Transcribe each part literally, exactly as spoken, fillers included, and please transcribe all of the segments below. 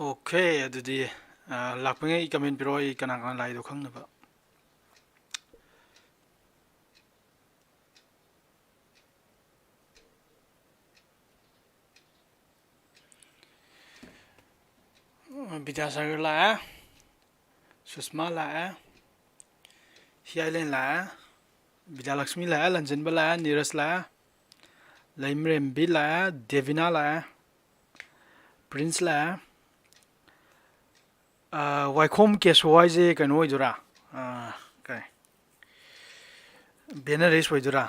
Okay, ꯑꯗꯨꯗꯤ, ꯑ, ꯂꯥꯛꯄꯉꯩ ꯀꯃꯦꯟ ꯄꯤꯔꯛꯑꯣ, ꯑꯩ ꯀꯅꯥ ꯀꯅꯥ ꯂꯥꯛꯏꯗꯣ ꯈꯪꯅꯕ꯫ ꯕꯤꯗ꯭ꯌꯥꯁꯥꯒꯔ ꯂꯥꯛꯑꯦ, ꯁꯨꯁꯃꯥ ꯂꯥꯛꯑꯦ, ꯍꯤꯌꯥꯏꯂꯦꯟ ꯂꯥꯛꯑꯦ, ꯕꯤꯗ꯭ꯌꯥꯂꯛꯁꯃꯤ ꯂꯥꯛꯑꯦ, ꯂꯟꯖꯤꯟꯕ ꯂꯥꯛꯑꯦ, ꯅꯤꯔꯖ ꯂꯥꯛꯑꯦ, ꯂꯩꯃꯔꯦꯝꯕꯤ ꯂꯥꯛꯑꯦ, ꯗꯦꯕꯤꯅꯥ ꯂꯥꯛꯑꯦ, ꯄ꯭ꯔꯤꯟꯁ ꯂꯥꯛꯑꯦ꯫ ꯑ, ꯋꯥꯏꯈꯣꯝ ꯀꯦꯁꯣ ꯍꯥꯏꯁꯦ ꯀꯩꯅꯣ ꯑꯣꯏꯗꯣꯏꯔꯥ? ꯑ, ꯀꯩ? ꯕꯦꯅꯔꯤꯁ ꯑꯣꯏꯗꯣꯏꯔꯥ?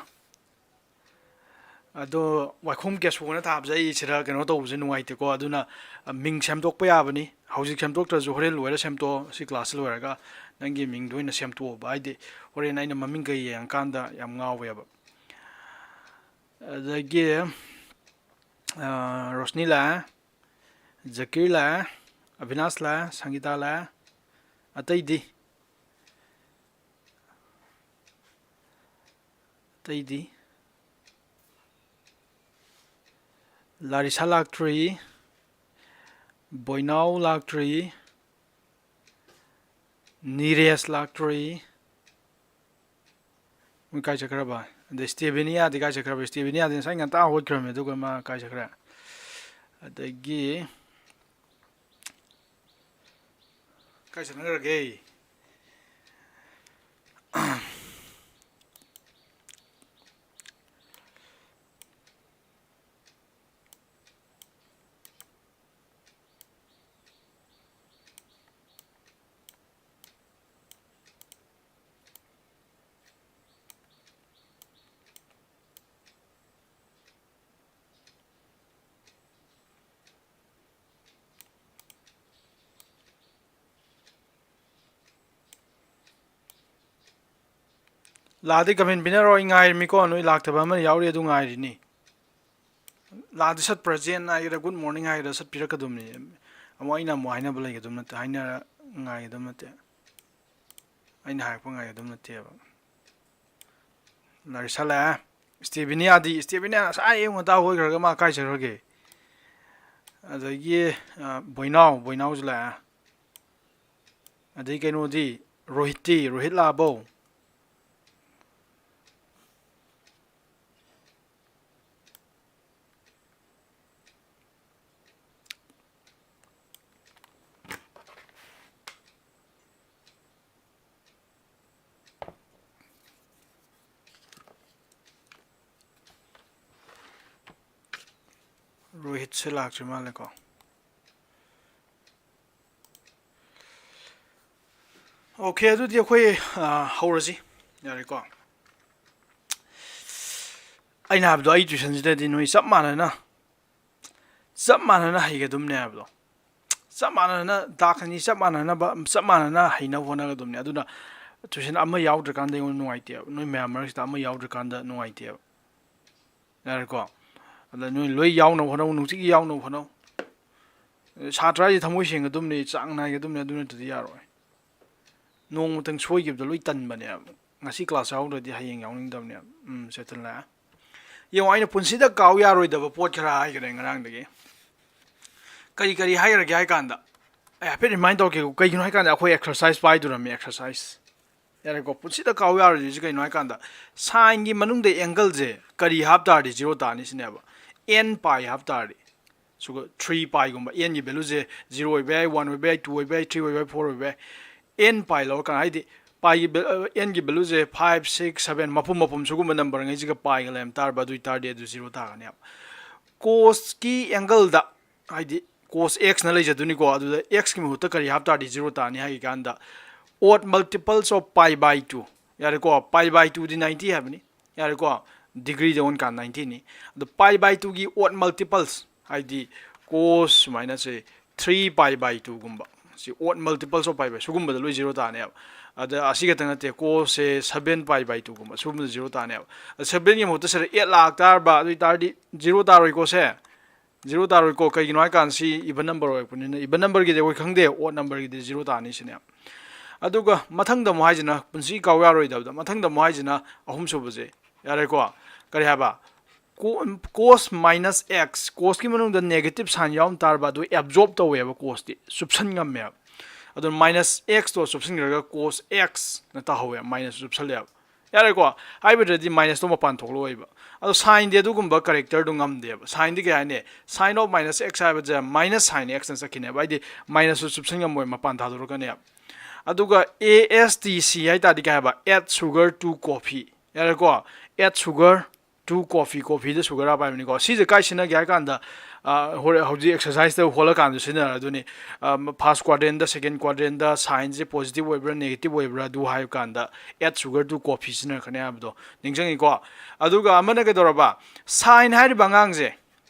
ꯑꯗꯣ ꯋꯥꯏꯈꯣꯝ ꯀꯦꯁꯣꯅ ꯊꯥꯕꯁꯦ ꯑꯩ ꯁꯤꯗ ꯀꯩꯅꯣ ꯇꯧꯕꯁꯦ ꯅꯨꯡꯉꯥꯏꯇꯦꯀꯣ꯫ ꯑꯗꯨꯅ, ꯑ, ꯃꯤꯡ ꯁꯦꯝꯗꯣꯛꯄ ꯌꯥꯕꯅꯤ꯫ ꯍꯧꯖꯤꯛ ꯁꯦꯝꯗꯣꯛꯇ꯭ꯔꯁꯨ ꯍꯣꯔꯦꯟ ꯂꯣꯏꯔ ꯁꯦꯝꯗꯣꯛꯑꯣ꯫ ꯁꯤ ꯀ꯭ꯂꯥꯁꯁꯤ ꯂꯣꯏꯔꯒ ꯅꯪꯒꯤ ꯃꯤꯡꯗꯣ ꯑꯣꯏꯅ ꯁꯦꯝꯗꯣꯛꯑꯣꯕ꯫ ꯍꯥꯏꯗꯤ ꯍꯣꯔꯦꯟ ꯑꯩꯅ ꯃꯃꯤꯡ ꯀꯩ ꯌꯦꯡꯉꯀꯥꯟꯗ ꯌꯥꯝ ꯉꯥꯎꯋꯦꯕ꯫ ꯑꯗꯒꯤ, ꯑ, ꯔꯣꯁꯅꯤ ꯂꯥꯛꯑꯦ, ꯖꯀꯤꯔ ꯂꯥꯛꯑꯦ, ꯑꯕꯤꯅꯥꯁ ꯂꯥꯛꯑꯦ, ꯁꯪꯒꯤꯇꯥ ꯂꯥꯛꯑꯦ꯫ ꯑꯇꯩꯗꯤ? ꯑꯇꯩꯗꯤ? ꯂꯥꯔꯤꯁꯥ ꯂꯥꯛꯇ꯭ꯔꯤ, ꯕꯣꯏꯅꯥꯎ ꯂꯥꯛꯇ꯭ꯔꯤ, ꯅꯤꯔꯦꯁ ꯂꯥꯛꯇ꯭ꯔꯤ꯫ ꯃꯣꯏ ꯀꯥꯏ ꯆꯠꯈ꯭ꯔꯕ? ꯑꯗꯩ ꯁ꯭ꯇꯦꯕꯤꯅꯤꯌꯥꯗꯤ ꯀꯥꯏ ꯆꯠꯈ꯭ꯔꯕ? ꯁ꯭ꯇꯦꯕꯤꯅꯤꯌꯥꯗꯤ ꯉꯁꯥꯏ ꯉꯟꯇꯥ ꯍꯧꯒꯠꯈ꯭ꯔꯕꯅꯦ, ꯑꯗꯨꯒ ꯃꯥ ꯀꯥꯏ ꯆꯠꯈ꯭ꯔꯦ? ꯑꯗꯒꯤ ꯀꯥꯏ ꯆꯠꯅꯈ꯭ꯔꯒꯦ? ꯂꯥꯛꯑꯗꯤ comment ꯄꯤꯅꯔꯣ, ꯑꯩ ꯉꯥꯏꯔꯝꯃꯤꯀꯣ꯫ ꯅꯣꯏ ꯂꯥꯛꯇꯕ ꯑꯃ ꯌꯥꯎꯔꯤ, ꯑꯗꯨ ꯉꯥꯏꯔꯤꯅꯤ꯫ ꯂꯥꯛꯑꯗꯤ ꯁꯠ present ꯍꯥꯏꯒꯦꯔꯥ, good morning ꯍꯥꯏꯒꯦꯔꯥ, ꯁꯠ ꯄꯤꯔꯛꯀꯗꯕꯅꯤ꯫ ꯑꯃꯨꯛ ꯑꯩꯅ ꯑꯃꯨꯛ ꯍꯥꯏꯅꯕ ꯂꯩꯒꯗꯕ ꯅꯠꯇꯦ, ꯍꯥꯏꯅꯔ ꯉꯥꯏꯒꯗꯕ ꯅꯠꯇꯦ, ꯑꯩꯅ ꯍꯥꯏꯔꯛꯄ ꯉꯥꯏꯒꯗꯕ ꯅꯠꯇꯦꯕ꯫ ꯂꯥꯏꯔꯤꯛ ꯁꯠꯂꯛꯑꯦ꯫ ꯁ꯭ꯇꯦꯕꯤꯅꯤꯌꯥꯗꯤ, ꯁ꯭ꯇꯦꯕꯤꯅꯤꯌꯥ ꯉꯁꯥꯏ ꯑꯌꯨꯛ ꯉꯟꯇꯥ ꯍꯧꯒꯠꯈ꯭ꯔꯒ ꯃꯥ ꯀꯥꯏ ꯆꯠꯈ꯭ꯔꯒꯦ? ꯑꯗꯒꯤ, ꯑ, ꯕꯣꯏꯅꯥꯎ, ꯕꯣꯏꯅꯥꯎꯁꯨ ꯂꯥꯛꯑꯦ꯫ ꯑꯗꯩ ꯀꯩꯅꯣꯗꯤ, ꯔꯣꯍꯤꯠꯇꯤ, ꯔꯣꯍꯤꯠ ꯂꯥꯛꯑꯕꯣ? ꯔꯣꯍꯤꯠꯁꯦ ꯂꯥꯛꯇ꯭ꯔꯤ ꯃꯥꯜꯂꯦꯀꯣ꯫ OK, ꯑꯗꯨꯗꯤ ꯑꯩꯈꯣꯏ, ꯑ, ꯍꯧꯔꯁꯤ꯫ ꯌꯥꯔꯦꯀꯣ꯫ ꯑꯩꯅ ꯍꯥꯏꯕꯗꯣ, ꯑꯩ tuition ꯁꯤꯗꯗꯤ ꯅꯣꯏ ꯆꯞ ꯃꯥꯟꯅꯅ, ꯆꯞ ꯃꯥꯟꯅꯅ ꯍꯩꯒꯗꯕꯅꯦ ꯍꯥꯏꯕꯗꯣ꯫ ꯆꯞ ꯃꯥꯟꯅꯅ ꯇꯥꯛꯀꯅꯤ, ꯆꯞ ꯃꯥꯟꯅꯅꯕ, ꯆꯞ ꯃꯥꯟꯅꯅ ꯍꯩꯅꯕ ꯍꯣꯠꯅꯒꯗꯕꯅꯦ꯫ ꯑꯗꯨꯅ tuition ꯑꯃ ꯌꯥꯎꯗ꯭ꯔꯀꯥꯟꯗ ꯑꯩꯉꯣꯟꯗ ꯅꯨꯡꯉꯥꯏꯇꯦꯕ꯫ ꯅꯣꯏ ꯃꯌꯥꯝ ꯃꯔꯛꯁꯤꯗ ꯑꯃ ꯌꯥꯎꯗ꯭ꯔꯀꯥꯟꯗ ꯅꯨꯡꯉꯥꯏꯇꯦꯕ꯫ ꯌꯥꯔꯦꯀꯣ? ꯑꯗ ꯅꯣꯏ ꯂꯣꯏ ꯌꯥꯎꯅꯕ ꯍꯣꯠꯅꯧ, ꯅꯨꯡꯇꯤꯒꯤ ꯌꯥꯎꯅꯕ ꯍꯣꯠꯅꯧ꯫ ꯁꯥꯇ꯭ꯔ ꯍꯥꯏꯁꯦ ꯊꯃꯣꯏ ꯁꯦꯡꯒꯗꯕꯅꯤ, ꯆꯥꯡ ꯅꯥꯏꯒꯗꯕꯅꯤ, ꯑꯗꯨ ꯅꯠꯇ꯭ꯔꯗꯤ ꯌꯥꯔꯣꯏ꯫ ꯅꯣꯡꯃꯇꯪ ꯁꯣꯏꯈꯤꯕꯗ ꯂꯣꯏ ꯇꯟꯕꯅꯦꯕ꯫ ꯉꯁꯤ class ꯌꯥꯎꯗ꯭ꯔꯗꯤ ꯍꯌꯦꯡ ꯌꯥꯎꯅꯤꯡꯗꯕꯅꯦꯕ꯫ ꯎꯝ, ꯆꯦꯇꯟ ꯂꯥꯛꯑꯦ꯫ ꯌꯦꯡꯉꯣ, ꯑꯩꯅ ꯄꯨꯟꯁꯤꯗ ꯀꯥꯎ ꯌꯥꯔꯣꯏꯗꯕ ꯄꯣꯠ ꯈꯔ ꯍꯥꯏꯈ꯭ꯔꯦ ꯉꯔꯥꯡꯗꯒꯤ꯫ ꯀꯔꯤ ꯀꯔꯤ ꯍꯥꯏꯈ꯭ꯔꯒꯦ ꯍꯥꯏ ꯀꯥꯟꯗ, ꯑꯩ ꯍꯥꯏꯐꯦꯠ remind ꯇꯧꯔꯛꯀꯦꯀꯣ꯫ ꯀꯩꯒꯤꯅꯣ ꯍꯥꯏ ꯀꯥꯟꯗ ꯑꯩꯈꯣꯏ exercise ꯄꯥꯏꯗꯣꯔꯝꯃꯤ, exercise꯫ ꯌꯥꯔꯦꯀꯣ, ꯄꯨꯟꯁꯤꯗ ꯀꯥꯎ ꯌꯥꯔꯣꯏꯗꯣꯏꯁꯤ ꯀꯩꯅꯣ ꯍꯥꯏ ꯀꯥꯟꯗ, sine ꯒꯤ ꯃꯅꯨꯡꯗ angle ꯁꯦ ꯀꯔꯤ ꯍꯥꯞ ꯇꯥꯔꯗꯤ zero ꯇꯥꯅꯤ ꯁꯤꯅꯦꯕ꯫ N pi ꯍꯥꯞ ꯇꯥꯔꯗꯤ꯫ ꯁꯨꯒ ꯊ꯭ꯔꯤ ꯄꯥꯏꯒꯨꯝꯕ ꯑꯦꯟꯒꯤ ꯚꯦꯂꯨꯁꯦ ꯖꯤꯔꯣ ꯑꯣꯏꯕ ꯌꯥꯏ, ꯋꯥꯟ ꯑꯣꯏꯕ ꯌꯥꯏ, ꯇꯨ ꯑꯣꯏꯕ ꯌꯥꯏ, ꯊ꯭ꯔꯤ ꯑꯣꯏꯕ ꯌꯥꯏ, ꯐꯣꯔ ꯑꯣꯏꯕ ꯌꯥꯏ꯫ ꯑꯦꯟ ꯄꯥꯏ ꯂꯧꯔꯀꯥꯟꯗ, ꯍꯥꯏꯗꯤ ꯄꯥꯏꯒꯤ ꯑꯦꯟꯒꯤ ꯚꯦꯂꯨꯁꯦ ꯐꯥꯏꯚ, ꯁꯤꯛꯁ, ꯁꯚꯦꯟ, ꯃꯄꯨꯝ ꯃꯄꯨꯝ ꯁꯤꯒꯨꯝꯕ ꯅꯝꯕꯔꯉꯩꯁꯤꯒ ꯄꯥꯏꯒ ꯂꯩꯔꯝ ꯇꯥꯔꯕ, ꯑꯗꯨ ꯑꯣꯏ ꯇꯥꯔꯗꯤ ꯑꯗꯨ ꯖꯤꯔꯣ ꯇꯥꯒꯅꯦꯕ꯫ ꯀꯣꯁꯀꯤ ꯑꯦꯡꯒꯜꯗ, ꯍꯥꯏꯗꯤ ꯀꯣꯁ ꯑꯦꯛꯁꯅ ꯂꯩꯖꯗꯣꯏꯅꯤꯀꯣ, ꯑꯗꯨꯗ ꯑꯦꯛꯁꯀꯤ ꯃꯍꯨꯠꯇ ꯀꯔꯤ ꯍꯥꯞ ꯇꯥꯔꯗꯤ ꯖꯤꯔꯣ ꯇꯥꯅꯤ ꯍꯥꯏ ꯀꯥꯟꯗ, odd multiples of pi by two꯫ ꯌꯥꯔꯦꯀꯣ, pi by two D ninety ꯍꯥꯏꯕꯅꯤ꯫ ꯌꯥꯔꯦꯀꯣ, ꯗꯤꯒ꯭ꯔꯤꯗ ꯑꯣꯟꯀꯥꯟꯗ ꯅꯥꯏꯟꯇꯤꯅꯤ꯫ ꯑꯗꯣ pi by two ꯒꯤ odd multiples, ꯍꯥꯏꯗꯤ ꯀꯣꯁ ꯁꯨꯃꯥꯏꯅ ꯁꯦ ꯊ꯭ꯔꯤ ꯄꯥꯏ ꯕꯥꯏ ꯇꯨꯒꯨꯝꯕ, ꯁꯤ odd multiples of pi by, ꯁꯤꯒꯨꯝꯕꯗ ꯂꯣꯏ ꯖꯤꯔꯣ ꯇꯥꯅꯦꯕ꯫ ꯑꯗ ꯑꯁꯤ ꯈꯛꯇ ꯅꯠꯇꯦ, ꯀꯣꯁꯁꯦ ꯁꯚꯦꯟ ꯄꯥꯏ ꯕꯥꯏ ꯇꯨꯒꯨꯝꯕ, ꯁꯤꯒꯨꯝꯕꯗ ꯖꯤꯔꯣ ꯇꯥꯅꯦꯕ꯫ ꯁꯚꯦꯟꯒꯤ ꯃꯍꯨꯠꯇ ꯁꯤꯗ ꯑꯦꯠ ꯂꯥꯛ ꯇꯥꯔꯕ, ꯑꯗꯨ ꯑꯣꯏ ꯇꯥꯔꯗꯤ ꯖꯤꯔꯣ ꯇꯥꯔꯣꯏꯀꯣ ꯁꯦ꯫ ꯖꯤꯔꯣ ꯇꯥꯔꯣꯏꯀꯣ, ꯀꯩꯒꯤꯅꯣ ꯍꯥꯏ ꯀꯥꯟꯗ ꯁꯤ even number ꯑꯣꯏꯔꯛꯄꯅꯤꯅ꯫ Even numberꯒꯤꯗꯤ ꯑꯩꯈꯣꯏ ꯈꯪꯗꯦ, odd numberꯒꯤꯗꯤ ꯖꯤꯔꯣ ꯇꯥꯅꯤ ꯁꯤꯅꯦ꯫ ꯑꯗꯨꯒ ꯃꯊꯪꯗ ꯑꯃꯨꯛ ꯍꯥꯏꯁꯤꯅ, ꯄꯨꯟꯁꯤ ꯀꯥꯎ ꯌꯥꯔꯣꯏꯗꯕꯗ, ꯃꯊꯪꯗ ꯑꯃꯨꯛ ꯍꯥꯏꯁꯤꯅ ꯑꯍꯨꯝꯁꯨꯕꯁꯦ, ꯌꯥꯔꯦꯀꯣ? ꯀꯔꯤ ꯍꯥꯏꯕ? ꯀꯣ-, cos minus x, ꯀꯣꯁꯀꯤ ꯃꯅꯨꯡꯗ negative sign ꯌꯥꯎꯔꯝ ꯇꯥꯔꯕ, ꯑꯗꯨ absorb ꯇꯧꯋꯦꯕ, ꯀꯣꯁꯇꯤ ꯆꯨꯞꯁꯟ ꯉꯝꯃꯦꯕ꯫ ꯑꯗꯨ minus x ꯇꯣ ꯆꯨꯞꯁꯟꯈ꯭ꯔꯒ cos x ꯅ ꯇꯥꯍꯧꯋꯦ, minus ꯆꯨꯞꯁꯜꯂꯦꯕ꯫ ꯌꯥꯔꯦꯀꯣ? ꯍꯥꯏꯕꯗꯗꯤ minus ꯇꯣ ꯃꯄꯥꯟ ꯊꯣꯛꯂꯛꯑꯣꯏꯕ꯫ ꯑꯗꯣ signꯗꯤ ꯑꯗꯨꯒꯨꯝꯕ characterꯗꯣ ꯉꯝꯗꯦꯕ꯫ Signꯗꯤ ꯀꯩ ꯍꯥꯏꯅꯤ? Sin of minus x ꯍꯥꯏꯕꯁꯦ minus sin x ꯅ ꯆꯠꯈꯤꯅꯦꯕ꯫ ꯍꯥꯏꯗꯤ minus ꯁꯨ ꯆꯨꯞꯁꯟ ꯉꯝꯃꯣꯏ, ꯃꯄꯥꯟ ꯊꯥꯗꯣꯔꯛꯀꯅꯦꯕ꯫ ꯑꯗꯨꯒ A S T C ꯍꯥꯏ ꯇꯥꯔꯗꯤ ꯀꯩ ꯍꯥꯏꯕ? Add sugar to coffee꯫ ꯌꯥꯔꯦꯀꯣ? Add sugar to coffee, coffeeꯗ sugar ꯍꯥꯞꯄ ꯍꯥꯏꯕꯅꯤꯀꯣ꯫ ꯁꯤꯁꯦ ꯀꯥꯏ ꯁꯤꯖꯤꯟꯅꯒꯦ ꯍꯥꯏ ꯀꯥꯟꯗ, ꯑ, ꯍꯣꯔꯦꯟ ꯍꯧꯖꯤꯛ exerciseꯇ ꯍꯣꯜꯂꯀꯥꯟꯗ ꯁꯤꯖꯤꯟꯅꯔꯗꯣꯏꯅꯤ꯫ ꯑ, first quadrantꯗ, second quadrantꯗ signꯁꯦ positive ꯑꯣꯏꯕ꯭ꯔꯥ negative ꯑꯣꯏꯕ꯭ꯔꯥ ꯑꯗꯨ ꯍꯥꯏꯕ ꯀꯥꯟꯗ add sugar to coffee ꯁꯤꯖꯤꯟꯅꯔꯛꯀꯅꯤ ꯍꯥꯏꯕꯗꯣ ꯅꯤꯡꯁꯤꯡꯉꯤꯀꯣ꯫ ꯑꯗꯨꯒ ꯑꯃꯅ ꯀꯩꯗꯧꯔꯕ? Sin ꯍꯥꯏꯔꯤꯕ ꯑꯉꯥꯡꯁꯦ,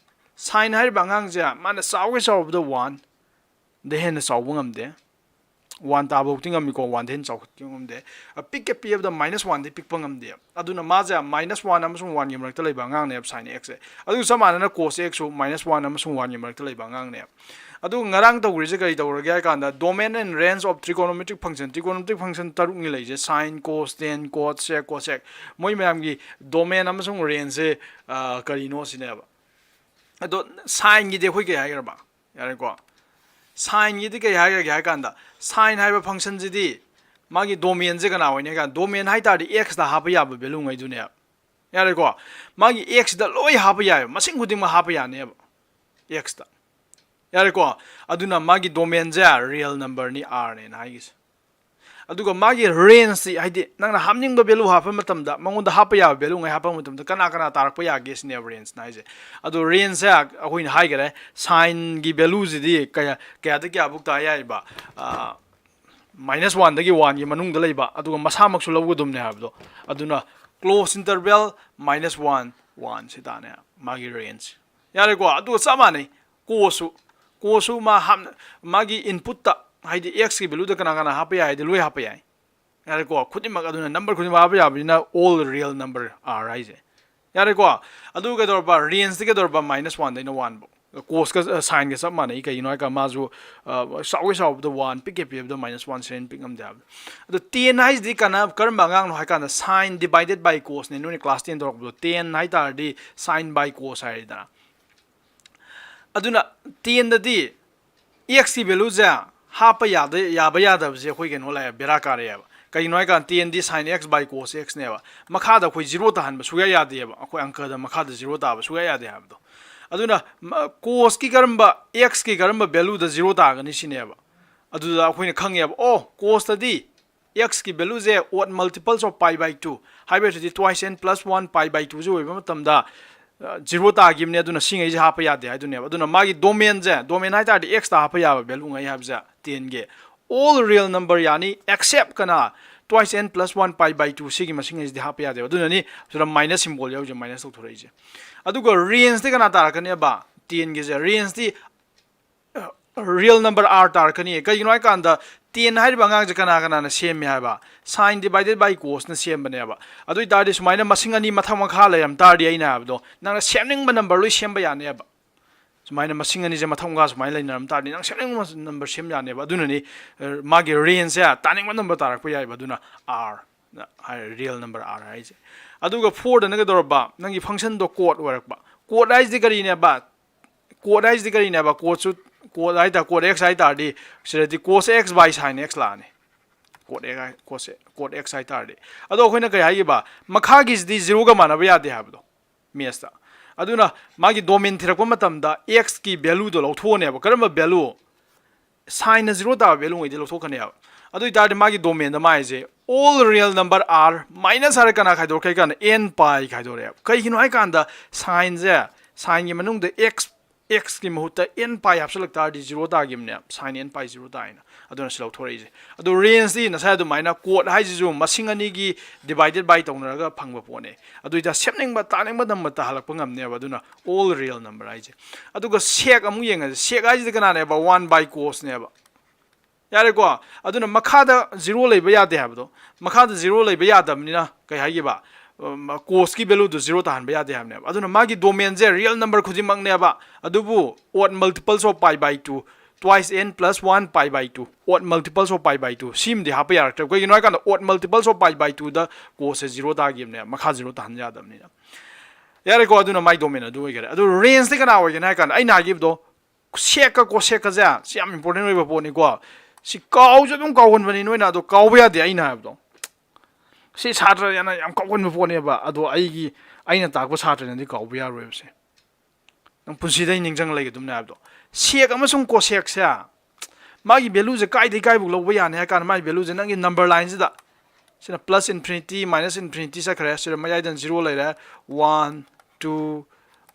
sin ꯍꯥꯏꯔꯤꯕ ꯑꯉꯥꯡꯁꯦ ꯃꯥꯅ ꯆꯥꯎꯒꯦ ꯆꯥꯎꯔꯕꯗ one ꯗ ꯍꯦꯟꯅ ꯆꯥꯎꯕ ꯉꯝꯗꯦ꯫ One ꯇꯥꯕꯧꯗꯤ ꯉꯝꯃꯤꯀꯣ, one ꯗ ꯍꯦꯟꯅ ꯆꯥꯎꯈꯠꯄ ꯉꯝꯗꯦ꯫ ꯑ, ꯄꯤꯛꯀꯦ ꯄꯤꯛꯑꯕꯗ minus one ꯗꯤ ꯄꯤꯛꯄ ꯉꯝꯗꯦ꯫ ꯑꯗꯨꯅ ꯃꯥꯁꯦ minus one ꯑꯃꯁꯨꯡ one ꯒꯤ ꯃꯔꯛꯇ ꯂꯩꯕ ꯑꯉꯥꯡꯅꯦꯕ, sin x ꯁꯦ꯫ ꯑꯗꯨꯒ ꯆꯞ ꯃꯥꯟꯅꯅ cos x ꯁꯨ minus one ꯑꯃꯁꯨꯡ one ꯒꯤ ꯃꯔꯛꯇ ꯂꯩꯕ ꯑꯉꯥꯡꯅꯦꯕ꯫ ꯑꯗꯨꯒ ꯉꯔꯥꯡ ꯇꯧꯈ꯭ꯔꯤꯁꯦ ꯀꯔꯤ ꯇꯧꯔꯒꯦ ꯍꯥꯏ ꯀꯥꯟꯗ, domain and range of trigonometric function, trigonometric function ꯇꯔꯨꯛꯅꯤ ꯂꯩꯔꯤꯁꯦ, sin, cos, tan, cot, sec, cosec꯫ ꯃꯣꯏ ꯃꯌꯥꯝꯒꯤ domain ꯑꯃꯁꯨꯡ range ꯁꯦ, ꯑ, ꯀꯔꯤꯅꯣ ꯁꯤꯅꯦꯕ꯫ ꯑꯗꯣ signꯒꯤꯗꯤ ꯑꯩꯈꯣꯏ ꯀꯩ ꯍꯥꯏꯈ꯭ꯔꯕ? ꯌꯥꯔꯦꯀꯣ? Signꯒꯤꯗꯤ ꯀꯩ ꯍꯥꯏꯈ꯭ꯔꯒꯦ ꯍꯥꯏ ꯀꯥꯟꯗ, sin ꯍꯥꯏꯕ functionꯁꯤꯗꯤ ꯃꯥꯒꯤ domainꯁꯦ ꯀꯅꯥ ꯑꯣꯏꯅꯤ ꯍꯥꯏ ꯀꯥꯟꯗ, domain ꯍꯥꯏ ꯇꯥꯔꯗꯤ xꯇ ꯍꯥꯞꯄ ꯌꯥꯕ value ꯉꯩꯗꯨꯅꯦꯕ꯫ ꯌꯥꯔꯦꯀꯣ? ꯃꯥꯒꯤ xꯇ ꯂꯣꯏ ꯍꯥꯞꯄ ꯌꯥꯏꯕ, ꯃꯁꯤꯡ ꯈꯨꯗꯤꯡꯃꯛ ꯍꯥꯞꯄ ꯌꯥꯅꯦꯕ꯫ X ꯇ꯫ ꯌꯥꯔꯦꯀꯣ? ꯑꯗꯨꯅ ꯃꯥꯒꯤ domain ꯁꯦ real number ꯅꯤ, R ꯅꯦꯅ ꯍꯥꯏꯒꯤꯁꯦ꯫ ꯑꯗꯨꯒ ꯃꯥꯒꯤ range ꯁꯤ, ꯍꯥꯏꯗꯤ ꯅꯪꯅ ꯍꯥꯞꯅꯤꯡꯕ value ꯍꯥꯞꯄ ꯃꯇꯝꯗ ꯃꯉꯣꯟꯗ ꯍꯥꯞꯄ ꯌꯥꯕ value ꯉꯩ ꯍꯥꯞꯄ ꯃꯇꯝꯗ ꯀꯅꯥ ꯀꯅꯥ ꯇꯥꯔꯛꯄ ꯌꯥꯒꯦ ꯁꯤꯅꯦꯕ range ꯅ ꯍꯥꯏꯁꯦ꯫ ꯑꯗꯣ range ꯁꯦ ꯑꯩꯈꯣꯏꯅ ꯍꯥꯏꯈꯔꯦ, sine ꯒꯤ value ꯁꯤꯗꯤ ꯀꯌꯥ, ꯀꯌꯥꯗ ꯀꯌꯥꯐꯧ ꯇꯥ ꯌꯥꯏꯕ? ꯑꯥ, minus one ꯗꯒꯤ one ꯒꯤ ꯃꯅꯨꯡꯗ ꯂꯩꯕ, ꯑꯗꯨꯒ ꯃꯁꯥꯃꯛꯁꯨ ꯂꯧꯒꯗꯕꯅꯦ ꯍꯥꯏꯕꯗꯣ꯫ ꯑꯗꯨꯅ close interval minus one, one ꯁꯤ ꯇꯥꯅꯦ ꯃꯥꯒꯤ range꯫ ꯌꯥꯔꯦꯀꯣ? ꯑꯗꯨꯒ ꯆꯞ ꯃꯥꯟꯅꯩ, cos ꯁꯨ꯫ Cos ꯁꯨ ꯃꯥ ꯍꯥꯞ-, ꯃꯥꯒꯤ input ꯇ, ꯍꯥꯏꯗꯤ X ꯀꯤ value ꯗ ꯀꯅꯥ ꯀꯅꯥ ꯍꯥꯞꯄ ꯌꯥꯏ ꯍꯥꯏꯗꯤ ꯂꯣꯏ ꯍꯥꯞꯄ ꯌꯥꯏ꯫ ꯌꯥꯔꯦꯀꯣ? ꯈꯨꯗꯤꯡꯃꯛ, ꯑꯗꯨꯅ number ꯈꯨꯗꯤꯡꯃꯛ ꯍꯥꯞꯄ ꯌꯥꯕꯅꯤꯅ all real number are ꯍꯥꯏꯁꯦ꯫ ꯌꯥꯔꯦꯀꯣ? ꯑꯗꯨ ꯀꯩꯗꯧꯔꯕ? Range ꯇꯤ ꯀꯩꯗꯧꯔꯕ? Minus one ꯗꯩꯅ one ꯐꯥꯎ꯫ Cos ꯀ, ꯑ, sine ꯒ ꯆꯞ ꯃꯥꯟꯅꯩ꯫ ꯀꯩꯒꯤꯅꯣ ꯍꯥꯏꯀꯥꯟꯗ ꯃꯥꯁꯨ, ꯑ, ꯆꯥꯎꯒꯦ ꯆꯥꯎꯕꯗ one, ꯄꯤꯛꯀꯦ ꯄꯤꯛꯄꯗ minus one ꯁꯤꯗꯩ ꯍꯦꯟꯅ ꯄꯤꯛ ꯉꯝꯗꯦ ꯍꯥꯏꯕꯗꯣ꯫ ꯑꯗꯣ tan ꯍꯥꯏꯁꯤꯗꯤ ꯀꯅꯥ-, ꯀꯔꯝꯕ ꯑꯉꯥꯡꯅꯣ ꯍꯥꯏꯀꯥꯟꯗ sine divided by cos ꯅꯦ꯫ ꯅꯣꯏꯅ class ten ꯇꯧꯔꯛꯄꯗꯣ tan ꯍꯥꯏ ꯇꯥꯔꯗꯤ sine by cos ꯍꯥꯏꯔꯦꯗꯅ꯫ ꯑꯗꯨꯅ tan ꯗꯗꯤ X ꯀꯤ value ꯁꯦ ꯍꯥꯞꯄ ꯌꯥꯗ-, ꯌꯥꯕ ꯌꯥꯗꯕꯁꯦ ꯑꯩꯈꯣꯏ ꯀꯩꯅꯣ ꯂꯥꯛꯑꯦ, ꯕꯦꯔꯥ ꯀꯥꯔꯛꯑꯦꯕ꯫ ꯀꯩꯒꯤꯅꯣ ꯍꯥꯏꯀꯥꯟꯗ tan D sine X by cos X ꯅꯦꯕ꯫ ꯃꯈꯥꯗ ꯑꯩꯈꯣꯏ zero ꯇꯥꯍꯟꯕ ꯁꯨꯡꯌꯥ ꯌꯥꯗꯦꯕ꯫ ꯑꯩꯈꯣꯏ ꯑꯪꯀꯗ ꯃꯈꯥꯗ zero ꯇꯥꯕ ꯁꯨꯡꯌꯥ ꯌꯥꯗꯦ ꯍꯥꯏꯕꯗꯣ꯫ ꯑꯗꯨꯅ ꯃ-, cos ꯀꯤ ꯀꯔꯝꯕ, X ꯀꯤ ꯀꯔꯝꯕ value ꯗ zero ꯇꯥꯒꯅꯤ ꯁꯤꯅꯦꯕ꯫ ꯑꯗꯨꯗ ꯑꯩꯈꯣꯏꯅ ꯈꯪꯉꯦꯕ, ꯑꯣ, cos ꯇꯗꯤ X ꯀꯤ value say odd multiples of pi by two, ꯍꯥꯏꯕ ꯍꯧꯖꯤꯛꯇꯤ twice n plus one pi by two ꯁꯦ ꯑꯣꯏꯕ ꯃꯇꯝꯗ, ꯑ, zero ꯇꯥꯈꯤꯕꯅꯦ, ꯑꯗꯨꯅ ꯁꯤꯉꯩꯁꯦ ꯍꯥꯞꯄ ꯌꯥꯗꯦ ꯍꯥꯏꯗꯨꯅꯦꯕ꯫ ꯑꯗꯨꯅ ꯃꯥꯒꯤ domain ꯁꯦ, domain ꯍꯥꯏ ꯇꯥꯔꯗꯤ X ꯇ ꯍꯥꯞꯄ ꯌꯥꯕ value ꯉꯩ ꯍꯥꯏꯕꯁꯦ tan ꯒꯤ, all real number ꯌꯥꯅꯤ, except ꯀꯅꯥ? Twice n plus one pi by two ꯁꯤꯒꯤ ꯃꯁꯤꯡ ꯍꯥꯏꯁꯤꯗꯤ ꯍꯥꯞꯄ ꯌꯥꯗꯦꯕ꯫ ꯑꯗꯨꯅꯅꯤ ꯁꯤꯗ minus symbol ꯌꯥꯎꯔꯤꯁꯦ, minus ꯇꯧꯊꯣꯔꯛꯏꯁꯦ꯫ ꯑꯗꯨꯒ range ꯇꯤ ꯀꯅꯥ ꯇꯥꯔꯛꯀꯅꯦꯕ? Tan ꯒꯤꯁꯦ, range T real number R ꯇꯥꯔꯛꯀꯅꯤ꯫ ꯀꯩꯒꯤꯅꯣ ꯍꯥꯏꯀꯥꯟꯗ tan ꯍꯥꯏꯔꯤꯕ ꯑꯉꯥꯡꯁꯦ ꯀꯅꯥ ꯀꯅꯥꯅ ꯁꯦꯝꯃꯦ ꯍꯥꯏꯕ? Sine divided by cos ꯅ ꯁꯦꯝꯕꯅꯦꯕ꯫ ꯑꯗꯨ ꯑꯣꯏꯇꯥꯔꯗꯤ ꯁꯨꯃꯥꯏꯅ ꯃꯁꯤꯡ ꯑꯅꯤ ꯃꯊꯛ ꯃꯈꯥ ꯂꯩꯔꯝ ꯇꯥꯔꯗꯤ, ꯑꯩꯅ ꯍꯥꯏꯕꯗꯣ, ꯅꯪꯅ ꯁꯦꯝꯅꯤꯡꯕ number ꯂꯣꯏ ꯁꯦꯝꯕ ꯌꯥꯅꯦꯕ꯫ ꯁꯨꯃꯥꯏꯅ ꯃꯁꯤꯡ ꯑꯅꯤꯁꯦ ꯃꯊꯛ ꯃꯈꯥ ꯁꯨꯃꯥꯏꯅ ꯂꯩꯅꯔꯝ ꯇꯥꯔꯗꯤ ꯅꯪ ꯁꯦꯝꯅꯤꯡꯕ number ꯁꯦꯝ ꯌꯥꯅꯦꯕ꯫ ꯑꯗꯨꯅꯅꯤ, ꯑ, ꯃꯥꯒꯤ range ꯁꯦ ꯇꯥꯅꯤꯡꯕ number ꯇꯥꯔꯛꯄ ꯌꯥꯏꯕ꯫ ꯑꯗꯨꯅ R ꯅ ꯍꯥꯏ, real number R ꯍꯥꯏꯁꯦ꯫ ꯑꯗꯨꯒ four ꯗꯅ ꯀꯩꯗꯧꯔꯕ? ꯅꯪꯒꯤ function ꯗꯣ cot ꯑꯣꯏꯔꯛꯄ꯫ Cot ꯍꯥꯏꯁꯤꯗꯤ ꯀꯔꯤꯅꯦꯕ? Cot ꯍꯥꯏꯁꯤꯗꯤ ꯀꯔꯤꯅꯦꯕ? Cot ꯁꯨ, cot ꯍꯥꯏ ꯇꯥꯔꯦ, cot X ꯍꯥꯏ ꯇꯥꯔꯗꯤ ꯁꯤꯗꯗꯤ cos X by sine X ꯂꯥꯛꯑꯅꯤ꯫ Cot X ꯍꯥꯏ, cos, cot X ꯍꯥꯏ ꯇꯥꯔꯗꯤ꯫ ꯑꯗꯣ ꯑꯩꯈꯣꯏꯅ ꯀꯩ ꯍꯥꯏꯈꯤꯕ? ꯃꯈꯥꯒꯤꯁꯤꯗꯤ zero ꯒ ꯃꯥꯟꯅꯕ ꯌꯥꯗꯦ ꯍꯥꯏꯕꯗꯣ, maths ꯇ꯫ ꯑꯗꯨꯅ ꯃꯥꯒꯤ domain ꯊꯤꯔꯛꯄ ꯃꯇꯝꯗ x ꯀꯤ value ꯗꯣ ꯂꯧꯊꯣꯛꯑꯅꯦꯕ꯫ ꯀꯔꯝꯕ value? Sign ꯅ zero ꯇꯥꯕ value ꯉꯩꯗꯤ ꯂꯧꯊꯣꯛꯀꯅꯦꯕ꯫ ꯑꯗꯨ ꯑꯣꯏꯇꯥꯔꯗꯤ ꯃꯥꯒꯤ domain ꯗ ꯃꯥ ꯍꯥꯏꯁꯦ all real number are minus ꯍꯥꯏꯔ ꯀꯅꯥ ꯈꯥꯏꯗꯣꯔꯛꯀꯦ ꯍꯥꯏ ꯀꯥꯟꯗ n pi ꯈꯥꯏꯗꯣꯔꯛꯑꯦꯕ꯫ ꯀꯩꯒꯤꯅꯣ ꯍꯥꯏ ꯀꯥꯟꯗ sign ꯁꯦ, sign ꯒꯤ ꯃꯅꯨꯡꯗ x, x ꯀꯤ ꯃꯍꯨꯠꯇ n pi ꯍꯥꯞꯆꯤꯜꯂꯛ ꯇꯥꯔꯗꯤ zero ꯇꯥꯈꯤꯕꯅꯦꯕ, sign n pi zero ꯇꯥꯏꯅ꯫ ꯑꯗꯨꯅ ꯁꯤ ꯂꯧꯊꯣꯔꯛꯏꯁꯦ꯫ ꯑꯗꯨ range ꯇꯤ ꯉꯁꯥꯏ ꯑꯗꯨꯃꯥꯏꯅ code ꯍꯥꯏꯁꯤꯁꯨ ꯃꯁꯤꯡ ꯑꯅꯤꯒꯤ divide by ꯇꯧꯅꯔꯒ ꯐꯪꯕ ꯄꯣꯠꯅꯤ꯫ ꯑꯗꯨꯏꯗ ꯁꯦꯝꯅꯤꯡꯕ ꯇꯥꯅꯤꯡꯕ ꯅꯝꯕ ꯇꯥꯍꯜꯂꯛꯄ ꯉꯝꯅꯦꯕ꯫ ꯑꯗꯨꯅ all real number ꯍꯥꯏꯁꯦ꯫ ꯑꯗꯨꯒ sec ꯑꯃꯨꯛ ꯌꯦꯡꯉꯁꯦ꯫ Sec ꯍꯥꯏꯁꯤꯗꯤ ꯀꯅꯥꯅꯦꯕ? One by cos ꯅꯦꯕ꯫ ꯌꯥꯔꯦꯀꯣ? ꯑꯗꯨꯅ ꯃꯈꯥꯗ zero ꯂꯩꯕ ꯌꯥꯗꯦ ꯍꯥꯏꯕꯗꯣ, ꯃꯈꯥꯗ zero ꯂꯩꯕ ꯌꯥꯗꯕꯅꯤꯅ ꯀꯩ ꯍꯥꯏꯈꯤꯕ? ꯎꯝ, cos ꯀꯤ value ꯗꯨ zero ꯇꯥꯍꯟꯕ ꯌꯥꯗꯦ ꯍꯥꯏꯕꯅꯦꯕ꯫ ꯑꯗꯨꯅ ꯃꯥꯒꯤ domain ꯁꯦ real number ꯈꯨꯗꯤꯡꯃꯛꯅꯦꯕ, ꯑꯗꯨꯕꯨ odd multiples of pi by two, twice n plus one pi by two, odd multiples of pi by two, ꯁꯤꯃꯗꯤ ꯍꯥꯞꯄ ꯌꯥꯔꯛꯇ꯭ꯔꯦꯕ꯫ ꯀꯩꯒꯤꯅꯣ ꯍꯥꯏ ꯀꯥꯟꯗ odd multiples of pi by two the cos say zero ꯇꯥꯈꯤꯕꯅꯦꯕ, ꯃꯈꯥ zero ꯇꯥꯍꯟ ꯌꯥꯗꯕꯅꯤꯅ꯫ ꯌꯥꯔꯦꯀꯣ? ꯑꯗꯨꯅ ꯃꯥꯏ domain ꯑꯗꯨ ꯑꯣꯏꯈꯔꯦ꯫ ꯑꯗꯨ range ꯇꯤ ꯀꯅꯥ ꯑꯣꯏꯒꯦꯅ ꯍꯥꯏ ꯀꯥꯟꯗ, ꯑꯩꯅ ꯍꯥꯏꯈꯤꯕꯗꯣ, sec ꯀ cosec ꯀꯁꯦ ꯁꯤ ꯌꯥꯝ important ꯑꯣꯏꯕ ꯄꯣꯠꯅꯤꯀꯣ꯫ ꯁꯤ ꯀꯥꯎꯁꯨ ꯑꯗꯨꯝ ꯀꯥꯎꯒꯟꯕꯅꯤ ꯅꯣꯏꯅ, ꯑꯗꯣ ꯀꯥꯎꯕ ꯌꯥꯗꯦ ꯑꯩꯅ ꯍꯥꯏꯕꯗꯣ꯫ ꯁꯤ ꯁꯥꯇ꯭ꯔ ꯌꯥꯝꯅ ꯌꯥꯝ ꯀꯥꯎꯒꯟꯕ ꯄꯣꯠꯅꯦꯕ, ꯑꯗꯣ ꯑꯩꯒꯤ, ꯑꯩꯅ ꯇꯥꯛꯄ ꯁꯥꯇ꯭ꯔꯅꯗꯤ ꯀꯥꯎꯕ ꯌꯥꯔꯣꯏꯕꯁꯦ꯫ ꯅꯪ ꯄꯨꯟꯁꯤꯗ ꯑꯩ ꯅꯤꯡꯁꯤꯡꯉ ꯂꯩꯒꯗꯕꯅꯦ ꯍꯥꯏꯕꯗꯣ꯫ Sec ꯑꯃꯁꯨꯡ cosec ꯁꯦ, ꯃꯥꯒꯤ value ꯁꯦ ꯀꯥꯏꯗꯩ ꯀꯥꯏꯕꯨꯛ ꯂꯧꯕ ꯌꯥꯅꯤ ꯍꯥꯏ ꯀꯥꯟꯗ, ꯃꯥꯒꯤ value ꯁꯦ ꯅꯪꯒꯤ number line ꯁꯤꯗ, ꯁꯤꯅ plus infinity, minus infinity ꯆꯠꯈ꯭ꯔꯦ, ꯁꯤꯗ ꯃꯌꯥꯏꯗ zero ꯂꯩꯔꯦ, one, two,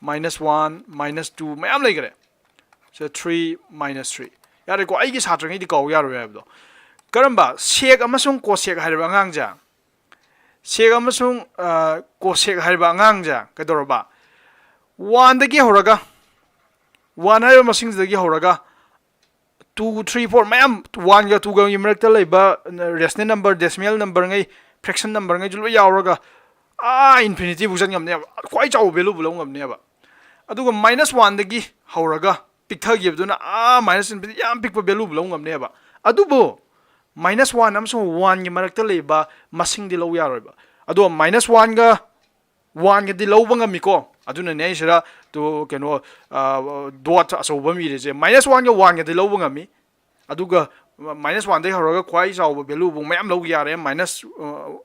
minus one, minus two ꯃꯌꯥꯝ ꯂꯩꯈꯔꯦ꯫ ꯁꯤꯗ three minus three꯫ ꯌꯥꯔꯦꯀꯣ? ꯑꯩꯒꯤ ꯁꯥꯇ꯭ꯔꯉꯩꯗꯤ ꯀꯥꯎ ꯌꯥꯔꯣꯏ ꯍꯥꯏꯕꯗꯣ꯫ ꯀꯔꯝꯕ? Sec ꯑꯃꯁꯨꯡ cosec ꯍꯥꯏꯔꯤꯕ ꯑꯉꯥꯡꯁꯦ, sec ꯑꯃꯁꯨꯡ, ꯑ, cosec ꯍꯥꯏꯔꯤꯕ ꯑꯉꯥꯡꯁꯦ ꯀꯩꯗꯧꯔꯕ? One ꯗꯒꯤ ꯍꯧꯔꯒ, one ꯍꯥꯏꯔꯤꯕ ꯃꯁꯤꯡꯁꯤꯗꯒꯤ ꯍꯧꯔꯒ two, three, four ꯃꯌꯥꯝ, one ꯒ two ꯒꯒꯤ ꯃꯔꯛꯇ ꯂꯩꯕ rational number, decimal number ꯉꯩ, fraction number ꯉꯩꯁꯨ ꯂꯣꯏ ꯌꯥꯎꯔꯒ ꯑꯥ infinity ꯐꯥꯎ ꯆꯠ ꯉꯝꯅꯦꯕ, ꯈ꯭ꯋꯥꯏ ꯆꯥꯎꯕ value ꯐꯥꯎ ꯂꯧ ꯉꯝꯅꯦꯕ꯫ ꯑꯗꯨꯒ minus one ꯗꯒꯤ ꯍꯧꯔꯒ ꯄꯤꯛꯊꯈꯤꯕꯗꯨꯅ ꯑꯥ minus infinity ꯌꯥꯝ ꯄꯤꯛꯄ value ꯐꯥꯎ ꯂꯧ ꯉꯝꯅꯦꯕ꯫ ꯑꯗꯨꯕꯨ minus one ꯑꯃꯁꯨꯡ one ꯒꯤ ꯃꯔꯛꯇ ꯂꯩꯕ ꯃꯁꯤꯡꯗꯤ ꯂꯧ ꯌꯥꯔꯣꯏꯕ꯫ ꯑꯗꯣ minus one ꯒ one ꯒꯗꯤ ꯂꯧꯕ ꯉꯝꯃꯤꯀꯣ꯫ ꯑꯗꯨꯅꯅꯦ ꯑꯩ ꯁꯤꯗ ꯇꯨ-, ꯀꯩꯅꯣ, ꯑ, dot ꯑꯆꯧꯕ ꯑꯃ ꯏꯔꯤꯁꯦ꯫ Minus one ꯒ one ꯒꯗꯤ ꯂꯧꯕ ꯉꯝꯃꯤ, ꯑꯗꯨꯒ ꯃꯥꯏꯅꯁ ꯋꯥꯟꯗꯒꯤ ꯍꯧꯔꯒ ꯈ꯭ꯋꯥꯏ ꯆꯥꯎꯕ ꯚꯦꯂꯨꯕꯨ ꯃꯌꯥꯝ ꯂꯧꯕ ꯌꯥꯔꯦ, ꯃꯥꯏꯅꯁ,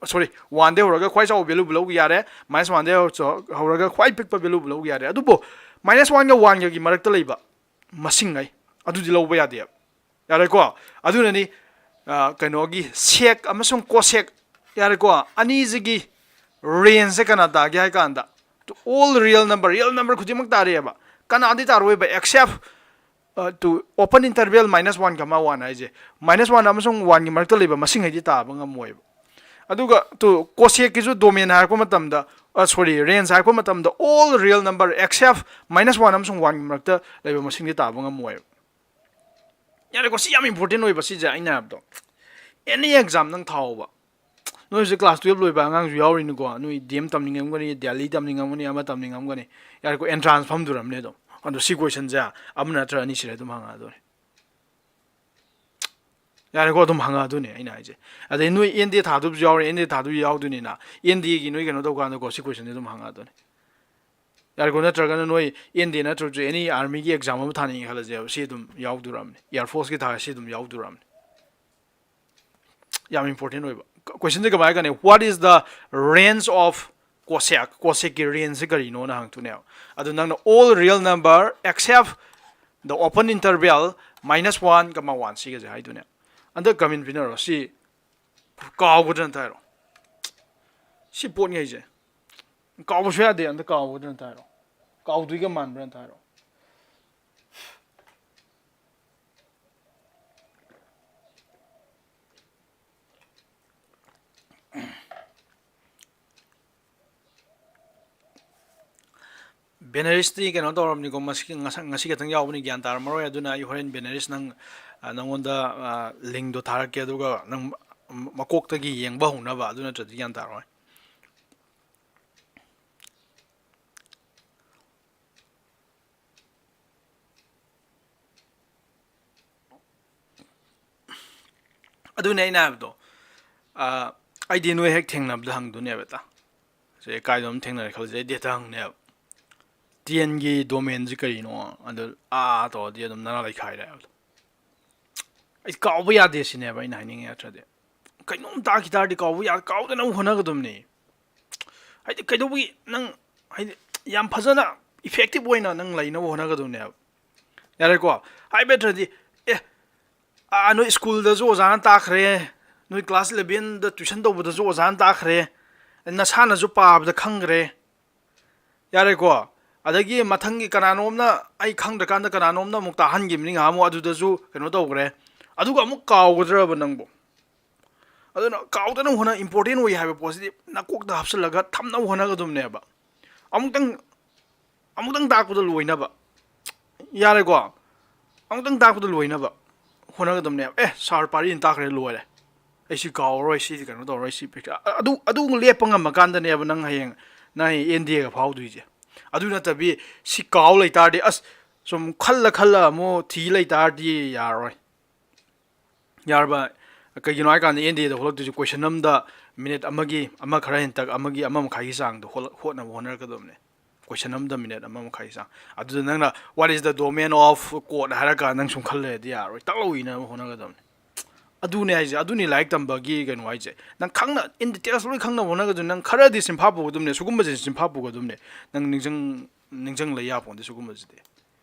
ꯁꯣꯔꯤ, ꯋꯥꯟꯗꯒꯤ ꯍꯧꯔꯒ ꯈ꯭ꯋꯥꯏ ꯆꯥꯎꯕ ꯚꯦꯂꯨꯕꯨ ꯂꯧꯕ ꯌꯥꯔꯦ, ꯃꯥꯏꯅꯁ ꯋꯥꯟꯗꯒꯤ ꯍꯧꯔꯒ ꯈ꯭ꯋꯥꯏ ꯄꯤꯛꯄ ꯚꯦꯂꯨꯕꯨ ꯂꯧꯕ ꯌꯥꯔꯦ꯫ ꯑꯗꯨꯕꯨ ꯃꯥꯏꯅꯁ ꯋꯥꯟꯒ ꯋꯥꯟꯒꯒꯤ ꯃꯔꯛꯇ ꯂꯩꯕ ꯃꯁꯤꯡꯉꯩ ꯑꯗꯨꯗꯤ ꯂꯧꯕ ꯌꯥꯗꯦꯕ꯫ ꯌꯥꯔꯦꯀꯣ? ꯑꯗꯨꯅꯅꯤ, ꯑ, ꯀꯩꯅꯣꯒꯤ ꯁꯦꯛ ꯑꯃꯁꯨꯡ ꯀꯣꯁꯦꯛ, ꯌꯥꯔꯦꯀꯣ, ꯑꯅꯤꯁꯤꯒꯤ ꯔꯦꯟꯖꯁꯦ ꯀꯅꯥ ꯇꯥꯒꯦ ꯍꯥꯏ ꯀꯥꯟꯗ, all real number, real number ꯈꯨꯗꯤꯡꯃꯛ ꯇꯥꯔꯛꯑꯦꯕ꯫ ꯀꯅꯥꯗꯤ ꯇꯥꯔꯣꯏꯕ? Except, ꯑ, to open interval minus one comma one ꯍꯥꯏꯁꯦ, ꯃꯥꯏꯅꯁ ꯋꯥꯟ ꯑꯃꯁꯨꯡ ꯋꯥꯟꯒꯤ ꯃꯔꯛꯇ ꯂꯩꯕ ꯃꯁꯤꯡ ꯍꯥꯏꯗꯤ ꯇꯥꯕ ꯉꯝꯃꯣꯏꯕ꯫ ꯑꯗꯨꯒ ꯇꯨ ꯀꯣꯁꯦꯛꯀꯤꯁꯨ ꯗꯣꯃꯦꯟ ꯍꯥꯏꯔꯛꯄ ꯃꯇꯝꯗ, ꯑ, ꯁꯣꯔꯤ, ꯔꯦꯟꯖ ꯍꯥꯏꯔꯛꯄ ꯃꯇꯝꯗ, all real number except minus one ꯑꯃꯁꯨꯡ ꯋꯥꯟꯒꯤ ꯃꯔꯛꯇ ꯂꯩꯕ ꯃꯁꯤꯡꯗꯤ ꯇꯥꯕ ꯉꯝꯃꯣꯏꯕ꯫ ꯌꯥꯔꯦꯀꯣ, ꯁꯤ ꯌꯥꯝ ꯏꯝꯄꯣꯔꯇꯦꯟ ꯑꯣꯏꯕ, ꯁꯤꯁꯦ ꯑꯩꯅ ꯍꯥꯏꯕꯗꯣ꯫ ꯑꯦꯅꯤ ꯑꯦꯛꯖꯥꯝ ꯅꯪ ꯊꯥꯎꯕ, ꯅꯣꯏ ꯍꯧꯖꯤꯛ ꯀ꯭ꯂꯥꯁ ꯇꯨꯌꯦꯜꯞ ꯂꯣꯏꯕ ꯑꯉꯥꯡꯁꯨ ꯌꯥꯎꯔꯤꯅꯤꯀꯣ, ꯅꯣꯏ ꯗꯤ ꯑꯦꯝ ꯇꯝꯅꯤꯡꯉꯝꯒꯅꯤ, ꯗꯦꯜꯂꯤ ꯇꯝꯅꯤꯡꯉꯝꯒꯅꯤ, ꯑꯃ ꯇꯝꯅꯤꯡꯉꯝꯒꯅꯤ꯫ ꯌꯥꯔꯦꯀꯣ, ꯑꯦꯟꯇ꯭ꯔꯥꯟꯁ ꯐꯝꯗꯣꯔꯝꯅꯦ ꯑꯗꯨꯝ꯫ ꯑꯗꯣ ꯁꯤ ꯀꯣꯏꯁꯟꯁꯦ ꯑꯃ ꯅꯠꯇ꯭ꯔ ꯑꯅꯤ ꯁꯤꯗ ꯑꯗꯨꯝ ꯍꯪꯉꯛꯑꯗꯣꯏꯅꯦ꯫ ꯌꯥꯔꯦꯀꯣ, ꯑꯗꯨꯝ ꯍꯪꯉꯛꯑꯗꯣꯏꯅꯦ ꯑꯩꯅ ꯍꯥꯏꯁꯦ꯫ ꯑꯗꯩ ꯅꯣꯏ ꯑꯦꯟ ꯗꯤ ꯑꯦ ꯊꯥꯗꯕꯁꯨ ꯌꯥꯎꯔꯦ, ꯑꯦꯟ ꯗꯤ ꯑꯦ ꯊꯥꯗꯕꯁꯨ ꯌꯥꯎꯗꯣꯏꯅꯤꯅ, ꯑꯦꯟ ꯗꯤ ꯑꯦꯒꯤ ꯅꯣꯏ ꯀꯩꯅꯣ ꯇꯧꯀꯥꯟꯗꯀꯣ, ꯁꯤ ꯀꯣꯏꯁꯟꯁꯦ ꯑꯗꯨꯝ ꯍꯪꯉꯛꯑꯗꯣꯏꯅꯦ꯫ ꯌꯥꯔꯦꯀꯣ, ꯅꯠꯇ꯭ꯔꯒꯅ ꯅꯣꯏ ꯑꯦꯟ ꯗꯤ ꯑꯦ ꯅꯠꯇ꯭ꯔꯁꯨ ꯑꯦꯅꯤ ꯑꯥꯔꯃꯤꯒꯤ ꯑꯦꯛꯖꯥꯝ ꯑꯃ ꯊꯥꯅꯤꯡꯉꯦ ꯈꯜꯂꯁꯦꯕ, ꯁꯤ ꯑꯗꯨꯝ ꯌꯥꯎꯗꯣꯔꯝꯅꯦ, ꯑꯦꯌꯥꯔ ꯐꯣꯔꯁꯀꯤ ꯊꯥꯔ ꯁꯤ ꯑꯗꯨꯝ ꯌꯥꯎꯗꯣꯔꯝꯅꯦ꯫ ꯌꯥꯝ ꯏꯝꯄꯣꯔꯇꯦꯟ ꯑꯣꯏꯕ ꯀꯣꯏꯁꯟꯁꯦ꯫ ꯀꯃꯥꯏꯅ ꯍꯥꯏꯒꯅꯤ? What is the range of cosec? ꯀꯣꯁꯦꯛꯀꯤ ꯔꯦꯟꯖꯁꯦ ꯀꯔꯤꯅꯣꯅ ꯍꯪꯉꯛꯇꯣꯏꯅꯦꯕ꯫ ꯑꯗꯨ ꯅꯪꯅ all real number except the open interval minus one comma one ꯁꯤꯒꯁꯦ ꯍꯥꯏꯗꯣꯏꯅꯦ꯫ ꯍꯟꯗꯛ ꯀꯃꯦꯟ ꯄꯤꯅꯔꯣ, ꯁꯤ ꯀꯥꯎꯒꯗ꯭ꯔꯅ ꯇꯥꯏꯔꯣ, ꯁꯤ ꯄꯣꯠꯉꯩꯁꯦ꯫ ꯀꯥꯎꯕꯁꯨ ꯌꯥꯗꯦ, ꯑꯝꯇ ꯀꯥꯎꯒꯗ꯭ꯔꯅ ꯇꯥꯏꯔꯣ, ꯀꯥꯎꯗꯣꯏꯒ ꯃꯥꯟꯕ꯭ꯔꯅ ꯇꯥꯏꯔꯣ꯫ ꯕꯦꯅꯔꯤꯁꯇꯤ ꯀꯩꯅꯣ ꯇꯧꯔꯕꯅꯤꯀꯣ, ꯃꯁꯤ ꯉꯁ-, ꯉꯁꯤ ꯈꯛꯇꯪ ꯌꯥꯎꯕꯅꯤ, ꯒ꯭ꯌꯥꯟ ꯇꯥꯔꯝꯃꯔꯣꯏ꯫ ꯑꯗꯨꯅ ꯑꯩ ꯍꯣꯔꯦꯟ ꯕꯦꯅꯔꯤꯁ ꯅꯪ, ꯑ, ꯅꯪꯉꯣꯟꯗ, ꯑ, ꯂꯤꯡꯗꯣ ꯊꯥꯔꯛꯀꯦ, ꯑꯗꯨꯒ ꯅꯪ ꯃꯀꯣꯛꯇꯒꯤ ꯌꯦꯡꯕ ꯍꯧꯅꯕ, ꯑꯗꯨ ꯅꯠꯇ꯭ꯔꯗꯤ ꯒ꯭ꯌꯥꯟ ꯇꯥꯔꯣꯏ꯫ ꯑꯗꯨꯅꯦ ꯑꯩꯅ ꯍꯥꯏꯕꯗꯣ, ꯑ, ꯑꯩꯗꯤ ꯅꯣꯏ ꯍꯦꯛ ꯊꯦꯡꯅꯕꯗ ꯍꯪꯗꯣꯏꯅꯦꯕ꯫ ꯁꯦ ꯀꯥꯏꯗ ꯑꯗꯨꯝ ꯊꯦꯡꯅꯔꯦ ꯈꯜꯂꯁꯦ, ꯑꯩꯗꯤ ꯍꯦꯛꯇ ꯍꯪꯅꯦꯕ, ꯇꯦꯟꯒꯤ ꯗꯣꯃꯦꯟꯁꯤ ꯀꯔꯤꯅꯣ? ꯑꯗꯨ ꯑꯥ ꯇꯧꯔꯗꯤ ꯑꯗꯨꯝ ꯅꯔꯥ ꯂꯩꯈꯥꯏꯔꯦ ꯍꯥꯏꯕꯗꯣ꯫ ꯑꯩ ꯀꯥꯎꯕ ꯌꯥꯗꯦ ꯁꯤꯅꯦꯕ ꯑꯩꯅ ꯍꯥꯏꯅꯤꯡꯉꯦ꯫ ꯅꯠꯇ꯭ꯔꯗꯤ ꯀꯩꯅꯣꯝ ꯇꯥꯈꯤ ꯇꯥꯔꯗꯤ ꯀꯥꯎꯕ ꯌꯥ ꯀꯥꯎꯗꯅꯕ ꯍꯣꯠꯅꯒꯗꯕꯅꯤ꯫ ꯍꯥꯏꯗꯤ ꯀꯩꯗꯧꯕꯒꯤ ꯅꯪ ꯍꯥꯏꯗꯤ ꯌꯥꯝ ꯐꯖꯅ effective ꯑꯣꯏꯅ ꯅꯪ ꯂꯩꯅꯕ ꯍꯣꯠꯅꯒꯗꯕꯅꯦꯕ꯫ ꯌꯥꯔꯦꯀꯣ? ꯍꯥꯏꯕ ꯅꯠꯇ꯭ꯔꯗꯤ, ꯑꯦ, ꯑꯥ, ꯅꯣꯏ ꯁ꯭ꯀꯨꯜꯗꯁꯨ ꯑꯣꯖꯥꯅ ꯇꯥꯛꯈ꯭ꯔꯦ, ꯅꯣꯏ ꯀ꯭ꯂꯥꯁ ꯏꯂꯦꯚꯦꯟꯗ ꯇ꯭ꯋꯤꯁꯟ ꯇꯧꯕꯗꯁꯨ ꯑꯣꯖꯥꯅ ꯇꯥꯛꯈ꯭ꯔꯦ, ꯅꯁꯥꯅꯁꯨ ꯄꯥꯕꯗ ꯈꯪꯈ꯭ꯔꯦ꯫ ꯌꯥꯔꯦꯀꯣ? ꯑꯗꯒꯤ ꯃꯊꯪꯒꯤ ꯀꯅꯥꯅꯣꯝꯅ, ꯑꯩ ꯈꯪꯗ꯭ꯔꯀꯥꯟꯗ ꯀꯅꯥꯅꯣꯝꯅ ꯑꯃꯨꯛ ꯇꯥꯍꯟꯈꯤꯕꯅꯤ ꯉꯥꯏꯍꯥꯛ ꯑꯃꯨꯛ, ꯑꯗꯨꯗꯁꯨ ꯀꯩꯅꯣ ꯇꯧꯈ꯭ꯔꯦ꯫ ꯑꯗꯨꯒ ꯑꯃꯨꯛ ꯀꯥꯎꯒꯗ꯭ꯔꯕ ꯅꯪꯕꯨ? ꯑꯗꯨꯅ ꯀꯥꯎꯗꯅꯕ ꯍꯣꯠꯅ, important ꯑꯣꯏ ꯍꯥꯏꯕ ꯄꯣꯠꯁꯤꯗꯤ ꯅꯀꯣꯛꯇ ꯍꯥꯞꯆꯤꯜꯂꯒ ꯊꯝꯅꯕ ꯍꯣꯠꯅꯒꯗꯕꯅꯦꯕ꯫ ꯑꯃꯨꯛꯇꯪ ꯑꯃꯨꯛꯇꯪ ꯇꯥꯛꯄꯗ ꯂꯣꯏꯅꯕ꯫ ꯌꯥꯔꯦꯀꯣ? ꯑꯃꯨꯛꯇꯪ ꯇꯥꯛꯄꯗ ꯂꯣꯏꯅꯕ ꯍꯣꯠꯅꯒꯗꯕꯅꯦꯕ꯫ ꯑꯦ, ꯁꯥꯔ ꯄꯥꯔꯤꯅ ꯇꯥꯛꯈ꯭ꯔꯦ, ꯂꯣꯏꯔꯦ, ꯑꯩ ꯁꯤ ꯀꯥꯎꯔꯔꯣꯏ, ꯁꯤꯗꯤ ꯀꯩꯅꯣ ꯇꯧꯔꯔꯣꯏ, ꯁꯤ ꯄꯩꯈꯥ, ꯑꯗꯨ ꯑꯗꯨ ꯂꯦꯞꯄ ꯉꯝꯃꯀꯥꯟꯗꯅꯦꯕ ꯅꯪ ꯍꯌꯦꯡ, ꯅꯪ ꯍꯌꯦꯡ ꯑꯦꯟ ꯗꯤ ꯑꯦꯒ ꯐꯥꯎꯗꯣꯏꯁꯦ꯫ ꯑꯗꯨ ꯅꯠꯇꯕꯤ ꯁꯤ ꯀꯥꯎ ꯂꯩꯇꯥꯔꯗꯤ, ꯑꯁ, ꯁꯨꯝ ꯈꯜꯂ ꯈꯜꯂ ꯑꯃꯨꯛ ꯊꯤ ꯂꯩꯇꯥꯔꯗꯤ ꯌꯥꯔꯔꯣꯏ꯫ ꯌꯥꯔꯕ? ꯀꯩꯒꯤꯅꯣ ꯍꯥꯏꯀꯥꯟꯗ ꯑꯦꯟ ꯗꯤ ꯑꯦꯗ ꯍꯣꯠꯂꯛꯇꯣꯏꯁꯦ ꯀꯣꯏꯁꯟ ꯑꯃꯗ ꯃꯤꯅꯤꯠ ꯑꯃꯒꯤ, ꯑꯃ ꯈꯔ ꯍꯦꯟꯇꯛ, ꯑꯃꯒꯤ, ꯑꯃ ꯃꯈꯥꯏꯒꯤ ꯆꯥꯡꯗꯣ ꯍꯣꯠꯂ-, ꯍꯣꯠꯅꯕ ꯍꯣꯠꯅꯔꯛꯀꯗꯕꯅꯦ꯫ ꯀꯣꯏꯁꯟ ꯑꯃꯗ ꯃꯤꯅꯤꯠ ꯑꯃ ꯃꯈꯥꯏꯒꯤ ꯆꯥꯡ꯫ ꯑꯗꯨꯗ ꯅꯪꯅ "What is the domain of code?" ꯍꯥꯏꯔꯀꯥꯟꯗ ꯅꯪ ꯁꯨꯝ ꯈꯜ ꯂꯩꯔꯗꯤ ꯌꯥꯔꯣꯏ꯫ ꯇꯛ ꯂꯥꯎ ꯏꯅꯕ ꯍꯣꯠꯅꯒꯗꯕꯅꯦ꯫ ꯑꯗꯨꯅꯦ ꯍꯥꯏꯁꯦ, ꯑꯗꯨꯅꯤ ꯂꯥꯏꯔꯤꯛ ꯇꯝꯕꯒꯤ ꯀꯩꯅꯣ ꯍꯥꯏꯁꯦ꯫ ꯅꯪ ꯈꯪꯅ, in details ꯂꯣꯏ ꯈꯪꯅꯕ ꯍꯣꯠꯅꯒꯗꯕꯅꯤ꯫ ꯅꯪ ꯈꯔꯗꯤ ꯆꯤꯟꯐꯥ ꯄꯨꯒꯗꯕꯅꯦ, ꯁꯤꯒꯨꯝꯕꯁꯦ ꯆꯤꯟꯐꯥ ꯄꯨꯒꯗꯕꯅꯦ꯫ ꯅꯪ ꯅꯤꯡꯁꯤꯡ-, ꯅꯤꯡꯁꯤꯡ ꯂꯩ ꯌꯥꯄꯣꯟꯇꯦ ꯁꯤꯒꯨꯝꯕꯁꯤꯗꯤ꯫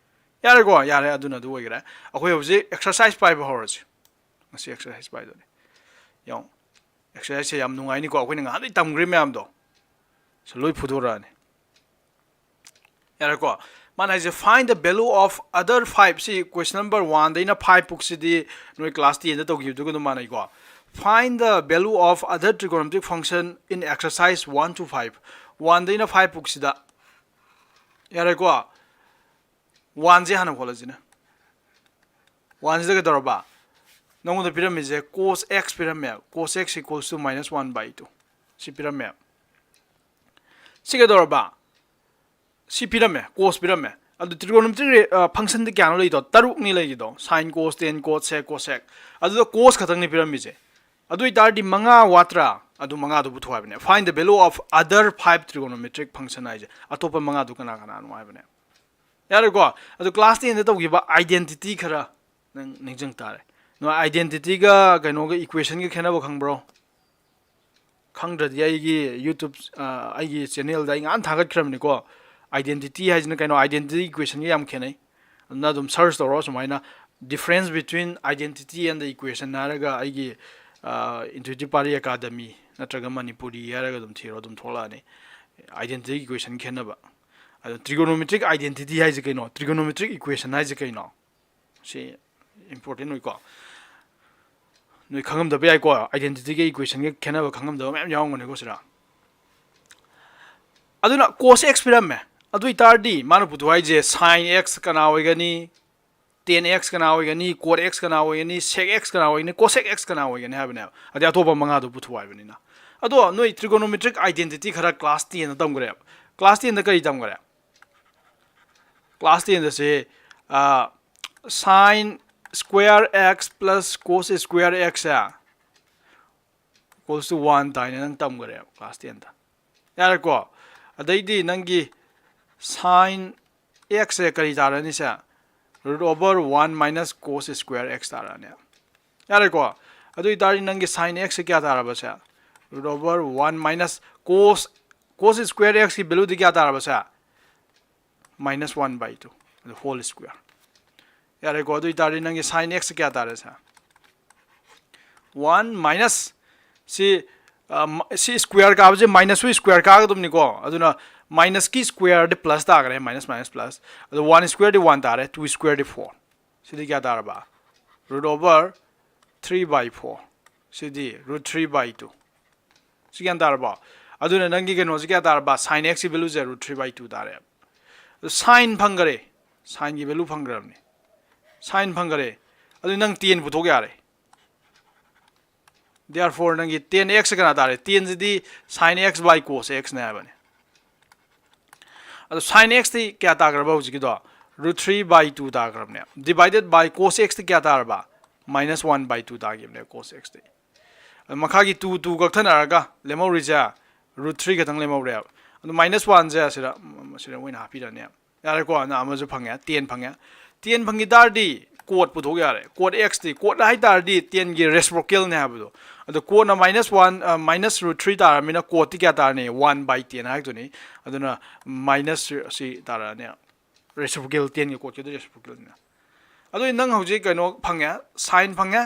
ꯌꯥꯔꯦꯀꯣ? ꯌꯥꯔꯦ, ꯑꯗꯨꯅ ꯑꯗꯨ ꯑꯣꯏꯈ꯭ꯔꯦ꯫ ꯑꯩꯈꯣꯏ ꯍꯧꯖꯤꯛ ꯑꯦꯛꯁꯔꯁꯥꯏꯁ ꯄꯥꯏꯕ ꯍꯧꯔꯁꯤ꯫ ꯉꯁꯤ ꯑꯦꯛꯁꯔꯁꯥꯏꯁ ꯄꯥꯏꯗꯣꯏꯅꯦ꯫ ꯌꯦꯡꯉꯣ, ꯑꯦꯛꯁꯔꯁꯥꯏꯁꯁꯦ ꯌꯥꯝ ꯅꯨꯡꯉꯥꯏꯅꯤꯀꯣ, ꯑꯩꯈꯣꯏꯅ ꯉꯍꯥꯟꯗꯩ ꯇꯝꯈ꯭ꯔꯤ ꯃꯌꯥꯝꯗꯣ꯫ ꯁꯤ ꯂꯣꯏ ꯐꯨꯗꯣꯔꯛꯑꯅꯤ꯫ ꯌꯥꯔꯦꯀꯣ? ꯃꯥꯅ ꯍꯥꯏꯁꯦ, "Find the value of other five"꯫ ꯁꯤ ꯀꯣꯏꯁꯟ ꯅꯝꯕꯔ ꯋꯥꯟꯗꯩꯅ ꯐꯥꯏꯚ ꯄꯨꯛꯁꯤꯗꯤ ꯅꯣꯏ ꯀ꯭ꯂꯥꯁ ꯇꯦꯟꯗ ꯇꯧꯈꯤꯕꯗꯨꯒ ꯑꯗꯨꯝ ꯃꯥꯟꯅꯩꯀꯣ꯫ "Find the value of other trigonometric function in exercise one to five"꯫ ꯋꯥꯟꯗꯩꯅ ꯐꯥꯏꯚ ꯄꯨꯛꯁꯤꯗ꯫ ꯌꯥꯔꯦꯀꯣ? ꯋꯥꯟꯁꯦ ꯍꯥꯟꯅ ꯍꯣꯠꯂꯁꯤꯅꯦ꯫ ꯋꯥꯟꯁꯤꯗ ꯀꯩꯗꯧꯔꯕ? ꯅꯉꯣꯟꯗ ꯄꯤꯔꯝꯃꯤꯁꯦ cos x ꯄꯤꯔꯝꯃꯦ꯫ Cos x equals to minus one by two꯫ ꯁꯤ ꯄꯤꯔꯝꯃꯦ꯫ ꯁꯤ ꯀꯩꯗꯧꯔꯕ? ꯁꯤ ꯄꯤꯔꯝꯃꯦ, cos ꯄꯤꯔꯝꯃꯦ꯫ ꯑꯗꯨ trigonometric ꯔꯦ-, ꯑ, functionꯗꯤ ꯀꯌꯥꯅꯣ ꯂꯩꯗꯣ? ꯇꯔꯨꯛꯅꯤ ꯂꯩꯔꯤꯗꯣ, sin, cos, tan, cot, sec, cosec꯫ ꯑꯗꯨꯗ cos ꯈꯛꯇꯪꯅꯤ ꯄꯤꯔꯝꯃꯤꯁꯦ꯫ ꯑꯗꯨ ꯑꯣꯏꯇꯥꯔꯗꯤ ꯃꯉꯥ ꯋꯥꯠꯇ꯭ꯔꯥ? ꯑꯗꯨ ꯃꯉꯥꯗꯨ ꯄꯨꯊꯣꯛ ꯍꯥꯏꯕꯅꯦ꯫ "Find the value of other five trigonometric function" ꯍꯥꯏꯁꯦ꯫ ꯑꯇꯣꯞꯄ ꯃꯉꯥꯗꯨ ꯀꯅꯥ ꯀꯅꯥꯅꯣ ꯍꯥꯏꯕꯅꯦ꯫ ꯌꯥꯔꯦꯀꯣ? ꯑꯗꯨ ꯀ꯭ꯂꯥꯁ ꯇꯦꯟꯗ ꯇꯧꯈꯤꯕ identity ꯈꯔ ꯅꯪ ꯅꯤꯡꯁꯤꯡ ꯇꯥꯔꯦ꯫ ꯅꯣꯏ identityꯒ ꯀꯩꯅꯣꯒ equationꯒ ꯈꯦꯠꯅꯕ ꯈꯪꯕ꯭ꯔꯣ? ꯈꯪꯗ꯭ꯔꯗꯤ ꯑꯩꯒꯤ YouTube ꯑꯩꯒꯤ channelꯗ ꯑꯩ ꯉꯍꯥꯟ ꯊꯥꯒꯠꯈ꯭ꯔꯕꯅꯤꯀꯣ꯫ Identity ꯍꯥꯏꯁꯤꯅ ꯀꯩꯅꯣ, identity equationꯒ ꯌꯥꯝ ꯈꯦꯠꯅꯩ꯫ ꯑꯗꯨꯅ ꯑꯗꯨꯝ search ꯇꯧꯔꯣ ꯁꯨꯃꯥꯏꯅ, difference between identity and the equation ꯍꯥꯏꯔꯒ ꯑꯩꯒꯤ Intuitive Pali Academy ꯅꯠꯇ꯭ꯔꯒ ꯃꯅꯤꯄꯨꯔꯤ ꯍꯥꯏꯔꯒ ꯑꯗꯨꯝ ꯊꯤꯔꯣ, ꯑꯗꯨꯝ ꯊꯣꯛꯂꯛꯑꯅꯤ꯫ Identity equation ꯈꯦꯠꯅꯕ꯫ ꯑꯗꯣ trigonometric identity ꯍꯥꯏꯁꯦ ꯀꯩꯅꯣ, trigonometric equation ꯍꯥꯏꯁꯦ ꯀꯩꯅꯣ, ꯁꯤ important ꯑꯣꯏꯀꯣ꯫ ꯅꯣꯏ ꯈꯪꯉꯝꯗꯕ ꯌꯥꯏꯀꯣ, identityꯒ equationꯒ ꯈꯦꯠꯅꯕ ꯈꯪꯉꯝꯗꯕ ꯃꯌꯥꯝ ꯌꯥꯎꯔꯝꯒꯅꯤꯀꯣ ꯁꯤꯗ꯫ ꯑꯗꯨꯅ cos x ꯄꯤꯔꯝꯃꯦ꯫ ꯑꯗꯨ ꯑꯣꯏꯇꯥꯔꯗꯤ ꯃꯥꯅ ꯄꯨꯊꯣꯛ ꯍꯥꯏꯁꯦ sin x ꯀꯅꯥ ꯑꯣꯏꯒꯅꯤ, tan x ꯀꯅꯥ ꯑꯣꯏꯒꯅꯤ, cot x ꯀꯅꯥ ꯑꯣꯏꯒꯅꯤ, sec x ꯀꯅꯥ ꯑꯣꯏꯒꯅꯤ, cosec x ꯀꯅꯥ ꯑꯣꯏꯒꯅꯤ ꯍꯥꯏꯕꯅꯦꯕ꯫ ꯑꯗꯩ ꯑꯇꯣꯞꯄ ꯃꯉꯥꯗꯣ ꯄꯨꯊꯣꯛ ꯍꯥꯏꯕꯅꯤꯅ꯫ ꯑꯗꯣ ꯅꯣꯏ trigonometric identity ꯈꯔ class tenꯗ ꯇꯝꯈ꯭ꯔꯦꯕ꯫ Class tenꯗ ꯀꯔꯤ ꯇꯝꯈ꯭ꯔꯦ? Class tenꯗ ꯁꯦ, ꯑ, sin square x plus cos square x say equals to one ꯇꯥꯏꯅ ꯅꯪ ꯇꯝꯈ꯭ꯔꯦꯕ class tenꯗ꯫ ꯌꯥꯔꯦꯀꯣ? ꯑꯗꯩꯗꯤ ꯅꯪꯒꯤ sin x ꯁꯦ ꯀꯔꯤ ꯇꯥꯔꯅꯤ ꯁꯦ? Root over one minus cos square x ꯇꯥꯔꯅꯤ꯫ ꯌꯥꯔꯦꯀꯣ? ꯑꯗꯨ ꯑꯣꯏꯇꯥꯔꯗꯤ ꯅꯪꯒꯤ sin x ꯁꯦ ꯀꯌꯥ ꯇꯥꯔꯕ ꯁꯦ? Root over one minus cos, cos square x ꯀꯤ value ꯗꯤ ꯀꯌꯥ ꯇꯥꯔꯕ ꯁꯦ? Minus one by two, ꯑꯗꯨ whole square꯫ ꯌꯥꯔꯦꯀꯣ? ꯑꯗꯨ ꯑꯣꯏꯇꯥꯔꯗꯤ ꯅꯪꯒꯤ sin x ꯁꯦ ꯀꯌꯥ ꯇꯥꯔꯦ ꯁꯦ? One minus ꯁꯤ, ꯑ, ꯃ-, ꯁꯤ square ꯀꯥꯕꯁꯦ minus ꯁꯨ square ꯀꯥꯒꯗꯕꯅꯤꯀꯣ꯫ ꯑꯗꯨꯅ minus ꯀꯤ square ꯗꯤ plus ꯇꯥꯈ꯭ꯔꯦ, minus minus plus꯫ ꯑꯗꯣ one square ꯗꯤ one ꯇꯥꯔꯦ, two square ꯗꯤ four꯫ ꯁꯤꯗꯤ ꯀꯌꯥ ꯇꯥꯔꯕ? Root over three by four꯫ CD root three by two꯫ ꯁꯤ ꯒ꯭ꯌꯥꯟ ꯇꯥꯔꯕꯣ? ꯑꯗꯨꯅ ꯅꯪꯒꯤ ꯀꯩꯅꯣꯁꯤ ꯀꯌꯥ ꯇꯥꯔꯕ? Sin x ꯀꯤ value say root three by two ꯇꯥꯔꯦ꯫ ꯑꯗꯨ sin ꯐꯪꯈꯔꯦ, sin ꯒꯤ value ꯐꯪꯈ꯭ꯔꯕꯅꯤ, sin ꯐꯪꯈꯔꯦ꯫ ꯑꯗꯨ ꯅꯪ tan ꯄꯨꯊꯣꯛ ꯌꯥꯔꯦ꯫ Therefore ꯅꯪꯒꯤ tan x ꯁꯦ ꯀꯅꯥ ꯇꯥꯔꯦ? Tan CD sin x by cos x ꯅꯦ ꯍꯥꯏꯕꯅꯤ꯫ ꯑꯗꯣ sin x ꯇꯤ ꯀꯌꯥ ꯇꯥꯈ꯭ꯔꯕ ꯍꯧꯖꯤꯛꯀꯤꯗꯣ? Root three by two ꯇꯥꯈ꯭ꯔꯕꯅꯦ꯫ Divided by cos x T ꯀꯌꯥ ꯇꯥꯔꯕ? Minus one by two ꯇꯥꯈꯤꯕꯅꯦ cos x T. ꯑꯗꯣ ꯃꯈꯥꯒꯤ two two ꯀꯛꯊꯠꯅꯔꯒ ꯂꯦꯝꯍꯧꯔꯤꯁꯦ root three ꯈꯛꯇꯪ ꯂꯦꯝꯍꯧꯔꯦꯕ꯫ ꯑꯗꯣ minus one ꯁꯦ ꯑꯁꯤꯗ, ꯁꯤꯗ ꯑꯣꯏꯅ ꯍꯥꯞꯄꯤꯔꯅꯦ꯫ ꯌꯥꯔꯦꯀꯣ? ꯑꯗꯨꯅ ꯑꯃꯁꯨ ꯐꯪꯉꯦ, tan ꯐꯪꯉꯦ꯫ Tan ꯐꯪꯈꯤ ꯇꯥꯔꯗꯤ cot ꯄꯨꯊꯣꯛ ꯌꯥꯔꯦ꯫ Cot x ꯇꯤ, cot ꯍꯥꯏ ꯇꯥꯔꯗꯤ ten ꯒꯤ reciprocal ꯅꯦ ꯍꯥꯏꯕꯗꯣ꯫ ꯑꯗꯣ cot ꯅ minus one, minus root three ꯇꯥꯔꯕꯅꯤꯅ cot T ꯀꯌꯥ ꯇꯥꯔꯅꯤ? One by ten ꯍꯥꯏꯗꯨꯅꯤ꯫ ꯑꯗꯨꯅ minus ꯑꯁꯤ ꯇꯥꯔꯛꯑꯅꯤ꯫ Reciprocal, ten ꯒꯤ cot ꯀꯤꯗꯨ reciprocal ꯅꯤꯅ꯫ ꯑꯗꯨꯗꯤ ꯅꯪ ꯍꯧꯖꯤꯛ ꯀꯩꯅꯣ ꯐꯪꯉꯦ, sine ꯐꯪꯉꯦ,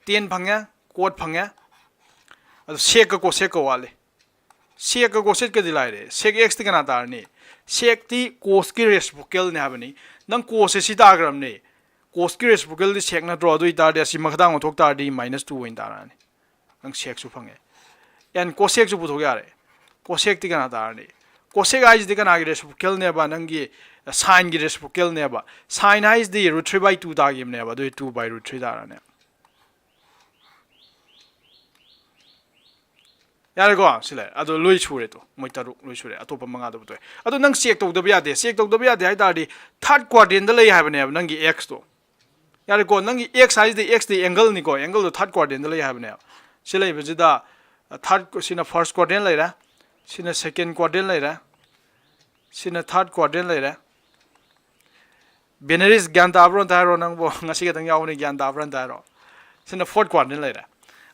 tan ꯐꯪꯉꯦ, cot ꯐꯪꯉꯦ꯫ ꯑꯗꯣ sec ꯀ cosec ꯀ ꯋꯥꯠꯂꯤ꯫ Sec ꯀ cosec ꯀꯗꯤ ꯂꯥꯏꯔꯦ꯫ Sec x ꯇꯤ ꯀꯅꯥ ꯇꯥꯔꯅꯤ? Sec ꯇꯤ cos ꯀꯤ reciprocal ꯅꯦ ꯍꯥꯏꯕꯅꯤ꯫ ꯅꯪ cos ꯁꯦ ꯁꯤ ꯇꯥꯈ꯭ꯔꯕꯅꯤ꯫ Cos ꯀꯤ reciprocal ꯗꯤ sec ꯅꯠꯇ꯭ꯔꯣ? ꯑꯗꯨ ꯑꯣꯏꯇꯥꯔꯗꯤ ꯑꯁꯤ ꯃꯈꯥꯗ ꯑꯃꯨꯛ ꯊꯣꯛ ꯇꯥꯔꯗꯤ minus two ꯑꯣꯏꯅ ꯇꯥꯔꯛꯑꯅꯤ꯫ ꯅꯪ sec ꯁꯨ ꯐꯪꯉꯦ꯫ And cosec ꯁꯨ ꯄꯨꯊꯣꯛ ꯌꯥꯔꯦ꯫ Cosec ꯇꯤ ꯀꯅꯥ ꯇꯥꯔꯅꯤ? Cosec ꯍꯥꯏꯁꯤꯗꯤ ꯀꯅꯥꯒꯤ reciprocal ꯅꯦꯕ? ꯅꯪꯒꯤ sine ꯒꯤ reciprocal ꯅꯦꯕ꯫ Sine ꯍꯥꯏꯁꯤꯗꯤ root three by two ꯇꯥꯈꯤꯕꯅꯦꯕ꯫ ꯑꯗꯨꯗꯤ two by root three ꯇꯥꯔꯅꯤ꯫ ꯌꯥꯔꯦꯀꯣ? ꯁꯤ ꯂꯩꯔꯦ꯫ ꯑꯗꯣ ꯂꯣꯏ ꯁꯨꯔꯦ ꯇꯣ꯫ ꯃꯣꯏ ꯇꯔꯨꯛ ꯂꯣꯏ ꯁꯨꯔꯦ꯫ ꯑꯇꯣꯞꯄ ꯃꯉꯥꯗꯣ ꯄꯨꯊꯣꯛꯑꯦ꯫ ꯑꯗꯣ ꯅꯪ check ꯇꯧꯗꯕ ꯌꯥꯗꯦ꯫ Check ꯇꯧꯗꯕ ꯌꯥꯗꯦ ꯍꯥꯏ ꯇꯥꯔꯗꯤ third quadrant ꯗ ꯂꯩ ꯍꯥꯏꯕꯅꯦꯕ ꯅꯪꯒꯤ x ꯇꯣ꯫ ꯌꯥꯔꯦꯀꯣ? ꯅꯪꯒꯤ x ꯍꯥꯏꯁꯤꯗꯤ, x ꯇꯤ angle ꯅꯤꯀꯣ꯫ Angle ꯗꯣ third quadrant ꯗ ꯂꯩ ꯍꯥꯏꯕꯅꯦꯕ꯫ ꯁꯤ ꯂꯩꯕꯁꯤꯗ, ꯑ, third, ꯁꯤꯅ first quadrant ꯂꯩꯔꯦ꯫ ꯁꯤꯅ second quadrant ꯂꯩꯔꯦ꯫ ꯁꯤꯅ third quadrant ꯂꯩꯔꯦ꯫ ꯕꯦꯅꯔꯤꯁ, ꯒ꯭ꯌꯥꯟ ꯇꯥꯕ꯭ꯔꯣ ꯑꯝꯇ ꯍꯥꯏꯔꯣ ꯅꯪꯕꯨ? ꯉꯁꯤ ꯈꯛꯇꯪ ꯌꯥꯎꯕꯅꯤ, ꯒ꯭ꯌꯥꯟ ꯇꯥꯕ꯭ꯔꯥ ꯑꯝꯇ ꯍꯥꯏꯔꯣ꯫ ꯁꯤꯅ fourth quadrant ꯂꯩꯔꯦ꯫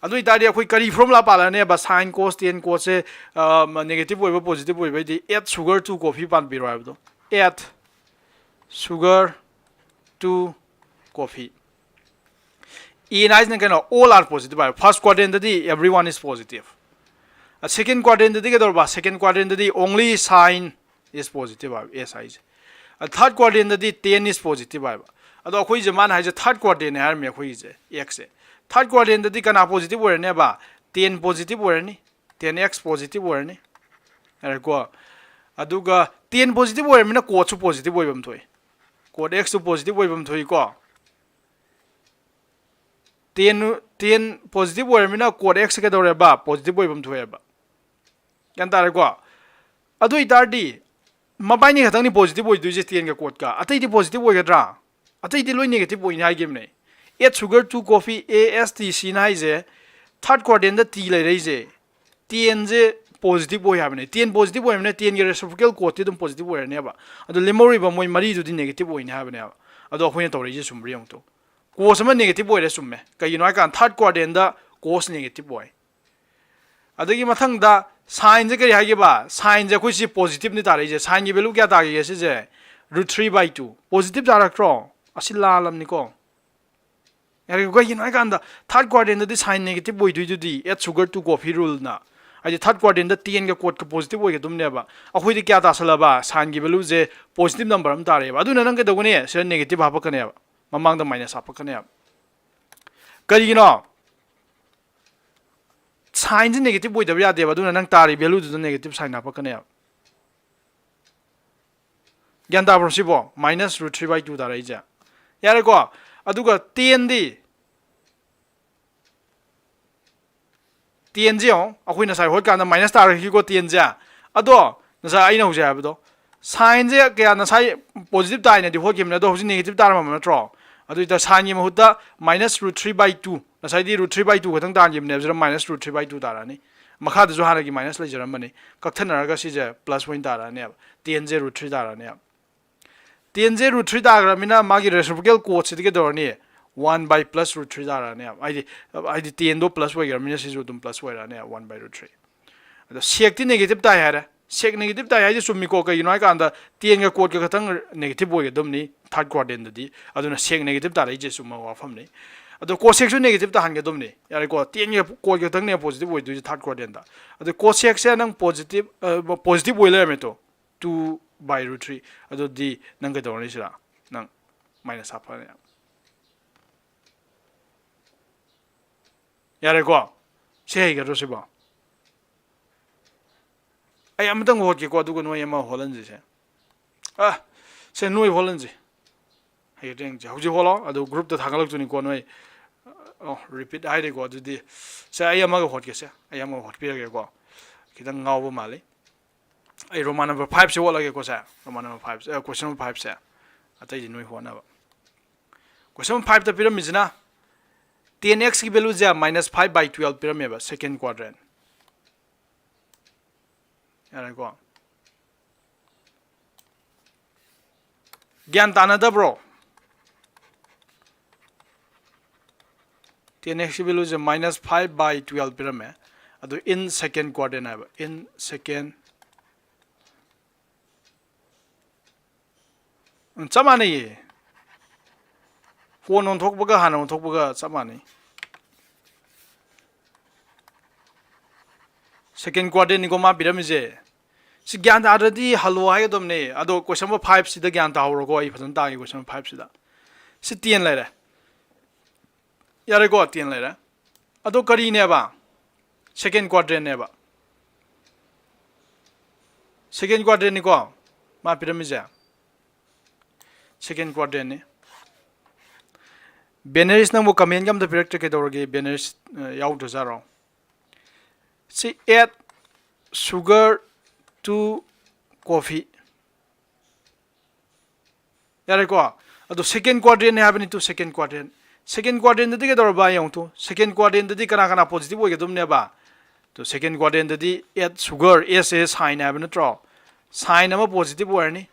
ꯑꯗꯨ ꯑꯣꯏꯇꯥꯔꯗꯤ ꯑꯩꯈꯣꯏ ꯀꯔꯤ formula ꯄꯥꯜꯂꯛꯑꯅꯦꯕ? Sine, cos, tan, cot ꯁꯦ, ꯑ, negative ꯑꯣꯏꯕ, positive ꯑꯣꯏꯕ ꯍꯥꯏꯗꯤ add sugar to coffee ꯄꯥꯟꯕꯤꯔꯣ ꯍꯥꯏꯕꯗꯣ꯫ Add sugar to coffee꯫ N ꯍꯥꯏꯁꯤꯅ ꯀꯩꯅꯣ? All are positive ꯍꯥꯏꯕ꯫ First quadrant ꯗꯗꯤ everyone is positive꯫ ꯑ, second quadrant ꯗꯗꯤ ꯀꯩꯗꯧꯔꯕ? Second quadrant ꯗꯗꯤ only sine is positive ꯍꯥꯏꯕ, S ꯍꯥꯏꯁꯦ꯫ ꯑ, third quadrant ꯗꯗꯤ tan is positive ꯍꯥꯏꯕ꯫ ꯑꯗꯣ ꯑꯩꯈꯣꯏꯁꯦ ꯃꯥꯅ ꯍꯥꯏꯁꯦ third quadrant ꯅꯦ ꯍꯥꯏꯔꯝꯃꯦ ꯑꯩꯈꯣꯏꯒꯤꯁꯦ, x ꯁꯦ꯫ Third quadrant ꯗꯗꯤ ꯀꯅꯥ positive ꯑꯣꯏꯔꯅꯦꯕ? Tan positive ꯑꯣꯏꯔꯅꯤ꯫ Tan x positive ꯑꯣꯏꯔꯅꯤ꯫ ꯌꯥꯔꯦꯀꯣ? ꯑꯗꯨꯒ tan positive ꯑꯣꯏꯔꯃꯤꯅ cot ꯁꯨ positive ꯑꯣꯏꯐꯝ ꯊꯣꯛꯏ꯫ Cot x ꯁꯨ positive ꯑꯣꯏꯐꯝ ꯊꯣꯛꯏꯀꯣ꯫ Tan, tan positive ꯑꯣꯏꯔꯃꯤꯅ cot x ꯁꯦ ꯀꯩꯗꯧꯔꯦꯕ? Positive ꯑꯣꯏꯐꯝ ꯊꯣꯛꯑꯦꯕ꯫ ꯒ꯭ꯌꯥꯟ ꯇꯥꯔꯦꯀꯣ? ꯑꯗꯨ ꯑꯣꯏꯇꯥꯔꯗꯤ ꯃꯕꯥꯏꯅꯤ ꯈꯛꯇꯪꯅꯤ positive ꯑꯣꯏꯗꯣꯏꯁꯦ, tan ꯒ cot ꯀ꯫ ꯑꯇꯩꯗꯤ positive ꯑꯣꯏꯒꯗ꯭ꯔꯥ? ꯑꯇꯩꯗꯤ ꯂꯣꯏ negative ꯑꯣꯏꯅꯤ ꯍꯥꯏꯈꯤꯕꯅꯦ꯫ Add sugar to coffee, A S T C ꯅ ꯍꯥꯏꯁꯦ third quadrant ꯗ T ꯂꯩꯔꯛꯏꯁꯦ꯫ Tan ꯁꯦ positive ꯑꯣꯏ ꯍꯥꯏꯕꯅꯦ꯫ ten positive ꯑꯣꯏꯕꯅꯤꯅ ten ꯒꯤ reciprocal quote ꯇꯤ ꯑꯗꯨꯝ positive ꯑꯣꯏꯔꯅꯦꯕ꯫ ꯑꯗꯣ ꯂꯦꯝꯍꯧꯔꯤꯕ ꯃꯣꯏ ꯃꯔꯤꯗꯨꯗꯤ negative ꯑꯣꯏꯅꯤ ꯍꯥꯏꯕꯅꯦꯕ꯫ ꯑꯗꯣ ꯑꯩꯈꯣꯏꯅ ꯇꯧꯔꯛꯏꯁꯦ ꯆꯨꯝꯕ꯭ꯔꯥ ꯌꯦꯡꯉꯨ ꯇꯨ꯫ Cos ꯑꯃ negative ꯑꯣꯏꯔꯦ, ꯆꯨꯝꯃꯦ꯫ ꯀꯩꯒꯤꯅꯣ ꯍꯥꯏꯀꯥꯟꯗ third quadrant ꯗ cos negative ꯑꯣꯏ꯫ ꯑꯗꯒꯤ ꯃꯊꯪꯗ sine ꯁꯦ ꯀꯔꯤ ꯍꯥꯏꯒꯦꯕ? Sine ꯁꯦ ꯑꯩꯈꯣꯏ ꯁꯤ positive ꯅꯤ ꯇꯥꯔꯛꯏꯁꯦ꯫ Sine ꯒꯤ value ꯀꯌꯥ ꯇꯥꯈꯤꯒꯦ ꯁꯤꯁꯦ? Root three by two꯫ Positive ꯇꯥꯔꯛꯇ꯭ꯔꯣ? ꯑꯁꯤ ꯂꯥꯜꯂꯝꯅꯤꯀꯣ꯫ ꯌꯥꯔꯦ, ꯀꯩꯒꯤꯅꯣ ꯍꯥꯏꯀꯥꯟꯗ third quadrant ꯗꯗꯤ sine negative ꯑꯣꯏꯗꯣꯏꯗꯨꯗꯤ, add sugar to coffee rule ꯅ꯫ ꯍꯥꯏꯗꯤ third quadrant ꯗ ten ꯒ cot ꯀ positive ꯑꯣꯏꯒꯗꯕꯅꯦꯕ꯫ ꯑꯩꯈꯣꯏꯗꯤ ꯀꯌꯥ ꯇꯥꯁꯜꯂꯕ? Sine ꯒꯤ value ꯁꯦ positive number ꯑꯃ ꯇꯥꯔꯛꯑꯦꯕ꯫ ꯑꯗꯨꯅ ꯅꯪ ꯀꯩꯗꯧꯒꯅꯤ? ꯁꯤꯗ negative ꯍꯥꯞꯄꯛꯀꯅꯦꯕ, ꯃꯃꯥꯡꯗ minus ꯍꯥꯞꯄꯛꯀꯅꯦꯕ꯫ ꯀꯔꯤꯒꯤꯅꯣ? Sine ꯁꯦ negative ꯑꯣꯏꯗꯕ ꯌꯥꯗꯦꯕ꯫ ꯑꯗꯨꯅ ꯅꯪ ꯇꯥꯔꯤ value ꯗꯨꯗ negative sign ꯍꯥꯞꯄꯛꯀꯅꯦꯕ꯫ ꯒ꯭ꯌꯥꯟ ꯇꯥꯕ꯭ꯔꯣ ꯁꯤꯕꯣ? Minus root three by two ꯇꯥꯔꯛꯏꯁꯦ꯫ ꯌꯥꯔꯦꯀꯣ? ꯑꯗꯨꯒ ten ꯗꯤ, ten ꯁꯦ ꯌꯦꯡꯉꯣ, ꯑꯩꯈꯣꯏ ꯉꯁꯥꯏ ꯍꯣꯠꯀꯥꯟꯗ minus ꯇꯥꯔꯛꯈꯤꯀꯣ ten ꯁꯦ꯫ ꯑꯗꯣ ꯉꯁꯥꯏ ꯑꯩꯅ ꯍꯧꯖꯤꯛ ꯍꯥꯏꯕꯗꯣ, sine ꯁꯦ ꯀꯌꯥ ꯉꯁꯥꯏ positive ꯇꯥꯏꯅꯗꯤ ꯍꯣꯠꯈꯤꯕꯅꯦ, ꯑꯗꯣ ꯍꯧꯖꯤꯛ negative ꯇꯥꯔꯝꯃꯕ ꯅꯠꯇ꯭ꯔꯣ? ꯑꯗꯨ ꯑꯣꯏꯇꯥ sine ꯒꯤ ꯃꯍꯨꯠꯇ minus root three by two, ꯉꯁꯥꯏꯗꯤ root three by two ꯈꯛꯇꯪ ꯇꯥꯟꯈꯤꯕꯅꯦꯕ, ꯁꯤꯗ minus root three by two ꯇꯥꯔꯛꯑꯅꯤ꯫ ꯃꯈꯥꯗꯁꯨ ꯍꯥꯟꯅꯒꯤ minus ꯂꯩꯖꯔꯝꯕꯅꯤ, ꯀꯛꯊꯠꯅꯔꯒ ꯁꯤꯁꯦ plus ꯑꯣꯏꯅ ꯇꯥꯔꯛꯑꯅꯦꯕ꯫ Ten ꯁꯦ root three ꯇꯥꯔꯛꯑꯅꯦꯕ꯫ Ten ꯁꯦ root three ꯇꯥꯈ꯭ꯔꯕꯅꯤꯅ ꯃꯥꯒꯤ reciprocal quotient CD ꯀꯩꯗꯧꯔꯅꯤ? One by plus root three ꯇꯥꯔꯛꯑꯅꯦꯕ꯫ ꯍꯥꯏꯗꯤ, ꯍꯥꯏꯗꯤ ten ꯗꯣ plus ꯑꯣꯏꯈ꯭ꯔꯕꯅꯤꯅ ꯁꯤꯁꯨ ꯑꯗꯨꯝ plus ꯑꯣꯏꯔꯛꯑꯅꯦꯕ, one by root three꯫ ꯑꯗꯣ sec ꯇꯤ negative ꯇꯥꯏ ꯍꯥꯏꯔꯦ꯫ Sec negative ꯇꯥꯏ ꯍꯥꯏꯁꯦ ꯆꯨꯝꯃꯤꯀꯣ, ꯀꯩꯒꯤꯅꯣ ꯍꯥꯏꯀꯥꯟꯗ ten ꯒ cot ꯀ ꯈꯛꯇꯪ negative ꯑꯣꯏꯒꯗꯕꯅꯤ third quadrant ꯗꯗꯤ, ꯑꯗꯨꯅ sec negative ꯇꯥꯔꯛꯏꯁꯦ ꯆꯨꯝꯕ ꯋꯥꯐꯝꯅꯤ꯫ ꯑꯗꯣ cosec ꯁꯨ negative ꯇꯥꯍꯟꯒꯗꯕꯅꯤ, ꯌꯥꯔꯦꯀꯣ, ten ꯒ cot ꯀ ꯈꯛꯇꯪꯅꯦ positive ꯑꯣꯏꯗꯣꯏꯁꯦ third quadrant ꯗ꯫ ꯑꯗꯣ cosec ꯁꯦ ꯅꯪ positive, ꯑ, positive ꯑꯣꯏ ꯂꯩꯔꯝꯃꯦ ꯇꯣ, two by root three, ꯑꯗꯨꯗꯤ ꯅꯪ ꯀꯩꯗꯧꯔꯅꯤ ꯁꯤꯗ? ꯅꯪ minus ꯍꯥꯞꯄꯅꯤ꯫ ꯌꯥꯔꯦꯀꯣ? ꯁꯤ ꯍꯩꯒꯗ꯭ꯔꯣ ꯁꯤꯕꯣ? ꯑꯩ ꯑꯃꯇꯪ ꯍꯣꯠꯀꯦꯀꯣ, ꯑꯗꯨꯒ ꯅꯣꯏ ꯑꯃ ꯍꯣꯠꯍꯟꯁꯤꯁꯦ꯫ ꯑ, ꯁꯦ ꯅꯣꯏ ꯍꯣꯠꯍꯟꯁꯤ꯫ ꯍꯌꯦꯡ ꯌꯦꯡꯁꯤ꯫ ꯍꯧꯖꯤꯛ ꯍꯣꯠꯂꯣ, ꯑꯗꯨ group ꯇ ꯊꯥꯒꯠꯂꯛꯇꯣꯏꯅꯤꯀꯣ ꯅꯣꯏ꯫ ꯑꯣ, repeat ꯍꯥꯏꯔꯦꯀꯣ, ꯑꯗꯨꯗꯤ꯫ ꯁꯦ ꯑꯩ ꯑꯃꯒ ꯍꯣꯠꯀꯦꯁꯦ, ꯑꯩ ꯑꯃꯒ ꯍꯣꯠꯄꯤꯔꯒꯦꯀꯣ꯫ ꯈꯤꯇꯪ ꯉꯥꯎꯕ ꯃꯥꯜꯂꯤ꯫ ꯑꯩ Roman number five ꯁꯦ ꯍꯣꯠꯂꯒꯦꯀꯣ ꯁꯦ꯫ Roman number five, ꯑ, question number five ꯁꯦ꯫ ꯑꯇꯩꯗꯤ ꯅꯣꯏ ꯍꯣꯠꯅꯕ꯫ Question number five ꯇ ꯄꯤꯔꯝꯃꯤꯁꯤꯅ ten x ꯀꯤ value say minus five by twelve ꯄꯤꯔꯝꯃꯦꯕ, second quadrant꯫ ꯌꯥꯔꯦꯀꯣ? ꯒ꯭ꯌꯥꯟ ꯇꯥꯅꯗꯕ꯭ꯔꯣ? Tan x ꯀꯤ value say minus five by twelve ꯄꯤꯔꯝꯃꯦ꯫ ꯑꯗꯨ in second quadrant ꯍꯥꯏꯕ, in second, ꯎꯝ, ꯆꯞ ꯃꯥꯟꯅꯩꯌꯦ꯫ ꯀꯣꯟꯅ ꯑꯣꯟꯊꯣꯛꯄꯒ ꯍꯥꯟꯅ ꯑꯣꯟꯊꯣꯛꯄꯒ ꯆꯞ ꯃꯥꯟꯅꯩ꯫ Second quadrant ꯅꯤꯀꯣ ꯃꯥ ꯄꯤꯔꯝꯃꯤꯁꯦ꯫ ꯁꯤ ꯒ꯭ꯌꯥꯟ ꯇꯥꯗ꯭ꯔꯗꯤ ꯍꯜꯂꯣ ꯍꯥꯏꯒꯗꯕꯅꯦ꯫ ꯑꯗꯣ question number five ꯁꯤꯗ ꯒ꯭ꯌꯥꯟ ꯇꯥꯍꯧꯔꯣꯀꯣ꯫ ꯑꯩ ꯐꯖꯅ ꯇꯥꯒꯦ꯫ Question number five ꯁꯤꯗ꯫ ꯁꯤ ten ꯂꯩꯔꯦ꯫ ꯌꯥꯔꯦꯀꯣ? Ten ꯂꯩꯔꯦ꯫ ꯑꯗꯣ ꯀꯔꯤꯅꯦꯕ? Second quadrant ꯅꯦꯕ꯫ Second quadrant ꯅꯤꯀꯣ ꯃꯥ ꯄꯤꯔꯝꯃꯤꯁꯦ꯫ Second quadrant ꯅꯤ꯫ ꯕꯦꯅꯔꯤꯁ, ꯅꯪꯕꯨ comment ꯒ ꯑꯝꯇ ꯄꯤꯔꯛꯇ꯭ꯔꯦ ꯀꯩꯗꯧꯔꯒꯦ? ꯕꯦꯅꯔꯤꯁ, ꯑ, ꯌꯥꯎꯗ꯭ꯔꯖꯥꯔꯣ? ꯁꯤ add sugar to coffee꯫ ꯌꯥꯔꯦꯀꯣ? ꯑꯗꯣ second quadrant ꯅꯦ ꯍꯥꯏꯕꯅꯤ꯫ To second quadrant꯫ Second quadrant ꯗꯗꯤ ꯀꯩꯗꯧꯔꯕ? ꯌꯦꯡꯉꯨ to꯫ Second quadrant ꯗꯗꯤ ꯀꯅꯥ ꯀꯅꯥ positive ꯑꯣꯏꯒꯗꯕꯅꯦꯕ? To second quadrant ꯗꯗꯤ add sugar, S ꯁꯦ sign ꯍꯥꯏꯕ ꯅꯠꯇ꯭ꯔꯣ? Sign ꯑꯃ positive ꯑꯣꯏꯔꯅꯤ꯫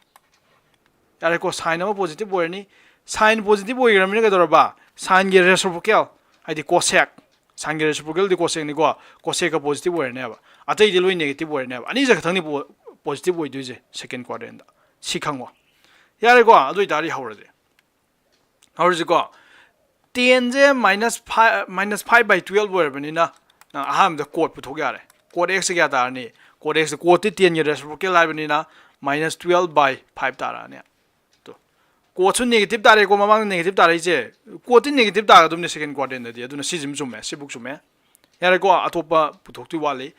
ꯌꯥꯔꯦꯀꯣ? Sign ꯑꯃ positive ꯑꯣꯏꯔꯅꯤ꯫ Sign positive ꯑꯣꯏꯈ꯭ꯔꯕꯅꯤꯅ ꯀꯩꯗꯧꯔꯕ? Sign ꯒꯤ reciprocal, ꯍꯥꯏꯗꯤ cosec꯫ Sign ꯒꯤ reciprocal ꯗꯤ cosec ꯅꯤꯀꯣ꯫ Cosec ꯀ positive ꯑꯣꯏꯔꯅꯦꯕ꯫ ꯑꯇꯩꯗꯤ ꯂꯣꯏ negative ꯑꯣꯏꯔꯅꯦꯕ꯫ ꯑꯅꯤꯁꯦ ꯈꯛꯇꯪꯅꯤ po-, positive ꯑꯣꯏꯗꯣꯏꯁꯦ second quadrant ꯗ꯫ ꯁꯤ ꯈꯪꯉꯣ꯫ ꯌꯥꯔꯦꯀꯣ? ꯑꯗꯨ ꯑꯣꯏꯇꯥꯔꯗꯤ ꯍꯧꯔꯁꯦ꯫ ꯍꯧꯔꯁꯤꯀꯣ꯫ Tan say minus five, minus five by twelve ꯑꯣꯏꯔꯕꯅꯤꯅ ꯅꯪ ꯑꯍꯥꯟꯕꯗ cot ꯄꯨꯊꯣꯛ ꯌꯥꯔꯦ꯫ Cot x ꯁꯦ ꯀꯌꯥ ꯇꯥꯔꯅꯤ? Cot x ꯁꯦ, cot ꯇꯤ tan ꯒꯤ reciprocal ꯍꯥꯏꯕꯅꯤꯅ minus twelve by five ꯇꯥꯔꯛꯑꯅꯤ꯫ ꯇꯣ꯫ Cot ꯁꯨ negative ꯇꯥꯔꯦꯀꯣ, ꯃꯃꯥꯡꯗ negative ꯇꯥꯔꯛꯏꯁꯦ꯫ Cot ꯇꯤ negative ꯇꯥꯒꯗꯕꯅꯤ second quadrant ꯗꯗꯤ꯫ ꯑꯗꯨꯅ ꯁꯤꯁꯤꯃ ꯆꯨꯝꯃꯦ, ꯁꯤꯕꯨꯛ ꯆꯨꯝꯃꯦ꯫ ꯌꯥꯔꯦꯀꯣ? ꯑꯇꯣꯞꯄ ꯄꯨꯊꯣꯛꯇꯣꯏ ꯋꯥꯠꯂꯤ꯫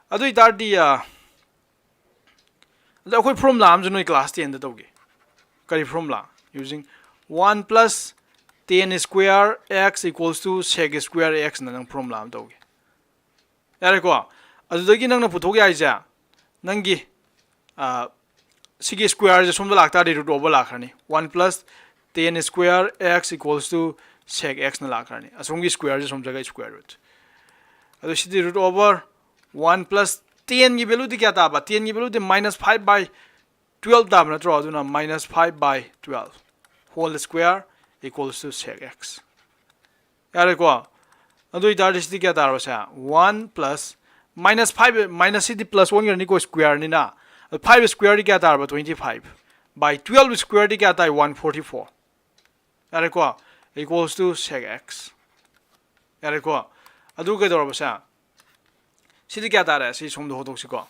ꯑꯗꯨ ꯑꯣꯏꯇꯥꯔꯗꯤ, ꯑ, ꯑꯗ ꯑꯩꯈꯣꯏ formula ꯑꯃꯁꯨ ꯅꯣꯏ class ten ꯗ ꯇꯧꯒꯦ꯫ ꯀꯔꯤ formula? Using one plus tan square x equals to sec square x ꯅ ꯅꯪ formula ꯑꯃ ꯇꯧꯒꯦ꯫ ꯌꯥꯔꯦꯀꯣ? ꯑꯗꯨꯗꯒꯤ ꯅꯪꯅ ꯄꯨꯊꯣꯛ ꯌꯥꯏꯁꯦ, ꯅꯪꯒꯤ, ꯑ, ꯁꯤꯒꯤ square ꯁꯦ ꯁꯣꯝꯗ ꯂꯥꯛꯇꯥꯔꯗꯤ root over ꯂꯥꯛꯈ꯭ꯔꯅꯤ꯫ One plus tan square x equals to sec x ꯅ ꯂꯥꯛꯈ꯭ꯔꯅꯤ꯫ ꯑꯁꯣꯝꯒꯤ square ꯁꯦ ꯁꯣꯝ ꯆꯠꯈ꯭ꯔꯒ square root꯫ ꯑꯗꯨ ꯁꯤꯗꯤ root over one plus ten ꯒꯤ value ꯗꯤ ꯀꯌꯥ ꯇꯥꯕ? Ten ꯒꯤ value D minus five by twelve ꯇꯥꯕ ꯅꯠꯇ꯭ꯔꯣ? ꯑꯗꯨꯅ minus five by twelve whole square equals to sec x꯫ ꯌꯥꯔꯦꯀꯣ? ꯑꯗꯨ ꯑꯣꯏꯇꯥꯔꯗꯤ ꯁꯤꯗꯤ ꯀꯌꯥ ꯇꯥꯔꯕꯁꯦ? One plus minus five, minus ꯁꯤꯗꯤ plus ꯑꯣꯟꯈ꯭ꯔꯅꯤꯀꯣ, square ꯅꯤꯅ꯫ Five square ꯗꯤ ꯀꯌꯥ ꯇꯥꯔꯕ? Twenty five by twelve square ꯗꯤ ꯀꯌꯥ ꯇꯥꯏ? One forty four꯫ ꯌꯥꯔꯦꯀꯣ? Equals to sec x꯫ ꯌꯥꯔꯦꯀꯣ? ꯑꯗꯨ ꯀꯩꯗꯧꯔꯕꯁꯦ? ꯁꯤꯗꯤ ꯀꯌꯥ ꯇꯥꯔꯦ? ꯁꯤ ꯁꯣꯝꯗ ꯍꯣꯠꯇꯣꯛꯁꯤꯀꯣ꯫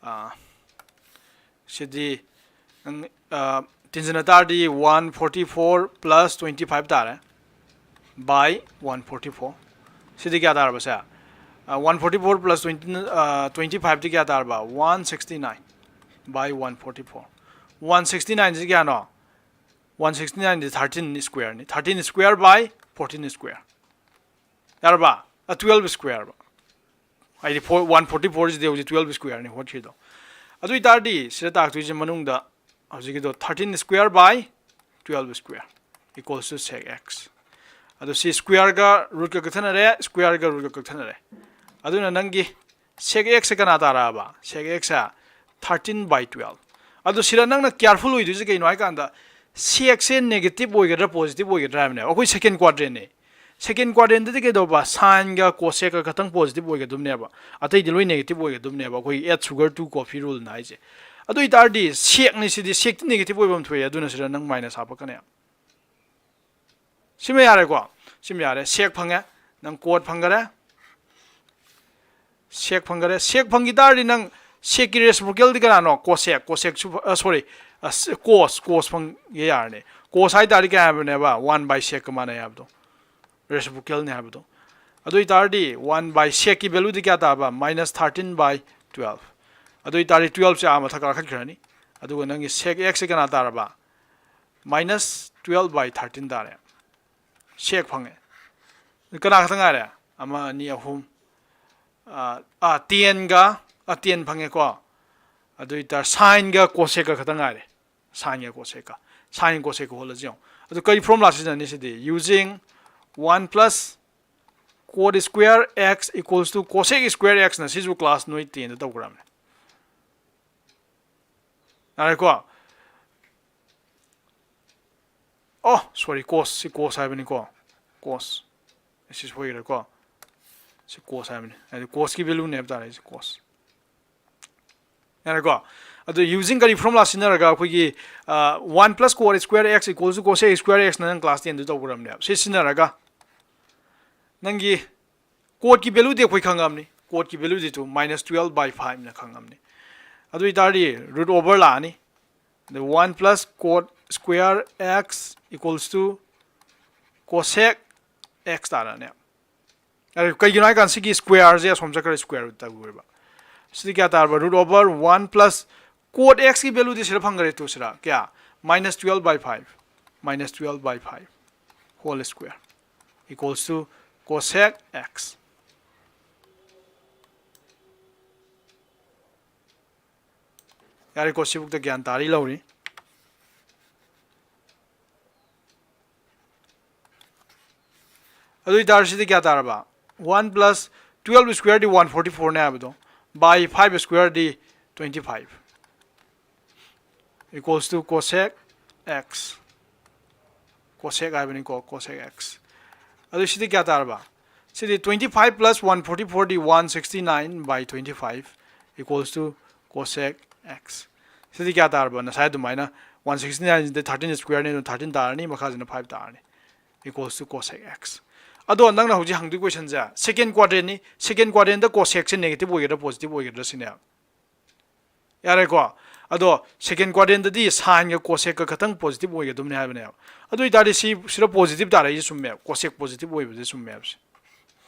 ꯑꯥ, ꯁꯤꯗꯤ ꯅꯪ, ꯑꯥ, ꯇꯤꯟꯁꯤꯟꯅ ꯇꯥꯔꯗꯤ one forty four plus twenty five ꯇꯥꯔꯦ, by one forty four꯫ ꯁꯤꯗꯤ ꯀꯌꯥ ꯇꯥꯔꯕꯁꯦ? ꯑꯥ, one forty four plus twenty, ꯑꯥ, twenty five ꯗꯤ ꯀꯌꯥ ꯇꯥꯔꯕ? One sixty nine by one forty four꯫ One sixty nine ꯁꯤ ꯀꯌꯥꯅꯣ? One sixty nine ꯗꯤ thirteen square ꯅꯤ꯫ Thirteen square by fourteen square꯫ ꯌꯥꯔꯕ? ꯑ, twelve square ꯕ꯫ ꯍꯥꯏꯗꯤ four, one forty four ꯁꯤꯗꯤ ꯍꯧꯖꯤꯛ twelve square ꯅꯤ ꯍꯣꯠꯈꯤꯗꯣ꯫ ꯑꯗꯨ ꯑꯣꯏꯇꯥꯔꯗꯤ ꯁꯤꯗ ꯇꯥꯛꯇꯣꯏꯁꯦ ꯃꯅꯨꯡꯗ ꯍꯧꯖꯤꯛꯀꯤꯗꯣ thirteen square by twelve square equals to sec x꯫ ꯑꯗꯣ ꯁꯤ square ꯒ root ꯀ ꯀꯛꯊꯠꯅꯔꯦ, square ꯒ root ꯀ ꯀꯛꯊꯠꯅꯔꯦ꯫ ꯑꯗꯨꯅ ꯅꯪꯒꯤ sec x ꯁꯦ ꯀꯅꯥ ꯇꯥꯔꯛꯑꯕ? Sec x say thirteen by twelve꯫ ꯑꯗꯣ ꯁꯤꯗ ꯅꯪꯅ careful ꯑꯣꯏꯗꯣꯏꯁꯦ ꯀꯩꯅꯣ ꯍꯥꯏ ꯀꯥꯟꯗ, sec ꯁꯦ negative ꯑꯣꯏꯒꯗ꯭ꯔꯥ positive ꯑꯣꯏꯒꯗ꯭ꯔꯥ ꯍꯥꯏꯕꯅꯦꯕ꯫ ꯑꯩꯈꯣꯏ second quadrant ꯅꯦ꯫ Second quadrant ꯇꯗꯤ ꯀꯩꯗꯧꯕ? Sine ꯒ cosec ꯀ ꯈꯛꯇꯪ positive ꯑꯣꯏꯒꯗꯕꯅꯦꯕ, ꯑꯇꯩꯗꯤ ꯂꯣꯏ negative ꯑꯣꯏꯒꯗꯕꯅꯦꯕ, ꯑꯩꯈꯣꯏꯒꯤ eight sugar two coffee rule ꯅ ꯍꯥꯏꯁꯦ꯫ ꯑꯗꯨ ꯑꯣꯏꯇꯥꯔꯗꯤ sec ꯅꯤ ꯁꯤꯗꯤ, sec ꯇꯤ negative ꯑꯣꯏꯐꯝ ꯊꯣꯛꯑꯦ, ꯑꯗꯨꯅ ꯁꯤꯗ ꯅꯪ minus ꯍꯥꯞꯄꯛꯀꯅꯤ꯫ ꯁꯤꯃ ꯌꯥꯔꯦꯀꯣ? ꯁꯤꯃ ꯌꯥꯔꯦ꯫ Sec ꯐꯪꯉꯦ, ꯅꯪ cot ꯐꯪꯈꯔꯦ꯫ Sec ꯐꯪꯈꯔꯦ꯫ Sec ꯐꯪꯈꯤ ꯇꯥꯔꯗꯤ ꯅꯪ sec ꯀꯤ reciprocal ꯗꯤ ꯀꯅꯥꯅꯣ? Cosec꯫ Cosec ꯁꯨ, ꯑ, sorry, ꯑ, cos, cos ꯐꯪꯒꯦ ꯌꯥꯔꯅꯤ꯫ Cos ꯍꯥꯏ ꯇꯥꯔꯗꯤ ꯀꯌꯥ ꯍꯥꯏꯕꯅꯦꯕ? One by sec ꯀ ꯃꯥꯟꯅꯩ ꯍꯥꯏꯕꯗꯣ, reciprocal ꯅꯦ ꯍꯥꯏꯕꯗꯣ꯫ ꯑꯗꯨ ꯑꯣꯏꯇꯥꯔꯗꯤ one by sec ꯀꯤ value ꯗꯤ ꯀꯌꯥ ꯇꯥꯕ? Minus thirteen by twelve꯫ ꯑꯗꯨ ꯑꯣꯏꯇꯥꯔꯗꯤ twelve ꯁꯦ ꯑꯥ ꯃꯊꯛ ꯀꯥꯈꯠꯈ꯭ꯔꯅꯤ꯫ ꯑꯗꯨꯒ ꯅꯪꯒꯤ sec x ꯁꯦ ꯀꯅꯥ ꯇꯥꯔꯕ? Minus twelve by thirteen ꯇꯥꯔꯦ꯫ Sec ꯐꯪꯉꯦ꯫ ꯀꯅꯥ ꯈꯛꯇ ꯉꯥꯏꯔꯦ? ꯑꯃ, ꯑꯅꯤ, ꯑꯍꯨꯝ, ꯑꯥ, ꯑꯥ, ten ꯒ, ꯑꯥ, ten ꯐꯪꯉꯦꯀꯣ꯫ ꯑꯗꯨ ꯑꯣꯏꯇꯥꯔ sine ꯒ cosec ꯀ ꯈꯛꯇ ꯉꯥꯏꯔꯦ꯫ Sine ꯒ cosec ꯀ꯫ Sine cosec ꯀ ꯍꯣꯠꯂꯁꯤ ꯌꯦꯡꯉꯣ꯫ ꯑꯗꯨ ꯀꯔꯤ formula ꯁꯤꯖꯤꯟꯅꯅꯤ CD? Using one plus cot square x equals to cosec square x ꯅ ꯁꯤꯁꯨ class ꯅꯣꯏ ten ꯗ ꯇꯧꯈ꯭ꯔꯕꯅꯦ꯫ ꯌꯥꯔꯦꯀꯣ? ꯑꯣ, sorry, cos, ꯁꯤ cos ꯍꯥꯏꯕꯅꯤꯀꯣ꯫ Cos꯫ ꯁꯤ ꯁꯣꯏꯈ꯭ꯔꯦꯀꯣ꯫ ꯁꯤ cos ꯍꯥꯏꯕꯅꯤ꯫ ꯍꯥꯏꯗꯤ cos ꯀꯤ value ꯅꯦ ꯍꯥꯏꯕ ꯇꯥꯔꯦ ꯁꯤ cos꯫ ꯌꯥꯔꯦꯀꯣ? ꯑꯗꯨ using ꯀꯔꯤ formula ꯁꯤꯖꯤꯟꯅꯔꯒ ꯑꯩꯈꯣꯏꯒꯤ, ꯑ, one plus cot square x equals to cosec square x ꯅ ꯅꯪ class ten ꯗꯨ ꯇꯧꯈ꯭ꯔꯕꯅꯦꯕ꯫ ꯁꯤ ꯁꯤꯖꯤꯟꯅꯔꯒ ꯅꯪꯒꯤ cot ꯀꯤ value ꯗꯤ ꯑꯩꯈꯣꯏ ꯈꯪꯉꯕꯅꯤ꯫ Cot ꯀꯤ value D two minus twelve by five ꯅ ꯈꯪꯉꯕꯅꯤ꯫ ꯑꯗꯨ ꯑꯣꯏꯇꯥꯔꯗꯤ root over ꯂꯥꯛꯑꯅꯤ꯫ ꯑꯗ one plus cot square x equals to cosec x ꯇꯥꯔꯅꯦ꯫ ꯑꯗ ꯀꯩꯒꯤꯅꯣ ꯍꯥꯏꯀꯥꯟꯗ ꯁꯤꯒꯤ square ꯁꯦ ꯑꯁꯣꯝ ꯆꯠꯈ꯭ꯔꯦ, square root ꯇꯧꯈ꯭ꯔꯦꯕ꯫ ꯁꯤꯗꯤ ꯀꯌꯥ ꯇꯥꯔꯕ? Root over one plus cot x ꯀꯤ value ꯗꯤ ꯁꯤꯗ ꯐꯪꯈ꯭ꯔꯦ ꯇꯨ ꯁꯤꯗ꯫ ꯀꯌꯥ? Minus twelve by five꯫ Minus twelve by five whole square equals to cosec x꯫ ꯌꯥꯔꯦꯀꯣ, ꯁꯤꯕꯨꯛꯇ ꯒ꯭ꯌꯥꯟ ꯇꯥꯔꯤ ꯂꯧꯔꯤ꯫ ꯑꯗꯨ ꯑꯣꯏꯇꯥꯔꯗꯤ ꯁꯤꯗꯤ ꯀꯌꯥ ꯇꯥꯔꯕ? One plus twelve square ꯗꯤ one forty four ꯅꯦ ꯍꯥꯏꯕꯗꯣ, by five square D twenty five equals to cosec x꯫ Cosec ꯍꯥꯏꯕꯅꯤꯀꯣ, cosec x꯫ ꯑꯗꯨ ꯁꯤꯗꯤ ꯀꯌꯥ ꯇꯥꯔꯕ? ꯁꯤꯗꯤ twenty five plus one forty four D one sixty nine by twenty five equals to cosec x꯫ ꯁꯤꯗꯤ ꯀꯌꯥ ꯇꯥꯔꯕ? ꯉꯁꯥꯏ ꯑꯗꯨꯃꯥꯏꯅ one sixty nine ꯁꯤꯗ thirteen square ꯅꯤ, ꯑꯗꯨ thirteen ꯇꯥꯔꯅꯤ, ꯃꯈꯥꯁꯤꯅ five ꯇꯥꯔꯅꯤ, equals to cosec x꯫ ꯑꯗꯣ ꯅꯪꯅ ꯍꯧꯖꯤꯛ ꯍꯪꯗꯣꯏ question ꯁꯦ second quadrant ꯅꯤ, second quadrant ꯗ cosec ꯁꯦ negative ꯑꯣꯏꯒꯗ꯭ꯔꯥ positive ꯑꯣꯏꯒꯗ꯭ꯔꯥ ꯁꯤꯅꯦ꯫ ꯌꯥꯔꯦꯀꯣ? ꯑꯗꯣ second quadrant ꯗꯗꯤ sine ꯒ cosec ꯀ ꯈꯛꯇꯪ positive ꯑꯣꯏꯒꯗꯕꯅꯤ ꯍꯥꯏꯕꯅꯦꯕ꯫ ꯑꯗꯨ ꯑꯣꯏꯇꯥꯔꯗꯤ ꯁꯤ, ꯁꯤꯗ positive ꯇꯥꯔꯛꯏꯁꯦ ꯆꯨꯝꯃꯦꯕ, cosec positive ꯑꯣꯏꯕꯁꯦ ꯆꯨꯝꯃꯦꯕ ꯁꯤ꯫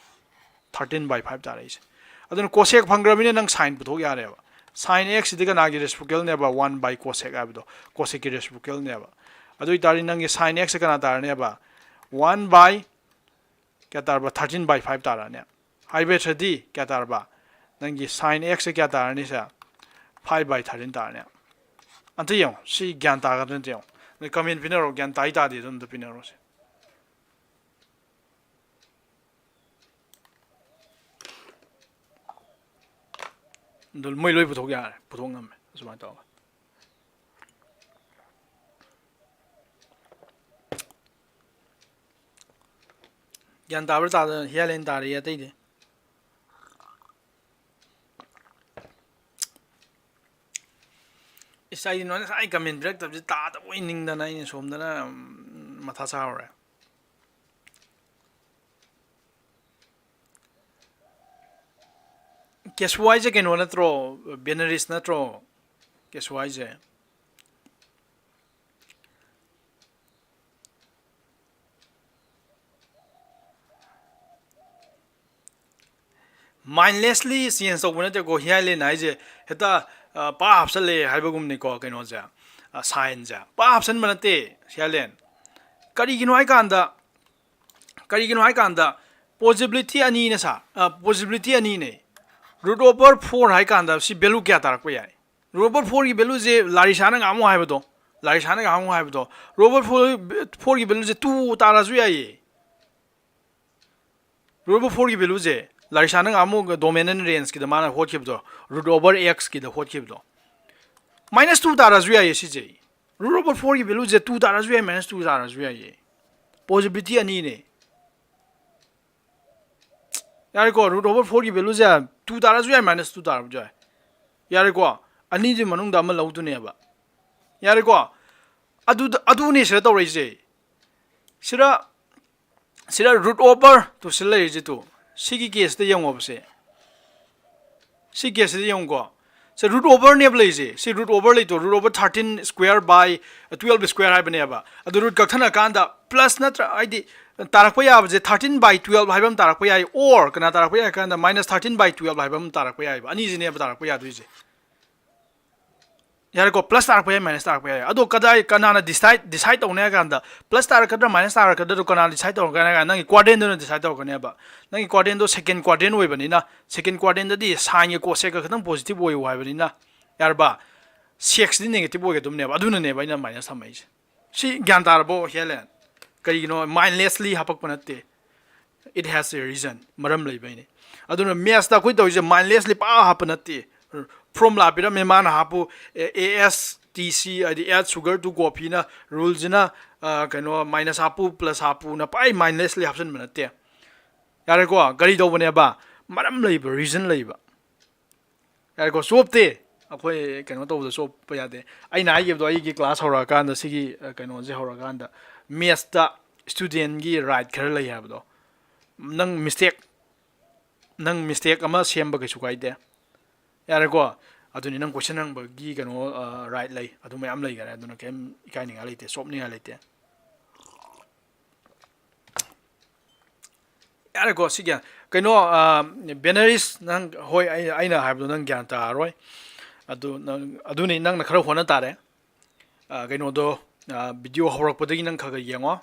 Thirteen by five ꯇꯥꯔꯛꯏꯁꯦ꯫ ꯑꯗꯨꯅ cosec ꯐꯪꯈ꯭ꯔꯕꯅꯤꯅ ꯅꯪ sine ꯄꯨꯊꯣꯛ ꯌꯥꯔꯦꯕ꯫ Sine x ꯁꯤꯗꯤ ꯀꯅꯥꯒꯤ reciprocal ꯅꯦꯕ? One by cosec ꯍꯥꯏꯕꯗꯣ cosec ꯀꯤ reciprocal ꯅꯦꯕ꯫ ꯑꯗꯨ ꯑꯣꯏꯇꯥꯔꯗꯤ ꯅꯪꯒꯤ sine x ꯁꯦ ꯀꯅꯥ ꯇꯥꯔꯅꯦꯕ? One by ꯀꯌꯥ ꯇꯥꯔꯕ? Thirteen by five ꯇꯥꯔꯅꯦ꯫ ꯍꯥꯏꯕ ꯁꯤꯗꯤ ꯀꯌꯥ ꯇꯥꯔꯕ? ꯅꯪꯒꯤ sine x ꯁꯦ ꯀꯌꯥ ꯇꯥꯔꯅꯤ ꯁꯦ? Five by thirteen ꯇꯥꯔꯅꯦ꯫ ꯑꯝꯇ ꯌꯦꯡꯉꯣ, ꯁꯤ ꯒ꯭ꯌꯥꯟ ꯇꯥꯒꯗ꯭ꯔꯥ ꯑꯝꯇ ꯌꯦꯡꯉꯣ꯫ ꯅꯣꯏ comment ꯄꯤꯅꯔꯣ, ꯒ꯭ꯌꯥꯟ ꯇꯥꯏ ꯇꯥꯗꯦ ꯑꯗꯨ ꯑꯝꯇ ꯄꯤꯅꯔꯣꯁꯦ꯫ ꯑꯗꯨ ꯃꯣꯏ ꯂꯣꯏ ꯄꯨꯊꯣꯛ ꯌꯥꯔꯦ, ꯄꯨꯊꯣꯛ ꯉꯝꯃꯦ ꯑꯁꯨꯃꯥꯏꯅ ꯇꯧꯔꯒ꯫ ꯒ꯭ꯌꯥꯟ ꯇꯥꯕ꯭ꯔꯥ ꯇꯥꯗ ꯍꯤꯌꯥꯂꯦꯟ ꯇꯥꯔꯤ ꯑꯇꯩꯗꯤ꯫ ꯏꯁ, ꯑꯩꯗꯤ ꯅꯣꯏ ꯉꯁꯥꯏ ꯀꯃꯦꯟ ꯄꯤꯔꯛꯇꯕꯁꯦ ꯇꯥꯗꯕ ꯑꯣꯏ ꯅꯤꯡꯗꯅ ꯑꯩꯅ ꯁꯣꯝꯗꯅ ꯃꯊꯥ ꯁꯥꯔꯨꯔꯦ꯫ ꯀꯦꯁꯨ ꯍꯥꯏꯁꯦ ꯀꯩꯅꯣ ꯅꯠꯇ꯭ꯔꯣ? ꯕꯦꯅꯔꯤꯁ ꯅꯠꯇ꯭ꯔꯣ ꯀꯦꯁꯨ ꯍꯥꯏꯁꯦ? ꯃꯥꯏꯟꯂꯦꯁꯂꯤ ꯆꯦꯟꯖ ꯇꯧꯕ ꯅꯠꯇꯦꯀꯣ ꯍꯤꯌꯥꯂꯦꯟ ꯍꯥꯏꯁꯦ꯫ ꯍꯦꯛꯇ ꯄꯥ ꯍꯥꯞꯆꯜꯂꯦ ꯍꯥꯏꯕꯒꯨꯝꯅꯤꯀꯣ ꯀꯩꯅꯣꯁꯦ, ꯁꯥꯏꯟꯁꯦ ꯄꯥ ꯍꯥꯞꯆꯟꯕ ꯅꯠꯇꯦ꯫ ꯍꯤꯌꯥꯂꯦꯟ ꯀꯔꯤꯒꯤꯅꯣ ꯍꯥꯏꯀꯥꯟꯗ ꯀꯔꯤꯒꯤꯅꯣ ꯍꯥꯏꯀꯥꯟꯗ ꯄꯣꯖꯤꯕꯤꯂꯤꯇꯤ ꯑꯅꯤꯅ ꯁꯥ ꯄꯣꯖꯤꯕꯤꯂꯤꯇꯤ ꯑꯅꯤꯅꯦ꯫ ꯔꯨꯠ ꯑꯣꯚꯔ ꯐꯣꯔ ꯍꯥꯏꯀꯥꯟꯗ ꯁꯤ ꯚꯦꯂꯨ ꯀꯌꯥ ꯇꯥꯔꯛꯄ ꯌꯥꯏ? ꯔꯨꯠ ꯑꯣꯚꯔ ꯐꯣꯔꯒꯤ ꯚꯦꯂꯨꯁꯦ ꯂꯥꯔꯤꯁꯥꯅ ꯉꯥꯡꯉꯨ ꯍꯥꯏꯕꯗꯣ, ꯂꯥꯔꯤꯁꯥꯅ ꯉꯥꯡꯉꯨ ꯍꯥꯏꯕꯗꯣ, ꯔꯨꯠ ꯑꯣꯚꯔ ꯐꯣꯔ ꯐꯣꯔꯒꯤ ꯚꯦꯂꯨꯁꯦ ꯇꯨ ꯇꯥꯔꯁꯨ ꯌꯥꯏꯌꯦ꯫ ꯔꯨꯠ ꯑꯣꯚꯔ ꯐꯣꯔꯒꯤ ꯚꯦꯂꯨꯁꯦ ꯂꯥꯔꯤꯁꯥꯅ ꯉꯥꯡꯉꯨ ꯗꯣꯃꯦꯟ ꯑꯦꯟ ꯔꯦꯟꯖꯀꯤꯗ ꯃꯥꯅ ꯍꯣꯠꯈꯤꯕꯗꯣ, ꯔꯨꯠ ꯑꯣꯚꯔ ꯑꯦꯛꯁꯀꯤꯗ ꯍꯣꯠꯈꯤꯕꯗꯣ, ꯃꯥꯏꯅꯁ ꯇꯨ ꯇꯥꯔꯁꯨ ꯌꯥꯏꯌꯦ ꯁꯤꯁꯦ꯫ ꯔꯨꯠ ꯑꯣꯚꯔ ꯐꯣꯔꯒꯤ ꯚꯦꯂꯨꯁꯦ ꯇꯨ ꯇꯥꯔꯁꯨ ꯌꯥꯏ, ꯃꯥꯏꯅꯁ ꯇꯨ ꯇꯥꯔꯁꯨ ꯌꯥꯏꯌꯦ꯫ ꯄꯣꯖꯤꯕꯤꯂꯤꯇꯤ ꯑꯅꯤꯅꯦ꯫ ꯌꯥꯔꯦꯀꯣ, ꯔꯨꯠ ꯑꯣꯚꯔ ꯐꯣꯔꯒꯤ ꯚꯦꯂꯨꯁꯦ ꯇꯨ ꯇꯥꯔꯁꯨ ꯌꯥꯏ, ꯃꯥꯏꯅꯁ ꯇꯨ ꯇꯥꯔꯁꯨ ꯌꯥꯏ꯫ ꯌꯥꯔꯦꯀꯣ, ꯑꯅꯤꯗꯨꯒꯤ ꯃꯅꯨꯡꯗ ꯑꯃ ꯂꯧꯗꯨꯅꯦꯕ꯫ ꯌꯥꯔꯦꯀꯣ, ꯑꯗꯨꯗ ꯑꯗꯨꯅꯦ ꯁꯤꯗ ꯇꯧꯔꯛꯏꯁꯦ꯫ ꯁꯤꯗ ꯁꯤꯗ ꯔꯨꯠ ꯑꯣꯚꯔ ꯇꯨ ꯁꯤ ꯂꯩꯔꯤꯁꯦ ꯇꯨ꯫ ꯁꯤꯒꯤ ꯀꯦꯁꯇ ꯌꯦꯡꯉꯣꯕꯁꯦ꯫ ꯁꯤ ꯀꯦꯁꯁꯤꯗ ꯌꯦꯡꯉꯨꯀꯣ꯫ ꯁꯤ ꯔꯨꯠ ꯑꯣꯚꯔꯅꯦꯕ ꯂꯩꯔꯤꯁꯦ꯫ ꯁꯤ ꯔꯨꯠ ꯑꯣꯚꯔ ꯂꯩꯇ꯭ꯔꯣ? ꯔꯨꯠ ꯑꯣꯚꯔ ꯊꯥꯔꯇꯤꯟ ꯁ꯭ꯀ꯭ꯋꯦꯔ ꯕꯥꯏ ꯇꯨꯌꯦꯜꯞ ꯁ꯭ꯀ꯭ꯋꯦꯔ ꯍꯥꯏꯕꯅꯦꯕ꯫ ꯑꯗꯨ ꯔꯨꯠ ꯀꯛꯊꯠꯅꯔꯀꯥꯟꯗ ꯄ꯭ꯂꯁ ꯅꯠꯇ꯭ꯔ ꯍꯥꯏꯗꯤ ꯇꯥꯔꯛꯄ ꯌꯥꯕꯁꯦ ꯊꯥꯔꯇꯤꯟ ꯕꯥꯏ ꯇꯨꯌꯦꯜꯞ ꯍꯥꯏꯕ ꯑꯃ ꯇꯥꯔꯛꯄ ꯌꯥꯏ, ꯑꯣꯔ ꯀꯅꯥ ꯇꯥꯔꯛꯄ ꯌꯥꯏ ꯍꯥꯏ ꯀꯥꯟꯗ ꯃꯥꯏꯅꯁ ꯊꯥꯔꯇꯤꯟ ꯕꯥꯏ ꯇꯨꯌꯦꯜꯞ ꯍꯥꯏꯕ ꯑꯃ ꯇꯥꯔꯛꯄ ꯌꯥꯏꯕ꯫ ꯑꯅꯤꯁꯤꯅꯦꯕ ꯇꯥꯔꯛꯄ ꯌꯥꯗꯣꯏꯁꯦ꯫ ꯌꯥꯔꯦꯀꯣ, ꯄ꯭ꯂꯁ ꯇꯥꯔꯛꯄ ꯌꯥꯏ, ꯃꯥꯏꯅꯁ ꯇꯥꯔꯛꯄ ꯌꯥꯏ꯫ ꯑꯗꯣ ꯀꯗꯥꯏ, ꯀꯅꯥꯅ ꯗꯤꯁꯥꯏꯠ ꯗꯤꯁꯥꯏꯠ ꯇꯧꯅꯤ ꯍꯥꯏ ꯀꯥꯟꯗ ꯄ꯭ꯂꯁ ꯇꯥꯔꯛꯀꯗ꯭ꯔꯥ ꯃꯥꯏꯅꯁ ꯇꯥꯔꯛꯀꯗ꯭ꯔꯥꯗꯣ ꯀꯅꯥꯅ ꯗꯤꯁꯥꯏꯠ ꯇꯧꯔꯛꯀꯅꯤ ꯍꯥꯏ ꯀꯥꯟꯗ ꯅꯪꯒꯤ ꯀ꯭ꯋꯥꯗ꯭ꯔꯦꯟꯗꯨꯅ ꯗꯤꯁꯥꯏꯠ ꯇꯧꯔꯛꯀꯅꯦꯕ꯫ ꯅꯪꯒꯤ ꯀ꯭ꯋꯥꯗ꯭ꯔꯦꯟꯗꯣ ꯁꯦꯀꯦꯟ ꯀ꯭ꯋꯥꯗ꯭ꯔꯦꯟ ꯑꯣꯏꯕꯅꯤꯅ, ꯁꯦꯀꯦꯟ ꯀ꯭ꯋꯥꯗ꯭ꯔꯦꯟꯗꯗꯤ ꯁꯥꯏꯟꯒ ꯀꯣꯁꯦꯛꯀ ꯈꯤꯇꯪ ꯄꯣꯖꯤꯇꯤꯚ ꯑꯣꯏꯌꯨ ꯍꯥꯏꯕꯅꯤꯅ, ꯌꯥꯔꯕ? ꯁꯦꯛꯁꯇꯤ ꯅꯦꯒꯦꯇꯤꯚ ꯑꯣꯏꯒꯗꯕꯅꯦꯕ꯫ ꯑꯗꯨꯅꯅꯦꯕ ꯑꯩꯅ ꯃꯥꯏꯅꯁ ꯊꯝꯃꯛꯏꯁꯦ꯫ ꯁꯤ ꯒ꯭ꯌꯥꯟ ꯇꯥꯔꯕꯣ, ꯍꯦꯂꯦꯟ? ꯀꯔꯤꯒꯤꯅꯣ ꯃꯥꯏꯟꯂꯦꯁꯂꯤ ꯍꯥꯄꯛꯄ ꯅꯠꯇꯦ꯫ It has a reason. ꯃꯔꯝ ꯂꯩꯕꯩꯅꯦ꯫ ꯑꯗꯨꯅ ꯃꯦꯠꯁꯇ ꯑꯩꯈꯣꯏ ꯇꯧꯔꯤꯁꯦ ꯃꯥꯏꯟꯂꯦꯁꯂꯤ ꯄꯥ ꯍꯥꯞꯄ ꯅꯠꯇꯦ꯫ ꯐꯣꯔꯃꯨꯂꯥ ꯄꯤꯔꯝꯃꯦ, ꯃꯥꯅ ꯍꯥꯞꯄꯨ, ꯑꯦ ꯑꯦꯁ ꯇꯤ ꯁꯤ, ꯍꯥꯏꯗꯤ add sugar to coffeeꯅ ꯔꯨꯜꯁꯤꯅ, ꯑ, ꯀꯩꯅꯣ, ꯃꯥꯏꯅꯁ ꯍꯥꯞꯄꯨ, ꯄ꯭ꯂꯁ ꯍꯥꯞꯄꯨꯅ ꯄꯥꯏ ꯃꯥꯏꯟꯂꯦꯁꯂꯤ ꯍꯥꯞꯆꯤꯟꯕ ꯅꯠꯇꯦ꯫ ꯌꯥꯔꯦꯀꯣ? ꯀꯔꯤ ꯇꯧꯕꯅꯦꯕ? ꯃꯔꯝ ꯂꯩꯕ, ꯔꯤꯖꯟ ꯂꯩꯕ꯫ ꯌꯥꯔꯦꯀꯣ? ꯆꯣꯞꯇꯦ꯫ ꯑꯩꯈꯣꯏ ꯀꯩꯅꯣ ꯇꯧꯕꯗ ꯆꯣꯞꯄ ꯌꯥꯗꯦ꯫ ꯑꯩꯅ ꯍꯥꯏꯈꯤꯕꯗꯣ, ꯑꯩꯒꯤ ꯀ꯭ꯂꯥꯁ ꯍꯧꯔꯛꯑꯀꯥꯟꯗ, ꯁꯤꯒꯤ, ꯑ, ꯀꯩꯅꯣꯁꯦ ꯍꯧꯔꯛꯑꯀꯥꯟꯗ, ꯃꯦꯠꯁꯇ ꯁ꯭ꯇꯨꯗꯦꯟꯒꯤ ꯔꯥꯏꯠ ꯈꯔ ꯂꯩ ꯍꯥꯏꯕꯗꯣ, ꯅꯪ ꯃꯤꯁꯇꯦꯛ, ꯅꯪ ꯃꯤꯁꯇꯦꯛ ꯑꯃ ꯁꯦꯝꯕ ꯀꯩꯁꯨ ꯀꯥꯏꯗꯦ꯫ ꯌꯥꯔꯦꯀꯣ? ꯑꯗꯨꯅꯤ, ꯅꯪ ꯀꯣꯏꯁꯟ ꯍꯪꯕꯒꯤ ꯀꯩꯅꯣ, ꯑ, ꯔꯥꯏꯠ ꯂꯩ, ꯑꯗꯨ ꯃꯌꯥꯝ ꯂꯩꯈꯔꯦ, ꯑꯗꯨꯅ ꯀꯩꯝ ꯏꯀꯥꯏꯅꯤꯡꯉꯥꯏ ꯂꯩꯇꯦ, ꯆꯣꯞꯅꯤꯡꯉꯥꯏ ꯂꯩꯇꯦ꯫ ꯌꯥꯔꯦꯀꯣ, ꯁꯤ ꯒ꯭ꯌꯥꯟ, ꯀꯩꯅꯣ, ꯑ, ꯕꯦꯅꯔꯤꯁ, ꯅꯪ, ꯍꯣꯏ, ꯑꯩ, ꯑꯩꯅ ꯍꯥꯏꯕꯗꯣ ꯅꯪ ꯒ꯭ꯌꯥꯟ ꯇꯥꯔꯔꯣꯏ꯫ ꯑꯗꯨ ꯅꯪ, ꯑꯗꯨꯅꯤ, ꯅꯪꯅ ꯈꯔ ꯍꯣꯠꯅ ꯇꯥꯔꯦ꯫ ꯑ, ꯀꯩꯅꯣꯗꯣ, ꯑ, ꯚꯤꯗꯤꯑꯣ ꯍꯧꯔꯛꯄꯗꯒꯤ ꯅꯪ ꯈꯔ ꯈꯔ ꯌꯦꯡꯉꯣ꯫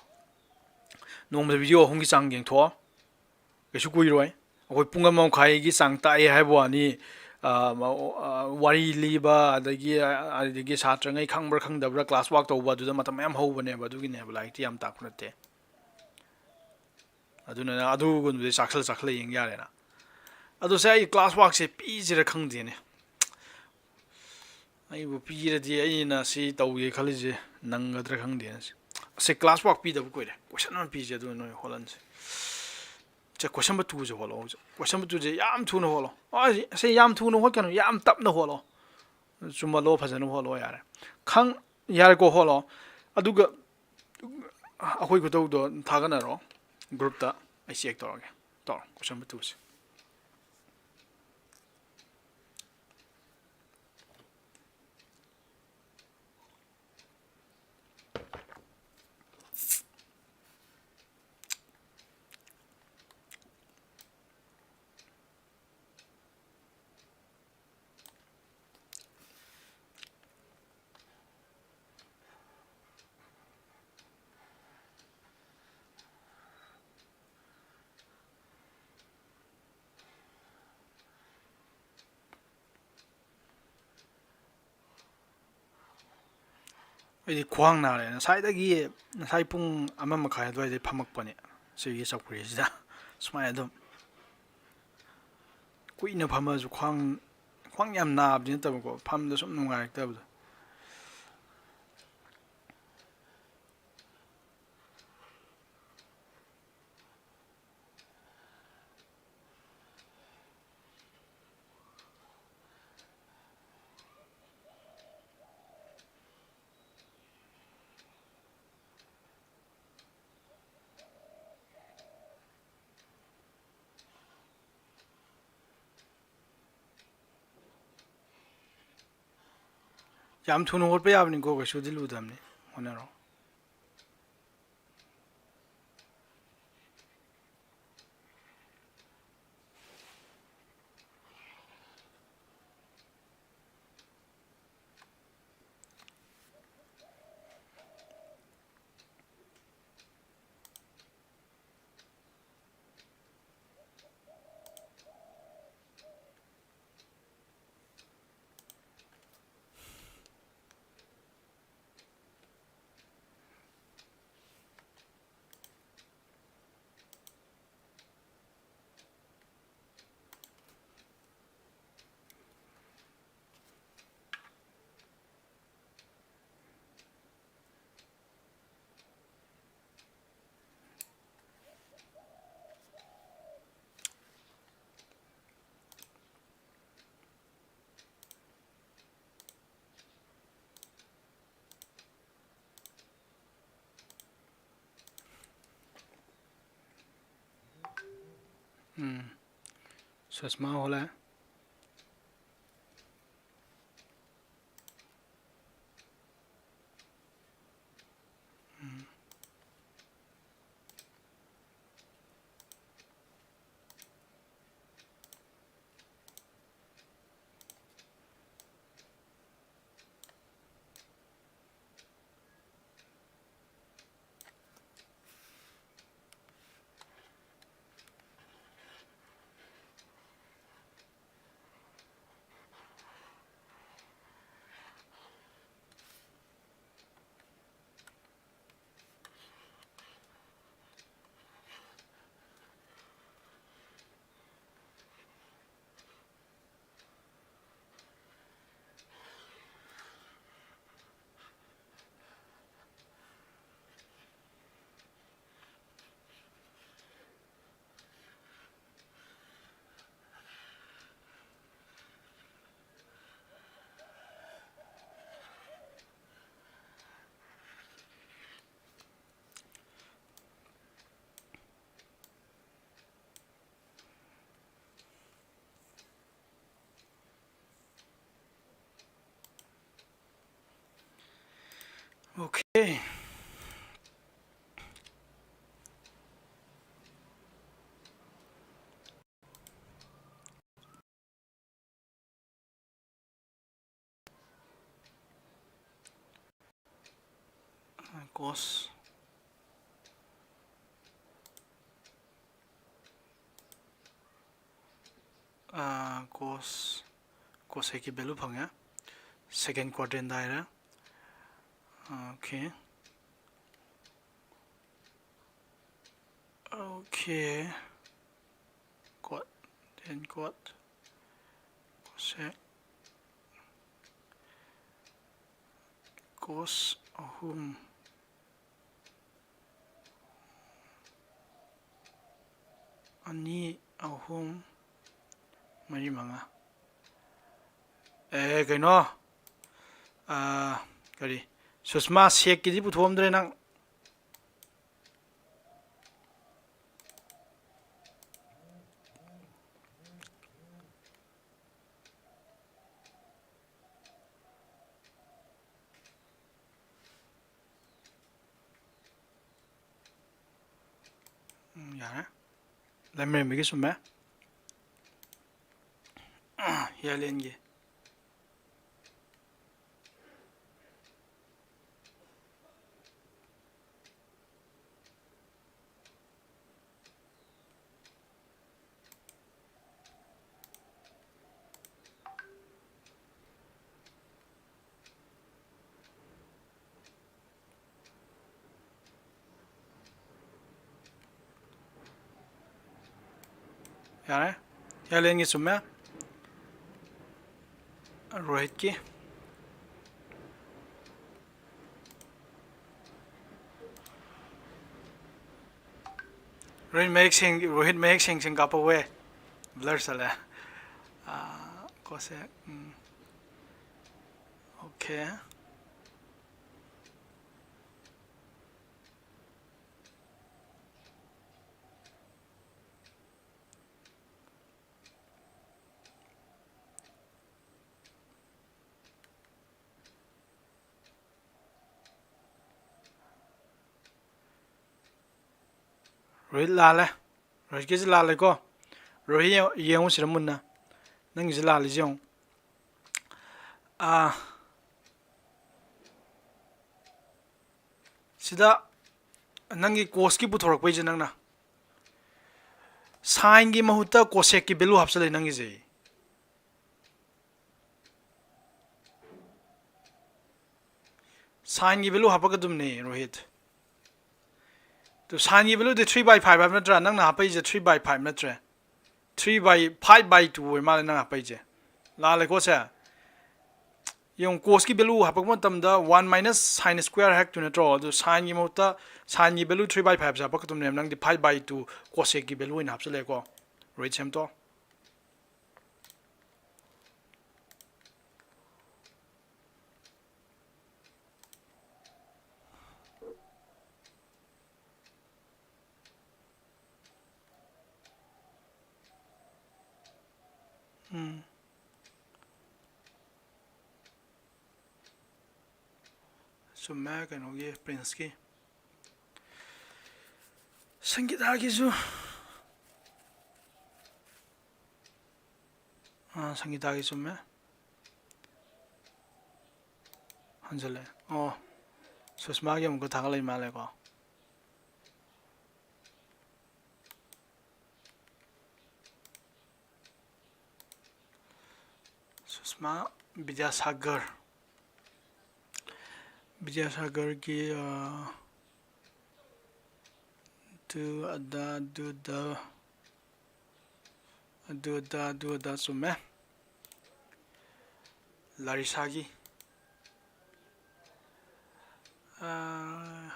ꯅꯣꯡꯃꯗ ꯚꯤꯗꯤꯑꯣ ꯑꯍꯨꯝꯒꯤ ꯆꯥꯡ ꯌꯦꯡꯊꯣꯛꯑꯣ꯫ ꯀꯩꯁꯨ ꯀꯨꯏꯔꯣꯏ꯫ ꯑꯩꯈꯣꯏ ꯄꯨꯡ ꯑꯃ ꯃꯈꯥꯏꯒꯤ ꯆꯥꯡ ꯇꯥꯛꯑꯦ ꯍꯥꯏꯕ ꯋꯥꯅꯤ꯫ ꯑ, ꯃ-, ꯑ, ꯋꯥꯔꯤ ꯂꯤꯕ, ꯑꯗꯒꯤ, ꯑ, ꯑꯗꯒꯤ ꯁꯥꯇ꯭ꯔꯉꯩ ꯈꯪꯕ꯭ꯔꯥ ꯈꯪꯗꯕ꯭ꯔꯥ ꯀ꯭ꯂꯥꯁ ꯋꯥꯔꯛ ꯇꯧꯕ, ꯑꯗꯨꯗ ꯃꯇꯝ ꯃꯌꯥꯝ ꯍꯧꯕꯅꯦꯕ꯫ ꯑꯗꯨꯒꯤꯅꯦꯕ, ꯂꯥꯏꯔꯤꯛꯇꯤ ꯌꯥꯝ ꯇꯥꯛꯄ ꯅꯠꯇꯦ꯫ ꯑꯗꯨꯅ ꯅꯪ ꯑꯗꯨꯒꯨꯝꯕꯗꯤ ꯆꯥꯛꯁꯜ ꯆꯥꯛꯁꯜꯂ ꯌꯦꯡ ꯌꯥꯔꯦꯅ꯫ ꯑꯗꯣ ꯁꯦ, ꯑꯩ ꯀ꯭ꯂꯥꯁ ꯋꯥꯔꯛꯁꯦ ꯄꯤꯁꯤꯔ ꯈꯪꯗꯦꯅꯦ꯫ ꯑꯩꯕꯨ ꯄꯤꯔꯗꯤ ꯑꯩꯅ ꯁꯤ ꯇꯧꯒꯦ ꯈꯜꯂꯤꯁꯦ ꯅꯪꯒꯗ꯭ꯔꯥ ꯈꯪꯗꯦꯅꯦ꯫ ꯑꯁꯦ, ꯀ꯭ꯂꯥꯁ ꯋꯥꯔꯛ ꯄꯤꯗꯕ ꯀꯨꯏꯔꯦ꯫ ꯀꯣꯏꯁꯟ ꯑꯃ ꯄꯤꯁꯦ, ꯑꯗꯨꯒ ꯅꯣꯏ ꯍꯣꯠꯍꯟꯁꯦ꯫ ꯁꯦ, ꯀꯣꯏꯁꯟ ꯕꯨ ꯇꯨꯁꯦ ꯍꯣꯠꯂꯣ ꯍꯧꯖꯤꯛ꯫ ꯀꯣꯏꯁꯟ ꯕꯨ ꯇꯨꯁꯦ ꯌꯥꯝ ꯊꯨꯅ ꯍꯣꯠꯂꯣ꯫ ꯑ, ꯁꯦ, ꯌꯥꯝ ꯊꯨꯅ ꯍꯣꯠꯀꯅꯨ, ꯌꯥꯝ ꯇꯞꯅ ꯍꯣꯠꯂꯣ꯫ ꯆꯨꯝꯃꯜꯂꯣ, ꯐꯖꯅ ꯍꯣꯠꯂꯣ ꯌꯥꯔꯦ꯫ ꯈꯪ-, ꯌꯥꯔꯦꯀꯣ, ꯍꯣꯠꯂꯣ꯫ ꯑꯗꯨꯒ ꯑꯩꯈꯣꯏ ꯈꯨꯇꯧꯗꯣ ꯊꯥꯒꯠꯅꯔꯣ ꯒ꯭ꯔꯨꯞꯇ, ꯑꯩ ꯆꯦꯛ ꯇꯧꯔꯒꯦ꯫ ꯇꯧꯔꯣ, ꯀꯣꯏꯁꯟ ꯕꯨ ꯇꯨꯁꯦ꯫ ꯑꯩꯗꯤ ꯈ꯭ꯋꯥꯡ ꯅꯥꯔꯦ꯫ ꯉꯁꯥꯏꯗꯒꯤ, ꯉꯁꯥꯏ ꯄꯨꯡ ꯑꯃ ꯃꯈꯥꯏ ꯑꯗꯨꯋꯥꯏꯗꯩ ꯐꯝꯃꯛꯄꯅꯦ ꯁꯤꯒꯤ ꯆꯧꯀ꯭ꯔꯤꯁꯤꯗ꯫ ꯁꯨꯃꯥꯏꯅ ꯑꯗꯨꯝ ꯀꯨꯏꯅ ꯐꯝꯃꯁꯨ ꯈ꯭ꯋꯥꯡ ꯈ꯭ꯋꯥꯡ ꯌꯥꯝ ꯅꯥꯕꯗꯤ ꯅꯠꯇꯕꯀꯣ, ꯐꯝꯕꯗ ꯁꯨꯝ ꯅꯨꯡꯉꯥꯏꯔꯛꯇꯕꯗꯣ꯫ ꯌꯥꯝ ꯊꯨꯅ ꯍꯧꯒꯠꯄ ꯌꯥꯕꯅꯤꯀꯣ, ꯀꯩꯁꯨꯗꯤ ꯂꯨꯗꯕꯅꯤ꯫ ꯍꯣꯠꯅꯔꯣ꯫ ꯎꯝ꯫ ꯁꯨꯁꯃꯥ ꯍꯣꯂꯦ꯫ ꯎꯝ꯫ Okay. Cos. Cos, cosecꯀꯤ value ꯐꯪꯉꯦ꯫ Second quadrantꯗ ꯍꯥꯏꯔꯦ꯫ Okay. Okay. Quad, then quad, cosec, cos ꯑꯍꯨꯝ, ꯑꯅꯤ, ꯑꯍꯨꯝ, ꯃꯔꯤ, ꯃꯉꯥ꯫ ꯑꯦ, ꯀꯩꯅꯣ? ꯑꯥ, ꯀꯔꯤ? ꯁꯨꯁꯃꯥ ꯁꯦꯛꯀꯤꯗꯤ ꯄꯨꯊꯣꯛꯑꯝꯗ꯭ꯔꯦ ꯅꯪ꯫ ꯎꯝ, ꯌꯥꯔꯦ꯫ ꯂꯝꯔꯦꯝꯕꯒꯤ ꯆꯨꯝꯃꯦ꯫ ꯍꯤꯌꯥꯂꯦꯟꯒꯤ꯫ ꯌꯥꯔꯦ꯫ ꯍꯤꯌꯥꯂꯦꯟꯒꯤ ꯆꯨꯝꯃꯦ꯫ ꯔꯣꯍꯤꯠꯀꯤ꯫ ꯔꯣꯍꯤꯠ ꯃꯌꯦꯛ ꯁꯦꯡ-, ꯔꯣꯍꯤꯠ ꯃꯌꯦꯛ ꯁꯦꯡ ꯁꯦꯡ ꯀꯥꯞꯄꯛꯎꯍꯦ꯫ Blur ꯆꯠꯂꯦ꯫ ꯑꯥ, cosec, ꯎꯝ꯫ Okay꯫ ꯔꯣꯍꯤꯠ ꯂꯥꯜꯂꯦ꯫ ꯔꯣꯍꯤꯠꯀꯤꯁꯦ ꯂꯥꯜꯂꯦꯀꯣ꯫ ꯔꯣꯍꯤꯠ ꯌꯦꯡꯉꯨ-, ꯌꯦꯡꯉꯨ ꯁꯤꯗ ꯃꯨꯟꯅ꯫ ꯅꯪꯒꯤꯁꯦ ꯂꯥꯜꯂꯤꯁꯦ ꯌꯦꯡꯉꯨ꯫ ꯑꯥ, ꯁꯤꯗ ꯅꯪꯒꯤ cosꯀꯤ ꯄꯨꯊꯣꯔꯛꯄꯩꯁꯦ ꯅꯪꯅ sineꯒꯤ ꯃꯍꯨꯠꯇ cosekꯀꯤ value ꯍꯥꯞꯆꯜꯂꯦ ꯅꯪꯒꯤꯁꯦ꯫ Sineꯒꯤ value ꯍꯥꯞꯄꯛꯀꯗꯕꯅꯦ, ꯔꯣꯍꯤꯠ꯫ ꯑꯗꯨ sineꯒꯤ valueꯗꯤ three by five ꯍꯥꯏꯕ ꯅꯠꯇ꯭ꯔꯥ? ꯅꯪꯅ ꯍꯥꯞꯄꯛꯏꯁꯦ three by five ꯅꯠꯇ꯭ꯔꯦ? Three by, five by two ꯑꯣꯏ ꯃꯥꯜꯂꯦ ꯅꯪ ꯍꯥꯞꯄꯛꯏꯁꯦ꯫ ꯂꯥꯜꯂꯦꯀꯣ ꯁꯦ? ꯌꯦꯡꯉꯨ, cosꯀꯤ value ꯍꯥꯞꯄꯛꯄ ꯃꯇꯝꯗ one minus sine square ꯍꯥꯏꯔꯛꯇꯣꯏ ꯅꯠꯇ꯭ꯔꯣ? ꯑꯗꯨ sineꯒꯤ ꯃꯍꯨꯠꯇ sineꯒꯤ value three by fiveꯁꯦ ꯍꯥꯞꯄꯛꯀꯗꯕꯅꯦꯕ꯫ ꯅꯪꯗꯤ five by two cosekꯀꯤ value ꯑꯣꯏꯅ ꯍꯥꯞꯆꯜꯂꯛꯑꯦꯀꯣ꯫ ꯔꯣꯍꯤꯠ ꯁꯦꯝꯇꯣꯛ꯫ ꯎꯝ꯫ ꯆꯨꯝꯃꯦ, ꯀꯩꯅꯣꯒꯤ, Princeꯀꯤ꯫ ꯁꯪꯒꯤꯇꯥꯒꯤꯁꯨ꯫ ꯑꯥ, ꯁꯪꯒꯤꯇꯥꯒꯤ ꯆꯨꯝꯃꯦ꯫ ꯍꯟꯖꯜꯂꯦ꯫ ꯑꯣ, ꯁꯨꯁꯃꯥꯒꯤ ꯑꯃꯨꯛꯀ ꯊꯥꯒꯠꯂꯛꯏ ꯃꯥꯜꯂꯦꯀꯣ꯫ ꯁꯨꯁꯃꯥ ꯕꯤꯗ꯭ꯌꯥꯁꯥꯒꯔ꯫ ꯕꯤꯗ꯭ꯌꯥꯁꯥꯒꯔꯒꯤ, ꯑ, ꯑꯗꯨ ꯑꯗꯥ, ꯑꯗꯨ ꯑꯗꯥ, ꯑꯗꯨ ꯑꯗꯥ, ꯑꯗꯨ ꯑꯗꯥ ꯆꯨꯝꯃꯦ꯫ ꯂꯥꯔꯤꯁꯥꯒꯤ, ꯑ,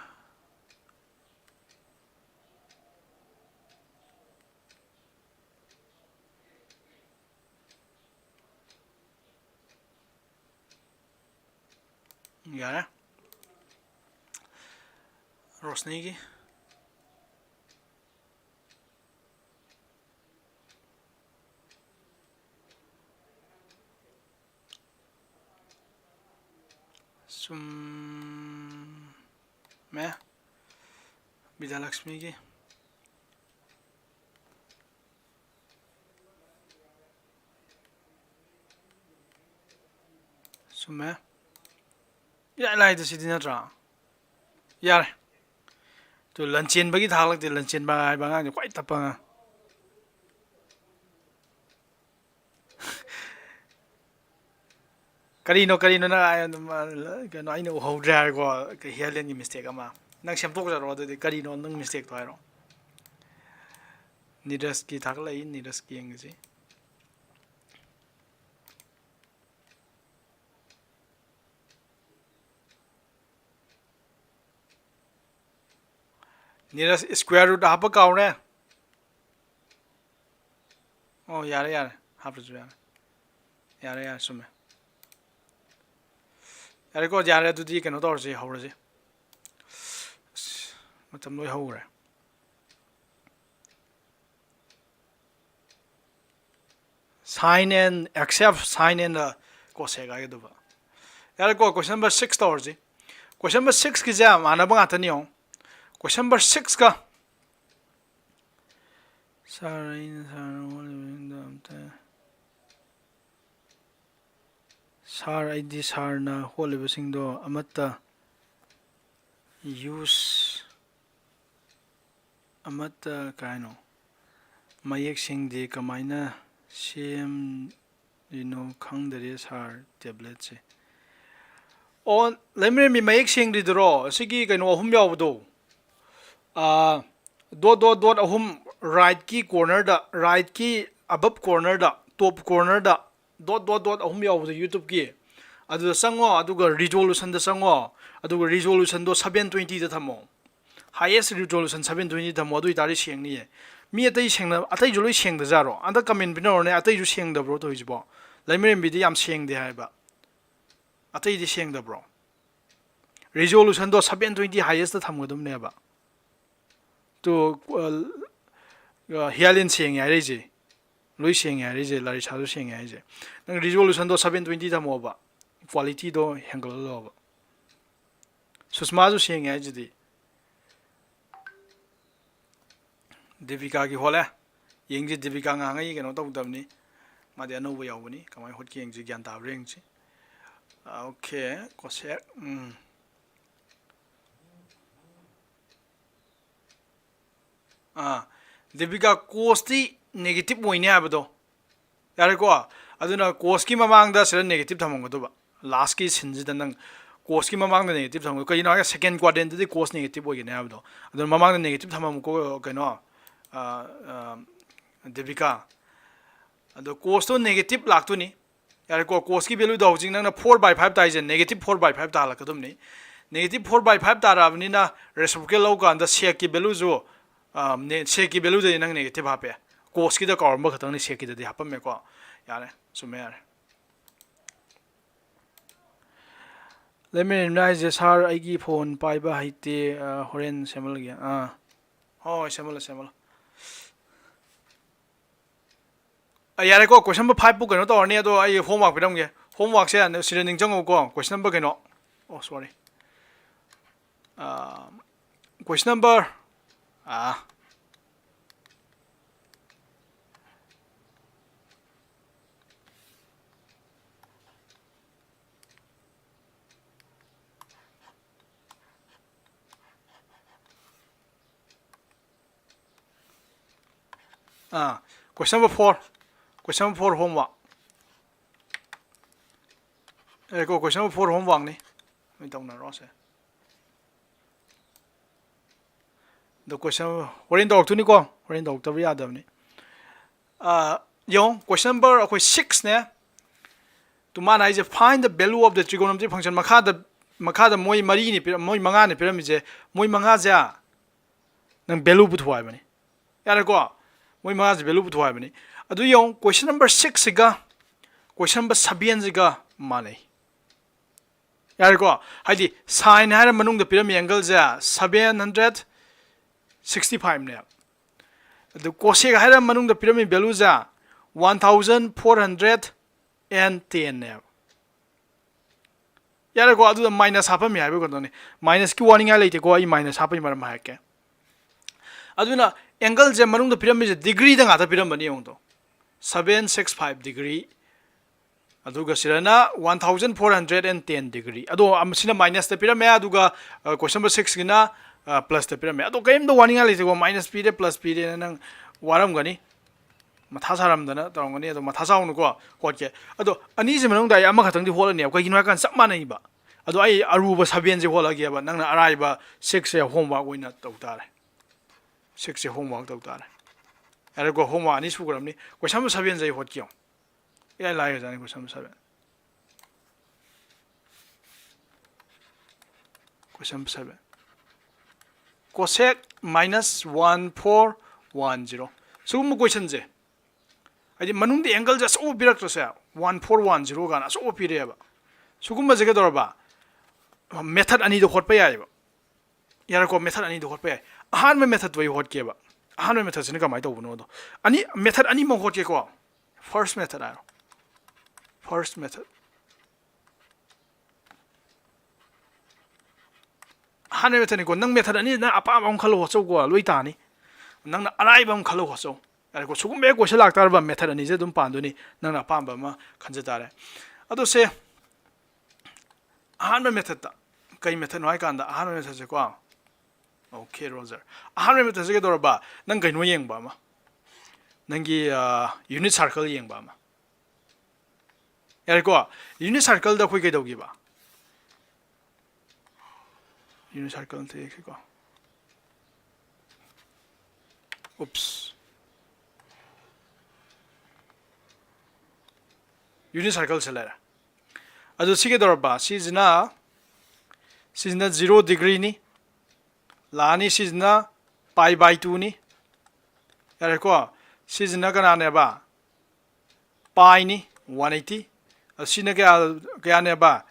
ꯌꯥꯔꯦ꯫ ꯔꯣꯁꯅꯤꯒꯤ꯫ ꯆꯨꯝꯃꯦ꯫ ꯕꯤꯗ꯭ꯌꯥꯂꯛꯁꯃꯤꯒꯤ꯫ ꯆꯨꯝꯃꯦ꯫ ꯏꯔꯥꯏ ꯂꯥꯏꯗ ꯁꯤꯗꯤ, ꯅꯠꯇ꯭ꯔꯥ? ꯌꯥꯔꯦ꯫ ꯇꯨ, ꯂꯟꯆꯦꯟꯕꯒꯤ ꯊꯥꯒꯠꯂꯛꯇꯦ꯫ ꯂꯟꯆꯦꯟꯕ ꯍꯥꯏꯕ ꯑꯉꯥꯡꯁꯦ ꯈ꯭ꯋꯥꯏ ꯇꯞꯄ ꯑꯉꯥꯡ꯫ ꯀꯔꯤꯅꯣ, ꯀꯔꯤꯅꯣ ꯅꯪ ꯍꯥꯏ-, ꯀꯩꯅꯣ, ꯑꯩꯅ ꯎꯍꯧꯗ꯭ꯔꯦ ꯍꯥꯏꯀꯣ? ꯍꯤꯌꯥꯂꯦꯟꯒꯤ ꯃꯤꯁꯇꯦꯛ ꯑꯃ꯫ ꯅꯪ ꯁꯦꯝꯗꯣꯛꯆꯔꯣ ꯑꯗꯨꯗꯤ꯫ ꯀꯔꯤꯅꯣ ꯅꯪ ꯃꯤꯁꯇꯦꯛꯇꯣ ꯍꯥꯏꯔꯣ꯫ ꯅꯤꯔꯖꯀꯤ ꯊꯥꯒꯠꯂꯛꯏ, ꯅꯤꯔꯖꯀꯤ ꯌꯦꯡꯉꯁꯤ꯫ ꯅꯤꯔꯖ square root ꯍꯥꯞꯄ ꯀꯥꯎꯔꯦ꯫ ꯑꯣ, ꯌꯥꯔꯦ, ꯌꯥꯔꯦ꯫ ꯍꯥꯞꯄꯁꯨ ꯌꯥꯔꯦ꯫ ꯌꯥꯔꯦ, ꯌꯥꯔꯦ, ꯆꯨꯝꯃꯦ꯫ ꯌꯥꯔꯦꯀꯣ, ꯌꯥꯔꯦ꯫ ꯑꯗꯨꯗꯤ ꯀꯩꯅꯣ ꯇꯧꯔꯁꯤ, ꯍꯧꯔꯁꯤ꯫ ꯑꯁ, ꯃꯇꯝ ꯂꯣꯏ ꯍꯧꯈ꯭ꯔꯦ꯫ Sign in, accept, sign in ꯗ ꯀꯣ ꯁꯦꯛ ꯍꯥꯏꯒꯗꯧꯕ꯫ ꯌꯥꯔꯦꯀꯣ, question number six ꯇꯧꯔꯁꯤ꯫ Question number six ꯀꯤꯁꯦ ꯃꯥꯟꯅꯕ ꯉꯥꯛꯇꯅꯤ ꯌꯦꯡꯉꯣ꯫ Question number six ꯀ, ꯁꯥꯔ, ꯑꯩꯅ ꯁꯥꯔꯅ ꯍꯣꯠꯂꯤꯕꯁꯤꯡꯗꯣ ꯑꯝꯇ, ꯁꯥꯔ, ꯑꯩꯗꯤ ꯁꯥꯔꯅ ꯍꯣꯠꯂꯤꯕꯁꯤꯡꯗꯣ ꯑꯃꯠꯇ use ꯑꯃꯠꯇ, ꯀꯩ ꯍꯥꯏꯅꯣ? ꯃꯌꯦꯛ ꯁꯦꯡꯗꯦ, ꯀꯃꯥꯏꯅ ꯁꯦꯝꯗꯣꯏꯅꯣ ꯈꯪꯗꯔꯦ ꯁꯥꯔ, ꯇꯦꯕ꯭ꯂꯦꯠꯁꯦ꯫ ꯑꯣ, ꯂꯩꯃꯔꯦꯝꯕꯤ, ꯃꯌꯦꯛ ꯁꯦꯡꯗ꯭ꯔꯤꯗꯨꯔꯣ? ꯑꯁꯤꯒꯤ ꯀꯩꯅꯣ ꯑꯍꯨꯝ ꯌꯥꯎꯕꯗꯣ꯫ ꯑꯥ, dot, dot, dot ꯑꯍꯨꯝ, right ꯀꯤ corner ꯗ, right ꯀꯤ above corner ꯗ, top corner ꯗ, dot, dot, dot ꯑꯍꯨꯝ ꯌꯥꯎꯕꯗꯣ YouTube ꯀꯤ꯫ ꯑꯗꯨꯗ ꯆꯪꯉꯣ, ꯑꯗꯨꯒ resolution ꯗ ꯆꯪꯉꯣ, ꯑꯗꯨꯒ resolution ꯗꯣ seven twenty ꯗ ꯊꯝꯃꯣ꯫ Highest resolution seven twenty ꯊꯝꯃꯣ, ꯑꯗꯨ ꯑꯣꯏꯇꯥꯔꯗꯤ ꯁꯦꯡꯅꯤꯌꯦ꯫ ꯃꯤ ꯑꯇꯩ ꯁꯦꯡꯅ-, ꯑꯇꯩꯁꯨ ꯂꯣꯏ ꯁꯦꯡꯗꯖꯥꯔꯣ? ꯍꯟꯗꯛ comment ꯄꯤꯅꯔꯣꯅꯦ, ꯑꯇꯩꯁꯨ ꯁꯦꯡꯗꯕ꯭ꯔꯣ ꯇꯧꯔꯤꯁꯤꯕꯣ? ꯂꯩꯃꯔꯦꯝꯕꯤꯗꯤ ꯌꯥꯝ ꯁꯦꯡꯗꯦ ꯍꯥꯏꯕ꯫ ꯑꯇꯩꯗꯤ ꯁꯦꯡꯗꯕ꯭ꯔꯣ? Resolution ꯗꯣ seven twenty highest ꯊꯝꯒꯗꯕꯅꯦꯕ꯫ ꯇꯨ, ꯑ, ꯑ, ꯍꯤꯌꯥꯂꯦꯟ ꯁꯦꯡꯉꯦ ꯍꯥꯏꯔꯛꯏꯁꯦ꯫ ꯂꯣꯏ ꯁꯦꯡꯉꯦ ꯍꯥꯏꯔꯛꯏꯁꯦ, ꯂꯥꯔꯤꯁꯥꯁꯨ ꯁꯦꯡꯉꯦ ꯍꯥꯏꯔꯤꯁꯦ꯫ ꯅꯪ resolution ꯗꯣ seven twenty ꯊꯝꯃꯣꯕ, quality ꯗꯣ ꯍꯦꯟꯒꯠꯍꯜꯂꯣꯕ꯫ ꯁꯨꯁꯃꯥꯁꯨ ꯁꯦꯡꯉꯦ ꯍꯥꯏꯁꯤꯗꯤ꯫ ꯗꯦꯕꯤꯀꯥꯒꯤ ꯍꯣꯠꯂꯦ꯫ ꯌꯦꯡꯁꯤ, ꯗꯦꯕꯤꯀꯥ ꯉꯍꯥꯟꯉꯩ ꯀꯩꯅꯣ ꯇꯧꯗꯕꯅꯤ꯫ ꯃꯥꯗꯤ ꯑꯅꯧꯕ ꯌꯥꯎꯕꯅꯤ꯫ ꯀꯃꯥꯏꯅ ꯍꯣꯠꯀꯦ ꯌꯦꯡꯁꯤ, ꯒ꯭ꯌꯥꯟ ꯇꯥꯕ꯭ꯔꯥ ꯌꯦꯡꯁꯤ꯫ Okay, cosec. ꯎꯝ꯫ ꯑꯥ, ꯗꯦꯕꯤꯀꯥ, cosꯇꯤ negative ꯑꯣꯏꯅꯤ ꯍꯥꯏꯕꯗꯣ꯫ ꯌꯥꯔꯦꯀꯣ? ꯑꯗꯨꯅ cosꯀꯤ ꯃꯃꯥꯡꯗ ꯁꯤꯗ negative ꯊꯝꯃꯝꯒꯗꯧꯕ꯫ Lastꯀꯤ ꯁꯤꯟꯁꯤꯗ ꯅꯪ cosꯀꯤ ꯃꯃꯥꯡꯗ negative ꯊꯝꯃꯝꯒꯗꯧꯕ꯫ ꯀꯩꯒꯤꯅꯣ ꯍꯥꯏꯔꯒ second quadrantꯗꯗꯤ cos negative ꯑꯣꯏꯒꯅꯤ ꯍꯥꯏꯕꯗꯣ꯫ ꯑꯗꯨꯅ ꯃꯃꯥꯡꯗ negative ꯊꯝꯃꯝꯃꯨꯀꯣ, ꯀꯩꯅꯣ, ꯑꯥ, ꯑꯥ, ꯗꯦꯕꯤꯀꯥ꯫ ꯑꯗꯣ cosꯇꯣ negative ꯂꯥꯛꯇꯣꯏꯅꯤ꯫ ꯌꯥꯔꯦꯀꯣ, cosꯀꯤ valueꯗꯣ ꯍꯧꯖꯤꯛ ꯅꯪꯅ four by five ꯇꯥꯏꯁꯦ, negative four by five ꯇꯥꯍꯜꯂꯛꯀꯗꯕꯅꯤ꯫ Negative four by five ꯇꯥꯔꯛꯑꯕꯅꯤꯅ reciprocal ꯂꯧꯀꯥꯟꯗ secꯀꯤ valueꯁꯨ, ꯑ, ne-, secꯀꯤ valueꯗꯗꯤ ꯅꯪ negative ꯍꯥꯞꯄꯦ꯫ Cosꯀꯤꯗ ꯀꯥꯎꯔꯝꯕ ꯈꯛꯇꯪꯅꯤ, secꯀꯤꯗꯗꯤ ꯍꯥꯞꯄꯝꯃꯦꯀꯣ꯫ ꯌꯥꯔꯦ, ꯆꯨꯝꯃꯦ, ꯌꯥꯔꯦ꯫ ꯂꯩꯃꯔꯦꯟꯕꯅ ꯍꯥꯏꯁꯦ, "Sir, ꯑꯩꯒꯤ phone ꯄꯥꯏꯕ ꯍꯩꯇꯦ, ꯑ, ꯍꯣꯔꯦꯟ ꯁꯦꯝꯍꯜꯂꯒꯦ"꯫ ꯑꯥ, ꯍꯣꯏ, ꯍꯣꯏ, ꯁꯦꯝꯍꯜꯂꯣ, ꯁꯦꯝꯍꯜꯂꯣ꯫ ꯑ, ꯌꯥꯔꯦꯀꯣ, question number five ꯄꯨ ꯀꯩꯅꯣ ꯇꯧꯔꯅꯤ, ꯑꯗꯣ ꯑꯩ homework ꯄꯤꯔꯝꯒꯦ꯫ Homeworkꯁꯦ ꯁꯤꯗ ꯅꯤꯡꯁꯤꯡꯉꯨꯀꯣ, question number ꯀꯩꯅꯣ, oh, sorry, ꯑ, question number, ꯑ, ꯑꯥ, question number four, question number four homework꯫ ꯑꯦ, ꯀꯣ, question number four homeworkꯅꯤ꯫ ꯅꯣꯏ ꯇꯧꯅꯔꯣꯁꯦ꯫ ꯑꯗꯣ question ꯍꯣꯔꯦꯟ ꯇꯧꯔꯛꯇꯣꯏꯅꯤꯀꯣ, ꯍꯣꯔꯦꯟ ꯇꯧꯔꯛꯇꯕ ꯌꯥꯗꯕꯅꯤ꯫ ꯑꯥ, ꯌꯦꯡꯉꯣ, question number ꯑꯩꯈꯣꯏ sixꯅꯦ꯫ ꯇꯨ ꯃꯥꯅ ꯍꯥꯏꯁꯦ, "Find the value of the trigonometry function"꯫ ꯃꯈꯥꯗ, ꯃꯈꯥꯗ ꯃꯣꯏ ꯃꯔꯤꯅꯤ ꯄꯤꯔ-, ꯃꯣꯏ ꯃꯉꯥꯅꯤ ꯄꯤꯔꯝꯃꯤꯁꯦ꯫ ꯃꯣꯏ ꯃꯉꯥꯁꯦ ꯅꯪ value ꯄꯨꯊꯣꯛ ꯍꯥꯏꯕꯅꯤ꯫ ꯌꯥꯔꯦꯀꯣ? ꯃꯣꯏ ꯃꯉꯥꯁꯦ value ꯄꯨꯊꯣꯛ ꯍꯥꯏꯕꯅꯤ꯫ ꯑꯗꯨ ꯌꯦꯡꯉꯨ, question number sixꯁꯤꯒ question number sevenꯁꯤꯒ ꯃꯥꯟꯅꯩ꯫ ꯌꯥꯔꯦꯀꯣ? ꯍꯥꯏꯗꯤ, sine ꯍꯥꯏꯔ ꯃꯅꯨꯡꯗ ꯄꯤꯔꯝꯃꯤ angleꯁꯦ seven hundred sixty fiveꯅꯦꯕ꯫ ꯑꯗꯨ cosec ꯍꯥꯏꯔ ꯃꯅꯨꯡꯗ ꯄꯤꯔꯝꯃꯤ valueꯁꯦ one thousand four hundred and tenꯅꯦꯕ꯫ ꯌꯥꯔꯦꯀꯣ? ꯑꯗꯨꯗ minus ꯍꯥꯞꯄꯝꯃꯤ ꯍꯥꯏꯕ ꯈꯛꯇꯪꯅꯤ꯫ Minusꯀꯤ ꯋꯥꯅꯤꯡꯉꯥꯏ ꯂꯩꯇꯦꯀꯣ, ꯑꯩ minus ꯍꯥꯞꯄꯒꯤ ꯃꯔꯝ ꯍꯥꯏꯔꯛꯀꯦ꯫ ꯑꯗꯨꯅ angleꯁꯦ ꯃꯅꯨꯡꯗ ꯄꯤꯔꯝꯃꯤꯁꯦ degreeꯗ ꯉꯥꯛꯇ ꯄꯤꯔꯝꯕꯅꯤ ꯌꯦꯡꯉꯨꯗꯣ, seven six five degree꯫ ꯑꯗꯨꯒ ꯁꯤꯗꯅ one thousand four hundred and ten degree꯫ ꯑꯗꯣ ꯑꯃ-, ꯁꯤꯅ ꯃꯥꯏꯅꯁꯇ ꯄꯤꯔꯝꯃꯦ, ꯑꯗꯨꯒ question number sixꯀꯤꯅ ꯄ꯭ꯂꯁꯇ ꯄꯤꯔꯝꯃꯦ꯫ ꯑꯗꯣ ꯀꯔꯤꯝꯇ ꯋꯥꯅꯤꯡꯉꯥꯏ ꯂꯩꯇꯦꯀꯣ, ꯃꯥꯏꯅꯁ ꯄꯤꯔꯦ, ꯄ꯭ꯂꯁ ꯄꯤꯔꯦꯅ ꯅꯪ ꯋꯥꯔꯝꯒꯅꯤ, ꯃꯊꯥ ꯁꯥꯔꯝꯗꯅ ꯇꯧꯔꯝꯒꯅꯤ꯫ ꯑꯗꯣ ꯃꯊꯥ ꯁꯥꯎꯅꯨꯀꯣ, ꯍꯣꯠꯀꯦ꯫ ꯑꯗꯣ ꯑꯅꯤꯁꯤ ꯃꯅꯨꯡꯗ ꯑꯩ ꯑꯃꯈꯛꯇꯪꯗꯤ ꯍꯣꯠꯂꯅꯦꯕ꯫ ꯀꯩꯒꯤꯅꯣ ꯍꯥꯏꯀꯥꯟꯗ ꯆꯞ ꯃꯥꯟꯅꯩꯕ꯫ ꯑꯗꯣ ꯑꯩ ꯑꯔꯨꯕ sevenꯁꯦ ꯍꯣꯠꯂꯒꯦꯕ, ꯅꯪꯅ ꯑꯔꯥꯏꯕ sixꯁꯦ homework ꯑꯣꯏꯅ ꯇꯧ ꯇꯥꯔꯦ꯫ Sixꯁꯦ homework ꯇꯧ ꯇꯥꯔꯦ꯫ ꯌꯥꯔꯦꯀꯣ, homework ꯑꯅꯤ ꯁꯨꯈ꯭ꯔꯕꯅꯤ꯫ Question number seven ꯁꯦ ꯑꯩ ꯍꯣꯠꯀꯦ ꯌꯦꯡꯉꯣ꯫ ꯏꯔꯥꯏ ꯂꯥꯏꯒ꯭ꯔꯖꯥꯠꯅꯤ question number seven꯫ Question number seven꯫ Cosec minus one four one zero꯫ ꯁꯤꯒꯨꯝꯕ questionꯁꯦ, ꯍꯥꯏꯗꯤ ꯃꯅꯨꯡꯗ angleꯁꯦ ꯑꯆꯧꯕ ꯄꯤꯔꯛꯇ꯭ꯔꯁꯦ, one four one zero ꯀꯥꯏꯅ ꯑꯆꯧꯕ ꯄꯤꯔꯛꯑꯦꯕ꯫ ꯁꯤꯒꯨꯝꯕꯁꯦ ꯀꯩꯗꯧꯔꯕ? Method ꯑꯅꯤꯗ ꯍꯣꯠꯄ ꯌꯥꯏꯑꯕ꯫ ꯌꯥꯔꯦꯀꯣ, method ꯑꯅꯤꯗ ꯍꯣꯠꯄ ꯌꯥꯏ꯫ ꯑꯍꯥꯟꯕ methodꯇꯣ ꯑꯩ ꯍꯣꯠꯀꯦꯕ꯫ ꯑꯍꯥꯟꯕ methodꯁꯤꯅ ꯀꯃꯥꯏꯅ ꯇꯧꯕꯅꯣꯗꯣ꯫ ꯑꯅꯤ, method ꯑꯅꯤꯃꯛ ꯍꯣꯠꯀꯦꯀꯣ꯫ First method ꯍꯥꯏꯔꯣ꯫ First method꯫ ꯑꯍꯥꯟꯕ methodꯅꯤꯀꯣ꯫ ꯅꯪ method ꯑꯅꯤ, ꯅꯪ ꯑꯄꯥꯝꯕ ꯑꯃ ꯈꯜꯂꯣ, ꯍꯣꯠꯆꯧꯀꯣ, ꯂꯣꯏ ꯇꯥꯅꯤ꯫ ꯅꯪꯅ ꯑꯔꯥꯏꯕ ꯑꯃ ꯈꯜꯂꯣ, ꯍꯣꯠꯆꯧ꯫ ꯌꯥꯔꯦꯀꯣ, ꯁꯤꯒꯨꯝꯕ ꯍꯦꯛ question ꯂꯥꯛꯇꯥꯔꯕ method ꯑꯅꯤꯁꯦ ꯑꯗꯨꯝ ꯄꯥꯟꯗꯣꯏꯅꯤ, ꯅꯪꯅ ꯑꯄꯥꯝꯕ ꯑꯃ ꯈꯟꯖ ꯇꯥꯔꯦ꯫ ꯑꯗꯣ ꯁꯦ, ꯑꯍꯥꯟꯕ methodꯇ ꯀꯩ methodꯅꯣ ꯍꯥꯏ ꯀꯥꯟꯗ, ꯑꯍꯥꯟꯕ methodꯁꯦꯀꯣ, okay, Roger꯫ ꯑꯍꯥꯟꯕ methodꯁꯦ ꯀꯩꯗꯧꯔꯕ? ꯅꯪ ꯀꯩꯅꯣ ꯌꯦꯡꯕ ꯑꯃ, ꯅꯪꯒꯤ unit circle ꯌꯦꯡꯕ ꯑꯃ꯫ ꯌꯥꯔꯦꯀꯣ, unit circleꯗ ꯑꯩꯈꯣꯏ ꯀꯩꯗꯧꯒꯦꯕ? Unit circle ꯑꯝꯇ ꯌꯦꯡꯁꯤꯀꯣ꯫ Oops꯫ Unit circleꯁꯦ ꯂꯩꯔꯦ꯫ ꯑꯗꯨ ꯁꯤ ꯀꯩꯗꯧꯔꯕ? ꯁꯤꯁꯤꯅ, ꯁꯤꯁꯤꯅ zero degreeꯅꯤ꯫ ꯂꯥꯛꯑꯅꯤ, ꯁꯤꯁꯤꯅ pi by twoꯅꯤ꯫ ꯌꯥꯔꯦꯀꯣ? ꯁꯤꯁꯤꯅ ꯀꯅꯥꯅꯦꯕ? Piꯅꯤ, one eighty꯫ ꯑꯁꯤꯅ ꯀꯌꯥ, ꯀꯌꯥꯅꯦꯕ?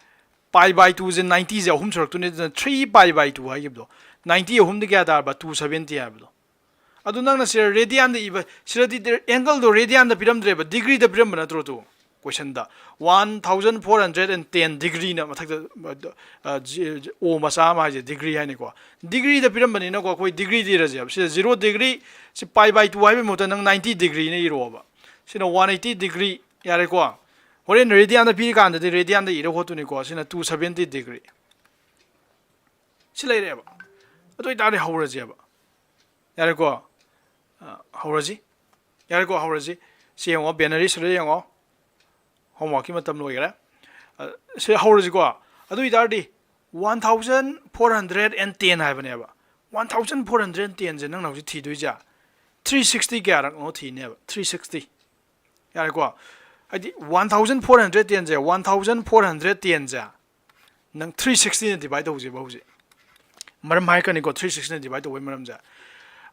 Pi by twoꯁꯦ, ninetyꯁꯦ ꯑꯍꯨꯝ ꯁꯨꯔꯛꯇꯣꯏꯅꯤ, ꯑꯗꯨꯅ three pi by two ꯍꯥꯏꯈꯤꯕꯗꯣ꯫ Ninety ꯑꯍꯨꯝꯗꯤ ꯀꯌꯥ ꯇꯥꯔꯕ? Two seventy ꯍꯥꯏꯕꯗꯣ꯫ ꯑꯗꯨ ꯅꯪꯅ ꯁꯤꯗ radianꯗ ꯏꯕ, ꯁꯤꯗꯗꯤ angleꯗꯣ radianꯗ ꯄꯤꯔꯝꯗ꯭ꯔꯦꯕ, degreeꯗ ꯄꯤꯔꯝꯕ ꯅꯠꯇ꯭ꯔꯣ? ꯇꯨ, questionꯗ one thousand four hundred and ten degreeꯅ ꯃꯊꯛꯇ, ꯑ, ꯖꯤ-, O ꯃꯆꯥ ꯑꯃ ꯍꯥꯏꯁꯦ degree ꯍꯥꯏꯅꯤꯀꯣ꯫ Degreeꯗ ꯄꯤꯔꯝꯕꯅꯤꯅꯀꯣ, ꯑꯩꯈꯣꯏ degreeꯗ ꯏꯔꯁꯦꯕ꯫ ꯁꯤꯗ zero degree, ꯁꯤ pi by two ꯍꯥꯏꯕꯒꯤ ꯃꯍꯨꯠꯇ ꯅꯪ ninety degreeꯅ ꯏꯔꯣꯕ꯫ ꯁꯤꯅ one eighty degree, ꯌꯥꯔꯦꯀꯣ? ꯍꯣꯔꯦꯟ ꯔꯦꯗꯤꯌꯥꯟꯗ ꯄꯤꯔꯀꯥꯟꯗꯗꯤ ꯔꯦꯗꯤꯌꯥꯟꯗ ꯏꯔ ꯈꯣꯠꯇꯣꯏꯅꯤꯀꯣ꯫ ꯁꯤꯅ two seventy degree꯫ ꯁꯤ ꯂꯩꯔꯦꯕ꯫ ꯑꯗꯨ ꯑꯣꯏꯇꯥꯔꯗꯤ ꯍꯧꯔꯁꯦꯕ꯫ ꯌꯥꯔꯦꯀꯣ? ꯑ, ꯍꯧꯔꯁꯤ꯫ ꯌꯥꯔꯦꯀꯣ, ꯍꯧꯔꯁꯤ꯫ ꯁꯤ ꯌꯦꯡꯉꯣ, ꯕꯦꯅꯔꯤ ꯁꯤꯗ ꯌꯦꯡꯉꯣ꯫ ꯍꯣꯝꯋꯥꯔꯛꯀꯤ ꯃꯇꯝ ꯂꯣꯏꯈꯔꯦ꯫ ꯑ, ꯁꯤ ꯍꯧꯔꯁꯤꯀꯣ꯫ ꯑꯗꯨ ꯑꯣꯏꯇꯥꯔꯗꯤ one thousand four hundred and ten ꯍꯥꯏꯕꯅꯦꯕ꯫ One thousand four hundred ten ꯁꯦ ꯅꯪꯅ ꯍꯧꯖꯤꯛ ꯊꯤꯗꯣꯏꯁꯦ three sixty ꯀꯌꯥꯔꯛꯅꯣ ꯊꯤꯅꯦꯕ꯫ Three sixty꯫ ꯌꯥꯔꯦꯀꯣ? ꯍꯥꯏꯗꯤ one thousand four hundred ten ꯁꯦ, one thousand four hundred ten ꯁꯦ ꯅꯪ three sixty ꯅ divide ꯇꯧꯁꯦꯕ ꯍꯧꯖꯤꯛ꯫ ꯃꯔꯝ ꯍꯥꯏꯔꯛꯀꯅꯤꯀꯣ, three sixty ꯅ divide ꯇꯧꯕꯒꯤ ꯃꯔꯝꯁꯦ꯫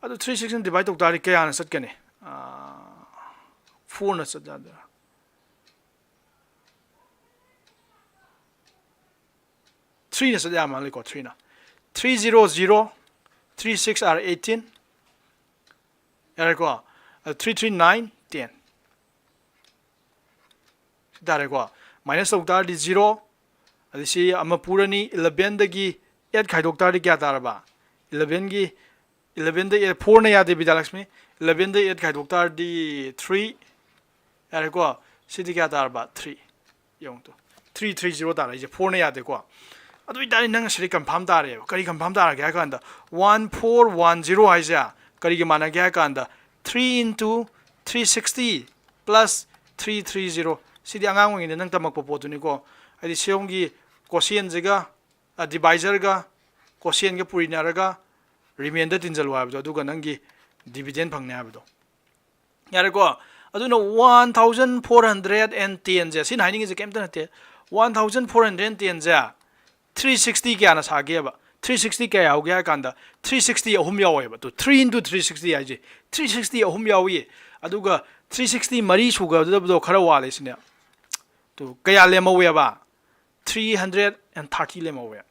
ꯑꯗꯨ three sixty ꯅ divide ꯇꯧ ꯇꯥꯔꯗꯤ ꯀꯌꯥꯅ ꯆꯠꯀꯅꯤ? ꯑꯥ, four ꯅ ꯆꯠ ꯌꯥꯗꯣꯏꯔꯥ? Three ꯅ ꯆꯠ ꯌꯥ ꯃꯥꯜꯂꯦꯀꯣ, three ꯅ꯫ Three zero zero, three six are eighteen꯫ ꯌꯥꯔꯦꯀꯣ? ꯑꯗꯨ three three nine, ten꯫ ꯁꯤ ꯇꯥꯔꯦꯀꯣ꯫ Minus ꯇꯧ ꯇꯥꯔꯗꯤ zero, ꯑꯗꯩ ꯁꯤ ꯑꯃ ꯄꯨꯔꯅꯤ, eleven ꯗꯒꯤ eight ꯈꯥꯏꯗꯣꯛ ꯇꯥꯔꯗꯤ ꯀꯌꯥ ꯇꯥꯔꯕ? Eleven ꯒꯤ, eleven ꯗ eight, four ꯅ ꯌꯥꯗꯦ, ꯕꯤꯗ꯭ꯌꯥꯂꯛꯁꯃꯤ꯫ Eleven ꯗ eight ꯈꯥꯏꯗꯣꯛ ꯇꯥꯔꯗꯤ three꯫ ꯌꯥꯔꯦꯀꯣ? ꯁꯤꯗꯤ ꯀꯌꯥ ꯇꯥꯔꯕ? Three꯫ ꯌꯦꯡꯉꯨ two. Three three zero ꯇꯥꯔꯛꯏꯁꯦ, four ꯅ ꯌꯥꯗꯦꯀꯣ꯫ ꯑꯗꯨ ꯑꯣꯏꯇꯥꯔꯗꯤ ꯅꯪ ꯁꯤꯗꯤ confirm ꯇꯥꯔꯦꯕ꯫ ꯀꯔꯤ confirm ꯇꯥꯔꯒꯦ ꯍꯥꯏ ꯀꯥꯟꯗ, one four one zero ꯍꯥꯏꯁꯦ ꯀꯔꯤꯒꯤ ꯃꯥꯟꯅꯒꯦ ꯍꯥꯏ ꯀꯥꯟꯗ, three into three sixty plus three three zero꯫ ꯁꯤꯗꯤ ꯑꯉꯥꯡ ꯑꯣꯏꯔꯤꯉꯩꯗ ꯅꯪ ꯇꯝꯃꯛꯄ ꯄꯣꯠꯇꯨꯅꯤꯀꯣ꯫ ꯍꯥꯏꯗꯤ ꯁꯤꯌꯣꯝꯒꯤ quotientꯁꯤꯒ, ꯑ, divisorꯒ, quotientꯒ ꯄꯨꯔꯤꯅꯔꯒ remainder ꯇꯤꯟꯁꯤꯜꯂꯨ ꯍꯥꯏꯕꯗꯣ, ꯑꯗꯨꯒ ꯅꯪꯒꯤ dividend ꯐꯪꯅꯤ ꯍꯥꯏꯕꯗꯣ꯫ ꯌꯥꯔꯦꯀꯣ? ꯑꯗꯨꯅ one thousand four hundred and ten ꯁꯦ, ꯁꯤꯅ ꯍꯥꯏꯅꯤꯡꯉꯤꯁꯦ ꯀꯩꯝꯇ ꯅꯠꯇꯦ꯫ One thousand four hundred and ten say three sixty ꯀꯌꯥꯅ ꯁꯥꯒꯦꯕ? Three sixty ꯀꯌꯥ ꯌꯥꯎꯒꯦ ꯍꯥꯏ ꯀꯥꯟꯗ, three sixty ꯑꯍꯨꯝ ꯌꯥꯎꯋꯦꯕ꯫ Two, three into three sixty ꯍꯥꯏꯁꯦ, three sixty ꯑꯍꯨꯝ ꯌꯥꯎꯏ꯫ ꯑꯗꯨꯒ three sixty ꯃꯔꯤ ꯁꯨꯒꯗꯕꯗꯣ ꯈꯔ ꯋꯥꯠꯂꯦ ꯁꯤꯅꯦ꯫ ꯇꯨ, ꯀꯌꯥ ꯂꯦꯝꯍꯧꯋꯦꯕ? Three hundred and thirty ꯂꯦꯝꯍꯧꯋꯦ꯫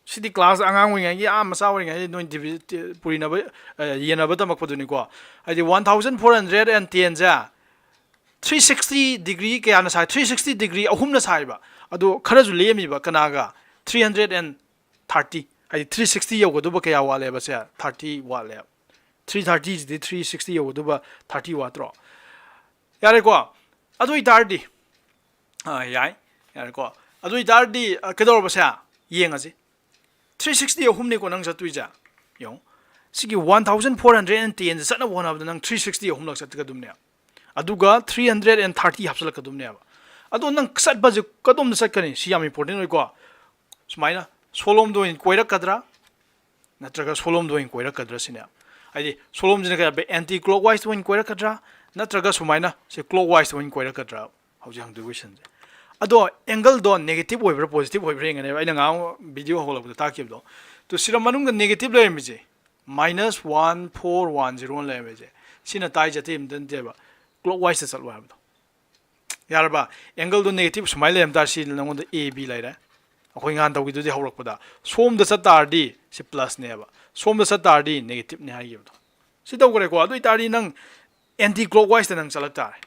CD class ꯑꯉꯥꯡ ꯑꯣꯏꯔꯤꯉꯩꯒꯤ, ꯑꯥ, ꯃꯆꯥ ꯑꯣꯏꯔꯤꯉꯩꯒꯤ ꯅꯣꯏ divi-, ꯇꯤ-, ꯄꯨꯔꯤꯅꯕ, ꯑ, ꯌꯦꯟꯅꯕ ꯇꯝꯃꯛꯄꯗꯨꯅꯤꯀꯣ꯫ ꯍꯥꯏꯗꯤ one thousand four hundred and ten say three sixty degree ꯀꯌꯥꯅ ꯁꯥꯏ? Three sixty degree ꯑꯍꯨꯝꯅ ꯁꯥꯏꯕ꯫ ꯑꯗꯣ ꯈꯔꯁꯨ ꯂꯦꯝꯃꯤꯕ ꯀꯅꯥꯒ? Three hundred and thirty꯫ ꯍꯥꯏꯗꯤ three sixty ꯌꯧꯒꯗꯧꯕ ꯀꯌꯥ ꯋꯥꯠꯂꯦꯕ? ꯁꯦ thirty ꯋꯥꯠꯂꯦ꯫ Three thirty ꯁꯤꯗꯤ three sixty ꯌꯧꯒꯗꯧꯕ thirty ꯋꯥꯠꯇ꯭ꯔꯣ? ꯌꯥꯔꯦꯀꯣ? ꯑꯗꯨ ꯑꯣꯏꯇꯥꯔꯗꯤ ꯑꯥ, ꯌꯥꯏ꯫ ꯌꯥꯔꯦꯀꯣ꯫ ꯑꯗꯨ ꯑꯣꯏꯇꯥꯔꯗꯤ, ꯑ, ꯀꯩꯗꯧꯔꯕꯁꯦ? ꯌꯦꯡꯉꯁꯤ꯫ Three sixty ꯑꯍꯨꯝꯅꯤꯀꯣ ꯅꯪ ꯆꯠꯇꯣꯏꯁꯦ꯫ ꯌꯦꯡꯉꯣ꯫ ꯁꯤꯒꯤ one thousand four hundred and ten ꯁꯦ ꯆꯠꯅꯕ ꯍꯣꯠꯅꯕꯗ ꯅꯪ three sixty ꯑꯍꯨꯝꯂꯛ ꯆꯠꯀꯗꯕꯅꯦ꯫ ꯑꯗꯨꯒ three hundred and thirty ꯍꯥꯞꯆꯤꯜꯂꯛꯀꯗꯕꯅꯦꯕ꯫ ꯑꯗꯣ ꯅꯪ ꯆꯠꯄꯁꯦ ꯀꯗꯣꯝꯗ ꯆꯠꯀꯅꯤ? ꯁꯤ ꯌꯥꯝ important ꯑꯣꯏꯀꯣ꯫ ꯁꯨꯃꯥꯏꯅ ꯁꯣꯂꯣꯝꯗ ꯑꯣꯏꯅ ꯀꯣꯏꯔꯛꯀꯗ꯭ꯔꯥ? ꯅꯠꯇ꯭ꯔꯒ ꯁꯣꯂꯣꯝꯗ ꯑꯣꯏꯅ ꯀꯣꯏꯔꯛꯀꯗ꯭ꯔꯥ ꯁꯤꯅꯦ꯫ ꯍꯥꯏꯗꯤ ꯁꯣꯂꯣꯝꯁꯤꯅ ꯀꯩ ꯍꯥꯏꯕ? Anti clockwise ꯇ ꯑꯣꯏꯅ ꯀꯣꯏꯔꯛꯀꯗ꯭ꯔꯥ? ꯅꯠꯇ꯭ꯔꯒ ꯁꯨꯃꯥꯏꯅ ꯁꯤ clockwise ꯇ ꯑꯣꯏꯅ ꯀꯣꯏꯔꯛꯀꯗ꯭ꯔꯥ? ꯍꯧꯖꯤꯛ ꯍꯪꯗꯣꯏ questionꯁꯦ꯫ ꯑꯗꯣ angle ꯗꯣ negative ꯑꯣꯏꯕ꯭ꯔꯥ positive ꯑꯣꯏꯕ꯭ꯔꯥ ꯌꯦꯡꯒꯅꯦꯕ꯫ ꯑꯩꯅ ꯉꯔꯥꯡ video ꯍꯧꯒꯠꯂꯛꯄꯗ ꯇꯥꯛꯈꯤꯕꯗꯣ꯫ ꯇꯨ ꯁꯤꯗ ꯃꯅꯨꯡꯗ negative ꯂꯩꯔꯝꯃꯤꯁꯦ, minus one four one zero ꯂꯩꯔꯝꯃꯤꯁꯦ, ꯁꯤꯅ ꯇꯥꯏꯁꯦ ꯑꯇꯩ ꯑꯝꯇ ꯅꯠꯇꯦꯕ, clockwise ꯇ ꯆꯠꯂꯣ ꯍꯥꯏꯕꯗꯣ꯫ ꯌꯥꯔꯕ? Angle ꯗꯣ negative ꯁꯨꯃꯥꯏꯅ ꯂꯩꯔꯝ ꯇꯥꯔꯁꯤ ꯅꯉꯣꯟꯗ A B ꯂꯩꯔꯦ꯫ ꯑꯩꯈꯣꯏ ꯉꯍꯥꯟ ꯇꯧꯈꯤꯗꯨꯗꯤ ꯍꯧꯔꯛꯄꯗ ꯁꯣꯝꯗ ꯆꯠ ꯇꯥꯔꯗꯤ ꯁꯤ plus ꯅꯦꯕ, ꯁꯣꯝꯗ ꯆꯠ ꯇꯥꯔꯗꯤ negative ꯅꯦ ꯍꯥꯏꯈꯤꯕꯗꯣ꯫ ꯁꯤ ꯇꯧꯈ꯭ꯔꯦꯀꯣ꯫ ꯑꯗꯨ ꯑꯣꯏꯇꯥꯔꯗꯤ ꯅꯪ anti clockwise ꯇ ꯅꯪ ꯆꯠꯂꯛ ꯇꯥꯔꯦ꯫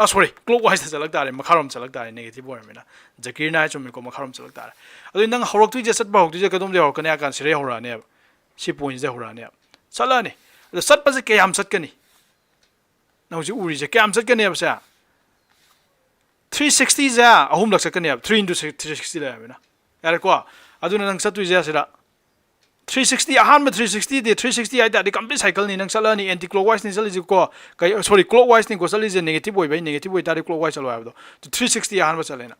ꯑ, sorry, clockwise ꯇ ꯆꯠꯂꯛ ꯇꯥꯔꯦ, ꯃꯈꯥꯔꯣꯝ ꯆꯠꯂꯛ ꯇꯥꯔꯦ, negative ꯑꯣꯏꯔꯕꯅꯤꯅ꯫ ꯖꯀꯤꯔꯅ ꯍꯥꯏ ꯆꯨꯝꯃꯤꯀꯣ, ꯃꯈꯥꯔꯣꯝ ꯆꯠꯂꯛ ꯇꯥꯔꯦ꯫ ꯑꯗꯨ ꯅꯪ ꯍꯧꯔꯛꯇꯣꯏꯁꯦ, ꯆꯠꯄ ꯍꯧꯔꯛꯇꯣꯏꯁꯦ ꯀꯗꯣꯝꯗꯒꯤ ꯍꯧꯔꯛꯀꯅꯤ ꯍꯥꯏ ꯀꯥꯟꯗ ꯁꯤꯗꯩ ꯍꯧꯔꯛꯑꯅꯦꯕ, ꯁꯤ point ꯁꯤꯗꯩ ꯍꯧꯔꯛꯑꯅꯦꯕ, ꯆꯠꯂꯛꯑꯅꯤ꯫ ꯑꯗꯣ ꯆꯠꯄꯁꯦ ꯀꯌꯥꯝ ꯆꯠꯀꯅꯤ? ꯅꯪ ꯍꯧꯖꯤꯛ ꯎꯔꯤꯁꯦ ꯀꯌꯥꯝ ꯆꯠꯀꯅꯦꯕ ꯁꯦ? Three sixty ꯁꯦ ꯑꯍꯨꯝꯂꯛ ꯆꯠꯀꯅꯦꯕ, three into three sixty ꯂꯩꯔꯕꯅꯤꯅ꯫ ꯌꯥꯔꯦꯀꯣ? ꯑꯗꯨꯅ ꯅꯪ ꯆꯠꯇꯣꯏꯁꯦ ꯁꯤꯗ three sixty, ꯑꯍꯥꯟꯕ three sixty ꯗꯤ, three sixty ꯍꯥꯏ ꯇꯥꯔꯗꯤ complete cycle ꯅꯤ ꯅꯪ ꯆꯠꯂꯛꯑꯅꯤ, anti clockwise ꯅꯤ ꯆꯠꯂꯤꯁꯤꯀꯣ, ꯀꯩ, sorry, clockwise ꯅꯤꯀꯣ ꯆꯠꯂꯤꯁꯦ, negative ꯑꯣꯏꯕꯩ, negative ꯑꯣꯏꯇꯥꯔꯗꯤ clockwise ꯆꯠꯂꯣ ꯍꯥꯏꯕꯗꯣ꯫ Three sixty ꯑꯍꯥꯟꯕ ꯆꯠꯂꯦꯅ꯫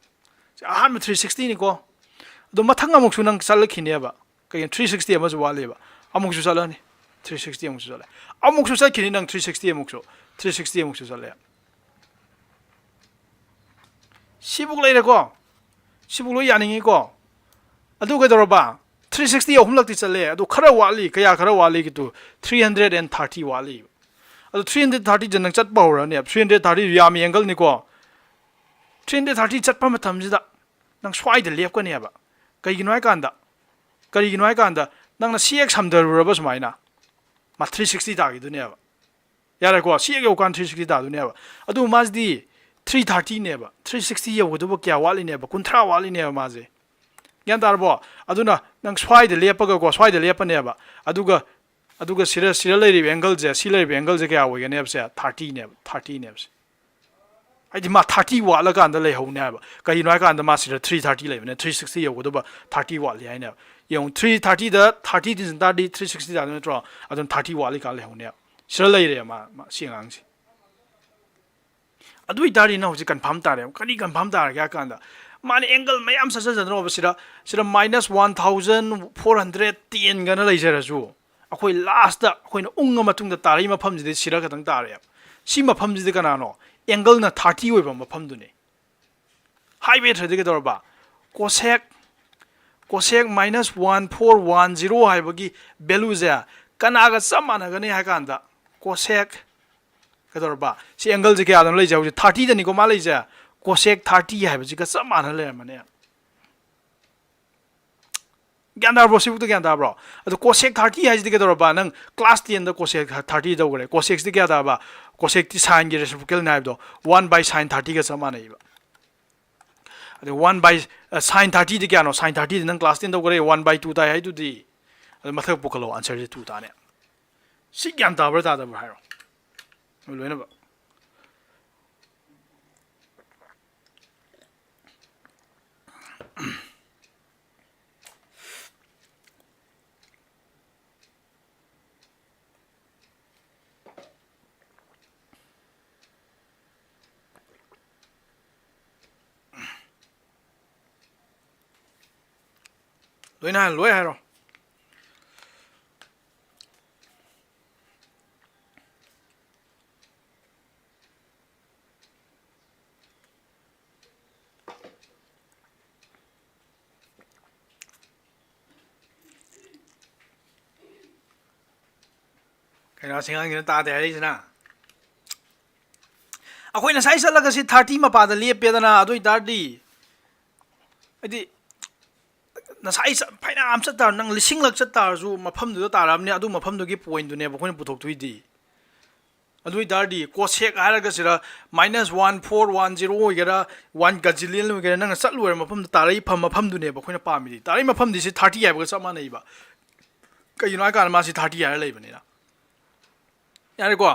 ꯁꯤ ꯑꯍꯥꯟꯕ three sixty ꯅꯤꯀꯣ꯫ ꯑꯗꯣ ꯃꯊꯪ ꯑꯃꯨꯛꯁꯨ ꯅꯪ ꯆꯠꯂꯛꯈꯤꯅꯦꯕ꯫ ꯀꯩꯒꯤꯅꯣ? Three sixty ꯑꯃꯁꯨ ꯋꯥꯠꯂꯤꯕ꯫ ꯑꯃꯨꯛꯁꯨ ꯆꯠꯂꯅꯤ꯫ Three sixty ꯑꯃꯨꯛꯁꯨ ꯆꯠꯂꯦ꯫ ꯑꯃꯨꯛꯁꯨ ꯆꯠꯈꯤꯅꯤ ꯅꯪ three sixty ꯑꯃꯨꯛꯁꯨ꯫ Three sixty ꯑꯃꯨꯛꯁꯨ ꯆꯠꯂꯦ꯫ ꯁꯤꯕꯨꯛ ꯂꯩꯔꯦꯀꯣ꯫ ꯁꯤꯕꯨꯛ ꯂꯣꯏ ꯌꯥꯅꯤꯡꯉꯤꯀꯣ꯫ ꯑꯗꯨ ꯀꯩꯗꯧꯔꯕ? Three sixty ꯑꯍꯨꯝꯂꯛꯇꯤ ꯆꯠꯂꯦ꯫ ꯑꯗꯨ ꯈꯔ ꯋꯥꯠꯂꯤ꯫ ꯀꯌꯥ ꯈꯔ ꯋꯥꯠꯂꯤ? Two, three hundred and thirty ꯋꯥꯠꯂꯤ꯫ ꯑꯗꯨ three hundred thirty ꯁꯦ ꯅꯪ ꯆꯠꯄ ꯍꯧꯔꯅꯦꯕ꯫ Three hundred thirty ꯌꯥꯝꯃꯤ angle ꯅꯤꯀꯣ꯫ Three hundred thirty ꯆꯠꯄ ꯃꯇꯝꯁꯤꯗ ꯅꯪ ꯁ꯭ꯋꯥꯏꯗ ꯂꯦꯞꯀꯅꯦꯕ꯫ ꯀꯩꯒꯤꯅꯣ ꯍꯥꯏ ꯀꯥꯟꯗ, ꯀꯔꯤꯒꯤꯅꯣ ꯍꯥꯏ ꯀꯥꯟꯗ ꯅꯪꯅ ꯁꯤ ꯍꯦꯛ ꯁꯝꯊꯔꯨꯔꯕ ꯁꯨꯃꯥꯏꯅ, ꯃꯥ three sixty ꯇꯥꯈꯤꯗꯣꯏꯅꯦꯕ꯫ ꯌꯥꯔꯦꯀꯣ? ꯁꯤ ꯍꯦꯛ ꯌꯧꯀꯥꯟꯗ three sixty ꯇꯥꯗꯣꯏꯅꯦꯕ꯫ ꯑꯗꯨ ꯃꯥꯁꯤꯗꯤ three thirty ꯅꯦꯕ꯫ Three sixty ꯌꯧꯒꯗꯕ ꯀꯌꯥ ꯋꯥꯠꯂꯤꯅꯦꯕ? ꯀꯨꯟꯊ꯭ꯔꯥ ꯋꯥꯠꯂꯤꯅꯦꯕ ꯃꯥꯁꯦ꯫ ꯒ꯭ꯌꯥꯟ ꯇꯥꯔꯕꯣ? ꯑꯗꯨꯅ ꯅꯪ ꯁ꯭ꯋꯥꯏꯗ ꯂꯦꯞꯄꯒꯀꯣ, ꯁ꯭ꯋꯥꯏꯗ ꯂꯦꯞꯄꯅꯦꯕ꯫ ꯑꯗꯨꯒ, ꯑꯗꯨꯒ ꯁꯤꯗ, ꯁꯤꯗ ꯂꯩꯔꯤꯕ angle ꯁꯦ, ꯁꯤ ꯂꯩꯔꯤꯕ angle ꯁꯦ ꯀꯌꯥ ꯑꯣꯏꯒꯅꯦꯕ ꯁꯦ? Thirty ꯅꯦꯕ, thirty ꯅꯦꯕ ꯁꯦ꯫ ꯍꯥꯏꯗꯤ ꯃꯥ ꯊꯥꯔꯇꯤ ꯋꯥꯠꯂꯀꯥꯟꯗ ꯂꯩꯍꯧꯅꯦ ꯍꯥꯏꯕ꯫ ꯀꯩꯒꯤꯅꯣ ꯍꯥꯏꯀꯥꯟꯗ ꯃꯥ ꯁꯤꯗ ꯊ꯭ꯔꯤ ꯊꯥꯔꯇꯤ ꯂꯩꯕꯅꯦ, ꯊ꯭ꯔꯤ ꯁꯤꯛꯁꯇꯤ ꯌꯧꯒꯗꯕ ꯊꯥꯔꯇꯤ ꯋꯥꯠꯂꯤ ꯍꯥꯏꯅꯦꯕ꯫ ꯌꯦꯡꯉꯨ, ꯊ꯭ꯔꯤ ꯊꯥꯔꯇꯤꯗ ꯊꯥꯔꯇꯤ ꯇꯤꯟꯁꯤꯟ ꯇꯥꯔꯗꯤ ꯊ꯭ꯔꯤ ꯁꯤꯛꯁꯇꯤ ꯇꯥꯗꯣꯏ ꯅꯠꯇ꯭ꯔꯣ? ꯑꯗꯨꯅ ꯊꯥꯔꯇꯤ ꯋꯥꯠꯂꯤꯀꯥꯟ ꯂꯩꯍꯧꯅꯦꯕ꯫ ꯁꯤꯗ ꯂꯩꯔꯦ ꯃꯥ, ꯃꯥ, ꯁꯤ ꯑꯉꯥꯡꯁꯦ꯫ ꯑꯗꯨ ꯑꯣꯏꯇꯥꯔꯗꯤ ꯅꯪ ꯍꯧꯖꯤꯛ ꯀꯟꯐꯥꯔꯝ ꯇꯥꯔꯦ꯫ ꯀꯔꯤ ꯀꯟꯐꯥꯔꯝ ꯇꯥꯔꯒꯦ ꯍꯥꯏ ꯀꯥꯟꯗ, ꯃꯥꯅ ꯑꯦꯡꯒꯜ ꯃꯌꯥꯝ ꯆꯠꯆꯗꯅꯣꯕ ꯁꯤꯗ, ꯁꯤꯗ minus one thousand four hundred ꯇꯦꯟꯒꯅ ꯂꯩꯖꯔꯁꯨ, ꯑꯩꯈꯣꯏ ꯂꯥꯁꯇ ꯑꯩꯈꯣꯏꯅ ꯎꯪꯉ ꯃꯇꯨꯡꯗ ꯇꯥꯔꯛꯏ ꯃꯐꯝꯁꯤꯗꯤ ꯁꯤꯗ ꯈꯛꯇꯪ ꯇꯥꯔꯛꯑꯦꯕ꯫ ꯁꯤ ꯃꯐꯝꯁꯤꯗꯤ ꯀꯅꯥꯅꯣ? ꯑꯦꯡꯒꯜꯅ ꯊꯥꯔꯇꯤ ꯑꯣꯏꯕ ꯃꯐꯝꯗꯨꯅꯤ꯫ ꯍꯥꯏꯕ ꯌꯥꯗ꯭ꯔꯗꯤ ꯀꯩꯗꯧꯔꯕ? Cosec, cosec minus one four one zero ꯍꯥꯏꯕꯒꯤ ꯚꯦꯂꯨꯁꯦ ꯀꯅꯥꯒ ꯆꯞ ꯃꯥꯟꯅꯒꯅꯤ ꯍꯥꯏ ꯀꯥꯟꯗ, ꯀꯣꯁꯦꯛ, ꯀꯩꯗꯧꯔꯕ? ꯁꯤ ꯑꯦꯡꯒꯜꯁꯦ ꯀꯌꯥꯗꯅꯣ ꯂꯩꯁꯦ? ꯍꯧꯖꯤꯛ ꯊꯥꯔꯇꯤꯗꯅꯤꯀꯣ ꯃꯥ ꯂꯩꯁꯦ꯫ ꯀꯣꯁꯦꯛ ꯊꯥꯔꯇꯤ ꯍꯥꯏꯕꯁꯤꯒ ꯆꯞ ꯃꯥꯟꯅ ꯂꯩꯔꯝꯃꯅꯤ꯫ ꯒ꯭ꯌꯥꯟ ꯇꯥꯔꯕ꯭ꯔꯣ? ꯁꯤꯕꯨꯛꯇ ꯒ꯭ꯌꯥꯟ ꯇꯥꯕ꯭ꯔꯣ? ꯑꯗꯣ ꯀꯣꯁꯦꯛ ꯊꯥꯔꯇꯤ ꯍꯥꯏꯁꯤꯗꯤ ꯀꯩꯗꯧꯔꯕ? ꯅꯪ ꯀ꯭ꯂꯥꯁ ꯇꯦꯟꯗ ꯀꯣꯁꯦꯛ ꯊꯥꯔꯇꯤ ꯇꯧꯈ꯭ꯔꯦ꯫ ꯀꯣꯁꯦꯛꯁꯤꯗꯤ ꯀꯌꯥ ꯇꯥꯕ? ꯀꯣꯁꯦꯛꯇꯤ ꯁꯥꯏꯟꯒꯤ ꯔꯦꯁꯤꯄ꯭ꯔꯣꯀꯦꯜꯅꯤ ꯍꯥꯏꯕꯗꯣ, ꯋꯥꯟ ꯕꯥꯏ ꯁꯥꯏꯟ ꯊꯥꯔꯇꯤꯒ ꯆꯞ ꯃꯥꯟꯅꯩꯕ꯫ ꯑꯗꯩ ꯋꯥꯟ ꯕꯥꯏ ꯁꯥꯏꯟ ꯊꯥꯔꯇꯤꯗꯤ ꯀꯌꯥꯅꯣ? ꯁꯥꯏꯟ ꯊꯥꯔꯇꯤꯗꯤ ꯅꯪ ꯀ꯭ꯂꯥꯁ ꯇꯦꯟ ꯇꯧꯈ꯭ꯔꯦ, ꯋꯥꯟ ꯕꯥꯏ ꯇꯨ ꯇꯥꯏ ꯍꯥꯏꯗꯨꯗꯤ꯫ ꯑꯗꯨ ꯃꯊꯛ ꯄꯨꯈꯠꯂꯣ, ꯑꯟꯁꯔꯁꯦ ꯇꯨ ꯇꯥꯅꯦ꯫ ꯁꯤ ꯒ꯭ꯌꯥꯟ ꯇꯥꯕ꯭ꯔꯥ ꯇꯥꯗꯕ꯭ꯔꯥ ꯍꯥꯏꯔꯣ, ꯂꯣꯏꯅꯃꯛ꯫ ꯂꯣꯏꯅ ꯍꯥꯏ-, ꯂꯣꯏ ꯍꯥꯏꯔꯣ꯫ ꯀꯩꯅꯣ ꯑꯁꯤ ꯑꯉꯥꯡꯁꯤꯅ ꯇꯥꯗꯦ ꯍꯥꯏꯔꯛꯏꯁꯤꯅ? ꯑꯩꯈꯣꯏ ꯉꯁꯥꯏ ꯆꯠꯂꯒ ꯁꯤ ꯊꯥꯔꯇꯤ ꯃꯄꯥꯗ ꯂꯦꯞꯄꯦꯗꯅ, ꯑꯗꯨ ꯑꯣꯏꯇꯥꯔꯗꯤ, ꯍꯥꯏꯗꯤ, ꯉꯁꯥꯏ ꯆꯠ-, ꯐꯅꯌꯥꯝ ꯆꯠ ꯇꯥꯔ-, ꯅꯪ ꯂꯤꯁꯤꯡꯂꯛ ꯆꯠ ꯇꯥꯔꯁꯨ ꯃꯐꯝꯗꯨꯗ ꯇꯥꯔꯛꯑꯕꯅꯤ, ꯑꯗꯨ ꯃꯐꯝꯗꯨꯒꯤ ꯄꯣꯏꯟꯗꯨꯅꯦꯕ ꯑꯩꯈꯣꯏꯅ ꯄꯨꯊꯣꯛꯇꯣꯏꯗꯤ꯫ ꯑꯗꯨ ꯑꯣꯏꯇꯥꯔꯗꯤ ꯀꯣꯁꯦꯛ ꯍꯥꯏꯔꯒ ꯁꯤꯗ minus one four one zero ꯑꯣꯏꯒꯦꯔꯥ, ꯋꯥꯟ ꯒꯖꯤꯂꯤꯌꯟ ꯑꯣꯏꯒꯦꯔꯥ, ꯅꯪꯅ ꯆꯠꯂꯨꯔ ꯃꯐꯝꯗ ꯇꯥꯔꯛꯏ ꯐꯝ-, ꯃꯐꯝꯗꯨꯅꯦꯕ ꯑꯩꯈꯣꯏꯅ ꯄꯥꯝꯃꯤꯗꯤ꯫ ꯇꯥꯔꯛꯏ ꯃꯐꯝꯗꯤ ꯁꯤ ꯊꯥꯔꯇꯤ ꯍꯥꯏꯕꯒ ꯆꯞ ꯃꯥꯟꯅꯩꯕ꯫ ꯀꯩꯒꯤꯅꯣ ꯍꯥꯏꯀꯥꯟꯗ ꯃꯥꯁꯤ ꯊꯥꯔꯇꯤ ꯍꯥꯏꯔ ꯂꯩꯕꯅꯤꯅ꯫ ꯌꯥꯔꯦꯀꯣ?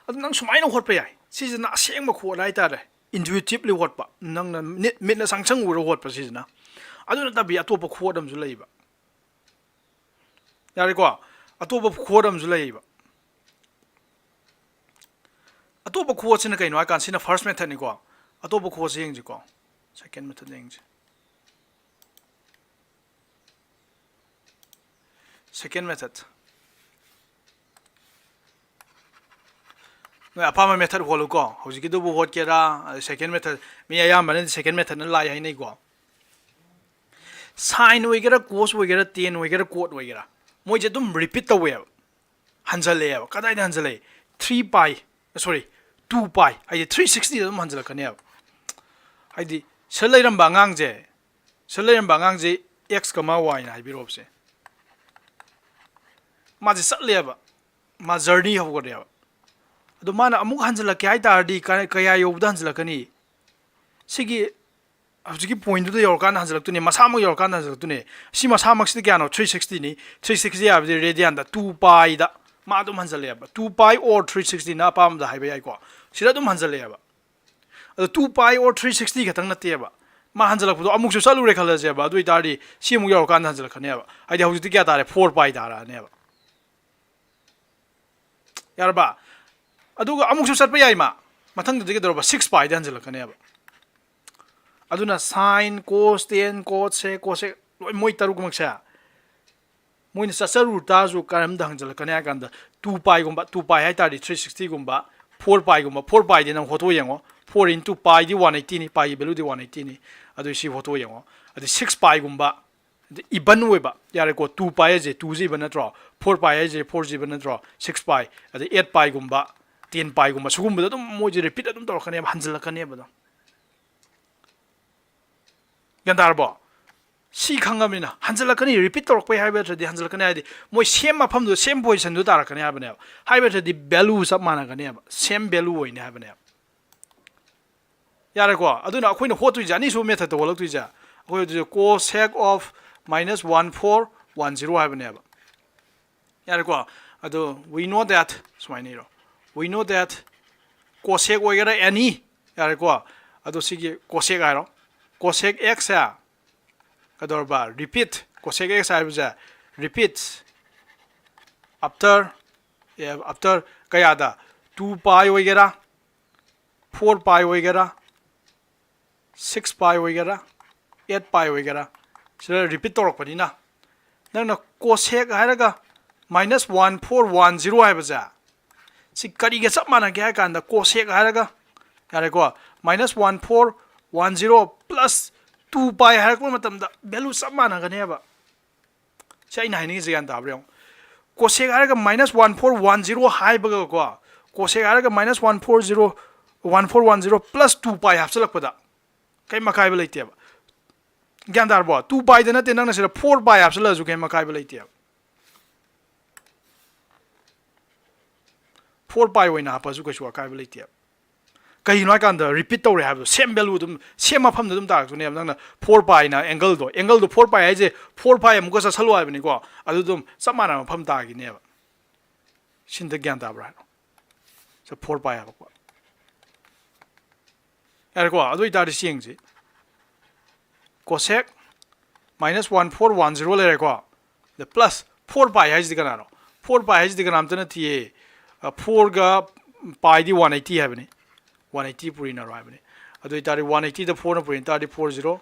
ꯑꯗꯨ ꯅꯪ ꯁꯨꯃꯥꯏꯅ ꯍꯣꯠꯄ ꯌꯥꯏ꯫ ꯁꯤꯁꯤꯅ ꯑꯁꯦꯡꯕ ꯈꯣꯠ ꯍꯥꯏꯇꯥꯔꯦ꯫ intuitively ꯍꯣꯠꯄ, ꯅꯪꯅ ꯅꯤꯠ ꯃꯤꯠꯅ ꯁꯪ ꯁꯪ ꯎꯔ ꯍꯣꯠꯄ ꯁꯤꯁꯤꯅ꯫ ꯑꯗꯨ ꯅꯠꯇꯕꯤ ꯑꯇꯣꯞꯄ ꯈꯨꯍꯣꯠ ꯑꯃꯁꯨ ꯂꯩꯕ꯫ ꯌꯥꯔꯦꯀꯣ? ꯑꯇꯣꯞꯄ ꯈꯨꯍꯣꯠ ꯑꯃꯁꯨ ꯂꯩꯌꯦꯕ꯫ ꯑꯇꯣꯞꯄ ꯈꯨꯍꯣꯠꯁꯤꯅ ꯀꯩꯅꯣ ꯍꯥꯏ ꯀꯥꯟꯗ, ꯁꯤꯅ first methodꯅꯤꯀꯣ꯫ ꯑꯇꯣꯞꯄ ꯈꯨꯍꯣꯠꯁꯤ ꯌꯦꯡꯁꯤꯀꯣ꯫ Second method ꯌꯦꯡꯁꯤ꯫ Second method꯫ ꯅꯣꯏ ꯑꯄꯥꯝꯕ method ꯍꯣꯠꯂꯨꯀꯣ꯫ ꯍꯧꯖꯤꯛꯀꯤꯗꯨꯕꯨ ꯍꯣꯠꯀꯦꯔꯥ, ꯑꯗꯩ second method, ꯃꯤ ꯑꯌꯥꯝꯕꯅꯗꯤ second methodꯅ ꯂꯥꯏ ꯍꯥꯏꯅꯩꯀꯣ꯫ Sine ꯑꯣꯏꯒꯦꯔꯥ, cos ꯑꯣꯏꯒꯦꯔꯥ, tan ꯑꯣꯏꯒꯦꯔꯥ, cot ꯑꯣꯏꯒꯦꯔꯥ, ꯃꯣꯏꯁꯦ ꯑꯗꯨꯝ repeat ꯇꯧꯋꯦꯕ, ꯍꯟꯖꯜꯂꯛꯑꯦꯕ꯫ ꯀꯗꯥꯏꯗ ꯍꯟꯖꯜꯂꯛꯏ? Three pi, sorry, two pi, ꯍꯥꯏꯗꯤ three sixtyꯗ ꯑꯗꯨꯝ ꯍꯟꯖꯜꯂꯛꯀꯅꯦꯕ꯫ ꯍꯥꯏꯗꯤ ꯁꯤꯗ ꯂꯩꯔꯝꯕ ꯑꯉꯥꯡꯁꯦ, ꯁꯤꯗ ꯂꯩꯔꯝꯕ ꯑꯉꯥꯡꯁꯦ x ꯀꯃꯥ yꯅ ꯍꯥꯏꯕꯤꯔꯛꯑꯣꯕꯁꯦ꯫ ꯃꯥꯁꯦ ꯆꯠꯂꯦꯕ, ꯃꯥ journey ꯍꯧꯈ꯭ꯔꯦꯕ꯫ ꯑꯗꯣ ꯃꯥꯅ ꯑꯃꯨꯛ ꯍꯟꯖꯜꯂꯛꯀꯦ ꯍꯥꯏ ꯇꯥꯔꯗꯤ ꯀ-, ꯀꯌꯥ ꯌꯧꯕꯗ ꯍꯟꯖꯜꯂꯛꯀꯅꯤ? ꯁꯤꯒꯤ ꯍꯧꯖꯤꯛꯀꯤ pointꯗꯨꯗ ꯌꯧꯔꯀꯥꯟꯗ ꯍꯟꯖꯜꯂꯛꯇꯣꯏꯅꯦ, ꯃꯁꯥꯃꯛ ꯌꯧꯔꯀꯥꯟꯗ ꯍꯟꯖꯜꯂꯛꯇꯣꯏꯅꯦ꯫ ꯁꯤ ꯃꯁꯥꯃꯛꯁꯤꯗ ꯀꯌꯥꯅꯣ? Three sixtyꯅꯤ꯫ Three sixty ꯍꯥꯏꯕꯗꯤ radianꯗ two piꯗ ꯃꯥ ꯑꯗꯨꯝ ꯍꯟꯖꯜꯂꯛꯑꯦꯕ꯫ Two pi or three sixtyꯅ ꯑꯄꯥꯝꯕꯗ ꯍꯥꯏꯕ ꯌꯥꯏꯀꯣ꯫ ꯁꯤꯗ ꯑꯗꯨꯝ ꯍꯟꯖꯜꯂꯛꯑꯦꯕ꯫ ꯑꯗꯣ two pi or three sixty ꯈꯛꯇꯪ ꯅꯠꯇꯦꯕ꯫ ꯃꯥ ꯍꯟꯖꯜꯂꯛꯄꯗꯣ ꯑꯃꯨꯛꯁꯨ ꯆꯠꯂꯨꯔꯦ ꯈꯜꯂꯁꯦꯕ꯫ ꯑꯗꯨ ꯑꯣꯏꯇꯥꯔꯗꯤ ꯁꯤ ꯑꯃꯨꯛ ꯌꯧꯔꯀꯥꯟꯗ ꯍꯟꯖꯜꯂꯛꯀꯅꯦꯕ꯫ ꯍꯥꯏꯗꯤ ꯍꯧꯖꯤꯛꯇꯤ ꯀꯌꯥ ꯇꯥꯔꯦ? Four pi ꯇꯥꯔꯛꯑꯅꯦꯕ꯫ ꯌꯥꯔꯕ? ꯑꯗꯨꯒ ꯑꯃꯨꯛꯁꯨ ꯆꯠꯄ ꯌꯥꯏ ꯃꯥ꯫ ꯃꯊꯪꯗꯗꯤ ꯀꯩꯗꯧꯔꯕ? Six piꯗ ꯍꯟꯖꯜꯂꯛꯀꯅꯦꯕ꯫ ꯑꯗꯨꯅ sine, cos, tan, cot, sec, cosec, ꯂꯣꯏ ꯃꯣꯏ ꯇꯔꯨꯛꯃꯛꯁꯦ ꯃꯣꯏꯅ ꯆꯠꯆꯔꯨ ꯇꯥꯔꯁꯨ ꯀꯔꯝꯗ ꯍꯟꯖꯜꯂꯛꯀꯅꯤ ꯍꯥꯏ ꯀꯥꯟꯗ, two piꯒꯨꯝꯕ, two pi ꯍꯥꯏ ꯇꯥꯔꯗꯤ three sixtyꯒꯨꯝꯕ, four piꯒꯨꯝꯕ, four piꯗꯤ ꯅꯪ ꯍꯣꯠꯇꯣꯛꯑ ꯌꯦꯡꯉꯣ, four into piꯗꯤ one eightyꯅꯤ, piꯒꯤ valueꯗꯤ one eightyꯅꯤ, ꯑꯗꯨ ꯁꯤ ꯍꯣꯠꯇꯣꯛꯑ ꯌꯦꯡꯉꯣ꯫ ꯑꯗꯨ six piꯒꯨꯝꯕ, even ꯑꯣꯏꯕ, ꯌꯥꯔꯦꯀꯣ, two pi ꯍꯥꯏꯁꯦ twoꯁꯦ even ꯅꯠꯇ꯭ꯔꯣ, four pi ꯍꯥꯏꯁꯦ fourꯁꯦ even ꯅꯠꯇ꯭ꯔꯣ, six pi, ꯑꯗꯩ eight piꯒꯨꯝꯕ, ten piꯒꯨꯝꯕ, ꯁꯤꯒꯨꯝꯕꯗ ꯑꯗꯨꯝ ꯃꯣꯏꯁꯦ repeat ꯑꯗꯨꯝ ꯇꯧꯔꯛꯀꯅꯦꯕ, ꯍꯟꯖꯜꯂꯛꯀꯅꯦꯕ ꯑꯗꯨꯝ꯫ ꯒ꯭ꯌꯥꯟ ꯇꯥꯔꯕꯣ? ꯁꯤ ꯈꯪꯉꯕꯅꯤꯅ ꯍꯟꯖꯜꯂꯛꯀꯅꯤ, repeat ꯇꯧꯔꯛꯄꯩ ꯍꯥꯏꯕ ꯅꯠꯇ꯭ꯔꯗꯤ ꯍꯟꯖꯜꯂꯛꯀꯅꯤ ꯍꯥꯏꯗꯤ ꯃꯣꯏ same ꯃꯐꯝꯗꯨ, same positionꯗꯨ ꯇꯥꯔꯛꯀꯅꯤ ꯍꯥꯏꯕꯅꯦꯕ꯫ ꯍꯥꯏꯕ ꯅꯠꯇ꯭ꯔꯗꯤ value ꯆꯞ ꯃꯥꯟꯅꯒꯅꯦꯕ, same value ꯑꯣꯏꯅꯤ ꯍꯥꯏꯕꯅꯦꯕ꯫ ꯌꯥꯔꯦꯀꯣ? ꯑꯗꯨꯅ ꯑꯩꯈꯣꯏꯅ ꯍꯣꯠꯇꯣꯏꯁꯦ, ꯑꯅꯤꯁꯨꯕ methodꯇ ꯍꯣꯠꯂꯛꯇꯣꯏꯁꯦ, ꯑꯩꯈꯣꯏ ꯍꯧꯖꯤꯛ cosec of minus one four one zero ꯍꯥꯏꯕꯅꯦꯕ꯫ ꯌꯥꯔꯦꯀꯣ? ꯑꯗꯣ we know that, ꯁꯨꯃꯥꯏꯅ ꯏꯔꯣ, we know that cosec ꯑꯣꯏꯒꯦꯔꯥ any, ꯌꯥꯔꯦꯀꯣ? ꯑꯗꯣ ꯁꯤꯒꯤ cosec ꯍꯥꯏꯔꯣ, cosec x ꯁꯦ ꯀꯩꯗꯧꯔꯕ? Repeat, cosec x ꯍꯥꯏꯕꯁꯦ repeat after, after ꯀꯌꯥꯗ? Two pi ꯑꯣꯏꯒꯦꯔꯥ, four pi ꯑꯣꯏꯒꯦꯔꯥ, six pi ꯑꯣꯏꯒꯦꯔꯥ, eight pi ꯑꯣꯏꯒꯦꯔꯥ, ꯁꯤꯗ repeat ꯇꯧꯔꯛꯄꯅꯤꯅ, ꯅꯪꯅ cosec ꯍꯥꯏꯔꯒ minus one four one zero ꯍꯥꯏꯕꯁꯦ, ꯁꯤ ꯀꯔꯤꯒ ꯆꯞ ꯃꯥꯟꯅꯒꯦ ꯍꯥꯏ ꯀꯥꯟꯗ, cosec ꯍꯥꯏꯔꯒ, ꯌꯥꯔꯦꯀꯣ, minus one four one zero plus two pi ꯍꯥꯏꯔꯛꯄ ꯃꯇꯝꯗ value ꯆꯞ ꯃꯥꯟꯅꯒꯅꯦꯕ꯫ ꯁꯤ ꯑꯩꯅ ꯍꯥꯏꯅꯤꯡꯉꯤꯁꯦ ꯒ꯭ꯌꯥꯟ ꯇꯥꯕ꯭ꯔꯥ ꯌꯦꯡꯉꯣ꯫ Cosec ꯍꯥꯏꯔꯒ minus one four one zero ꯍꯥꯏꯕꯒꯀꯣ, cosec ꯍꯥꯏꯔꯒ minus one four zero, one four one zero plus two pi ꯍꯥꯞꯆꯤꯜꯂꯛꯄꯗ ꯀꯩꯝ ꯑꯀꯥꯏꯕ ꯂꯩꯇꯦꯕ꯫ ꯒ꯭ꯌꯥꯟ ꯇꯥꯔꯕꯣ? Two piꯗ ꯅꯠꯇꯦ, ꯅꯪꯅ ꯁꯤꯗ four pi ꯍꯥꯞꯆꯤꯜꯂꯁꯨ ꯀꯩꯝ ꯑꯀꯥꯏꯕ ꯂꯩꯇꯦꯕ꯫ Four pi ꯑꯣꯏꯅ ꯍꯥꯞꯄꯁꯨ ꯀꯩꯁꯨ ꯑꯀꯥꯏꯕ ꯂꯩꯇꯦꯕ꯫ ꯀꯩꯒꯤꯅꯣ ꯍꯥꯏ ꯀꯥꯟꯗ repeat ꯇꯧꯔꯦ ꯍꯥꯏꯕꯗꯣ, same value ꯑꯗꯨꯝ, same ꯃꯐꯝꯗ ꯑꯗꯨꯝ ꯇꯥꯔꯛꯇꯣꯏꯅꯦꯕ꯫ ꯅꯪꯅ four piꯅ angleꯗꯣ, angleꯗꯣ four pi ꯍꯥꯏꯁꯦ, four pi ꯑꯃꯨꯛꯀ ꯆꯠꯁꯜꯂꯣ ꯍꯥꯏꯕꯅꯤꯀꯣ, ꯑꯗꯨ ꯑꯗꯨꯝ ꯆꯞ ꯃꯥꯟꯅꯕ ꯃꯐꯝ ꯇꯥꯈꯤꯅꯦꯕ꯫ ꯁꯤꯟꯗ ꯒ꯭ꯌꯥꯟ ꯇꯥꯕ꯭ꯔꯥ ꯍꯥꯏꯔꯣ? ꯁꯤ four pi ꯍꯥꯄꯛꯄ꯫ ꯌꯥꯔꯦꯀꯣ? ꯑꯗꯨ ꯑꯣꯏꯇꯥꯔꯗꯤ ꯁꯤ ꯌꯦꯡꯁꯤ꯫ Cosec minus one four one zero ꯂꯩꯔꯦꯀꯣ, ꯑꯗ plus four pi ꯍꯥꯏꯁꯤꯗꯤ ꯀꯅꯥꯅꯣ? Four pi ꯍꯥꯏꯁꯤꯗꯤ ꯀꯅꯥꯝꯇ ꯅꯠꯇꯤꯌꯦ꯫ Fourꯒ piꯗꯤ one eighty ꯍꯥꯏꯕꯅꯤ꯫ One eighty ꯄꯨꯔꯤꯅꯔꯣ ꯍꯥꯏꯕꯅꯤ꯫ ꯑꯗꯨ ꯑꯣꯏꯇꯥꯔꯗꯤ one eightyꯗ fourꯅ ꯄꯨꯔꯤꯅ ꯇꯥꯔꯗꯤ four zero꯫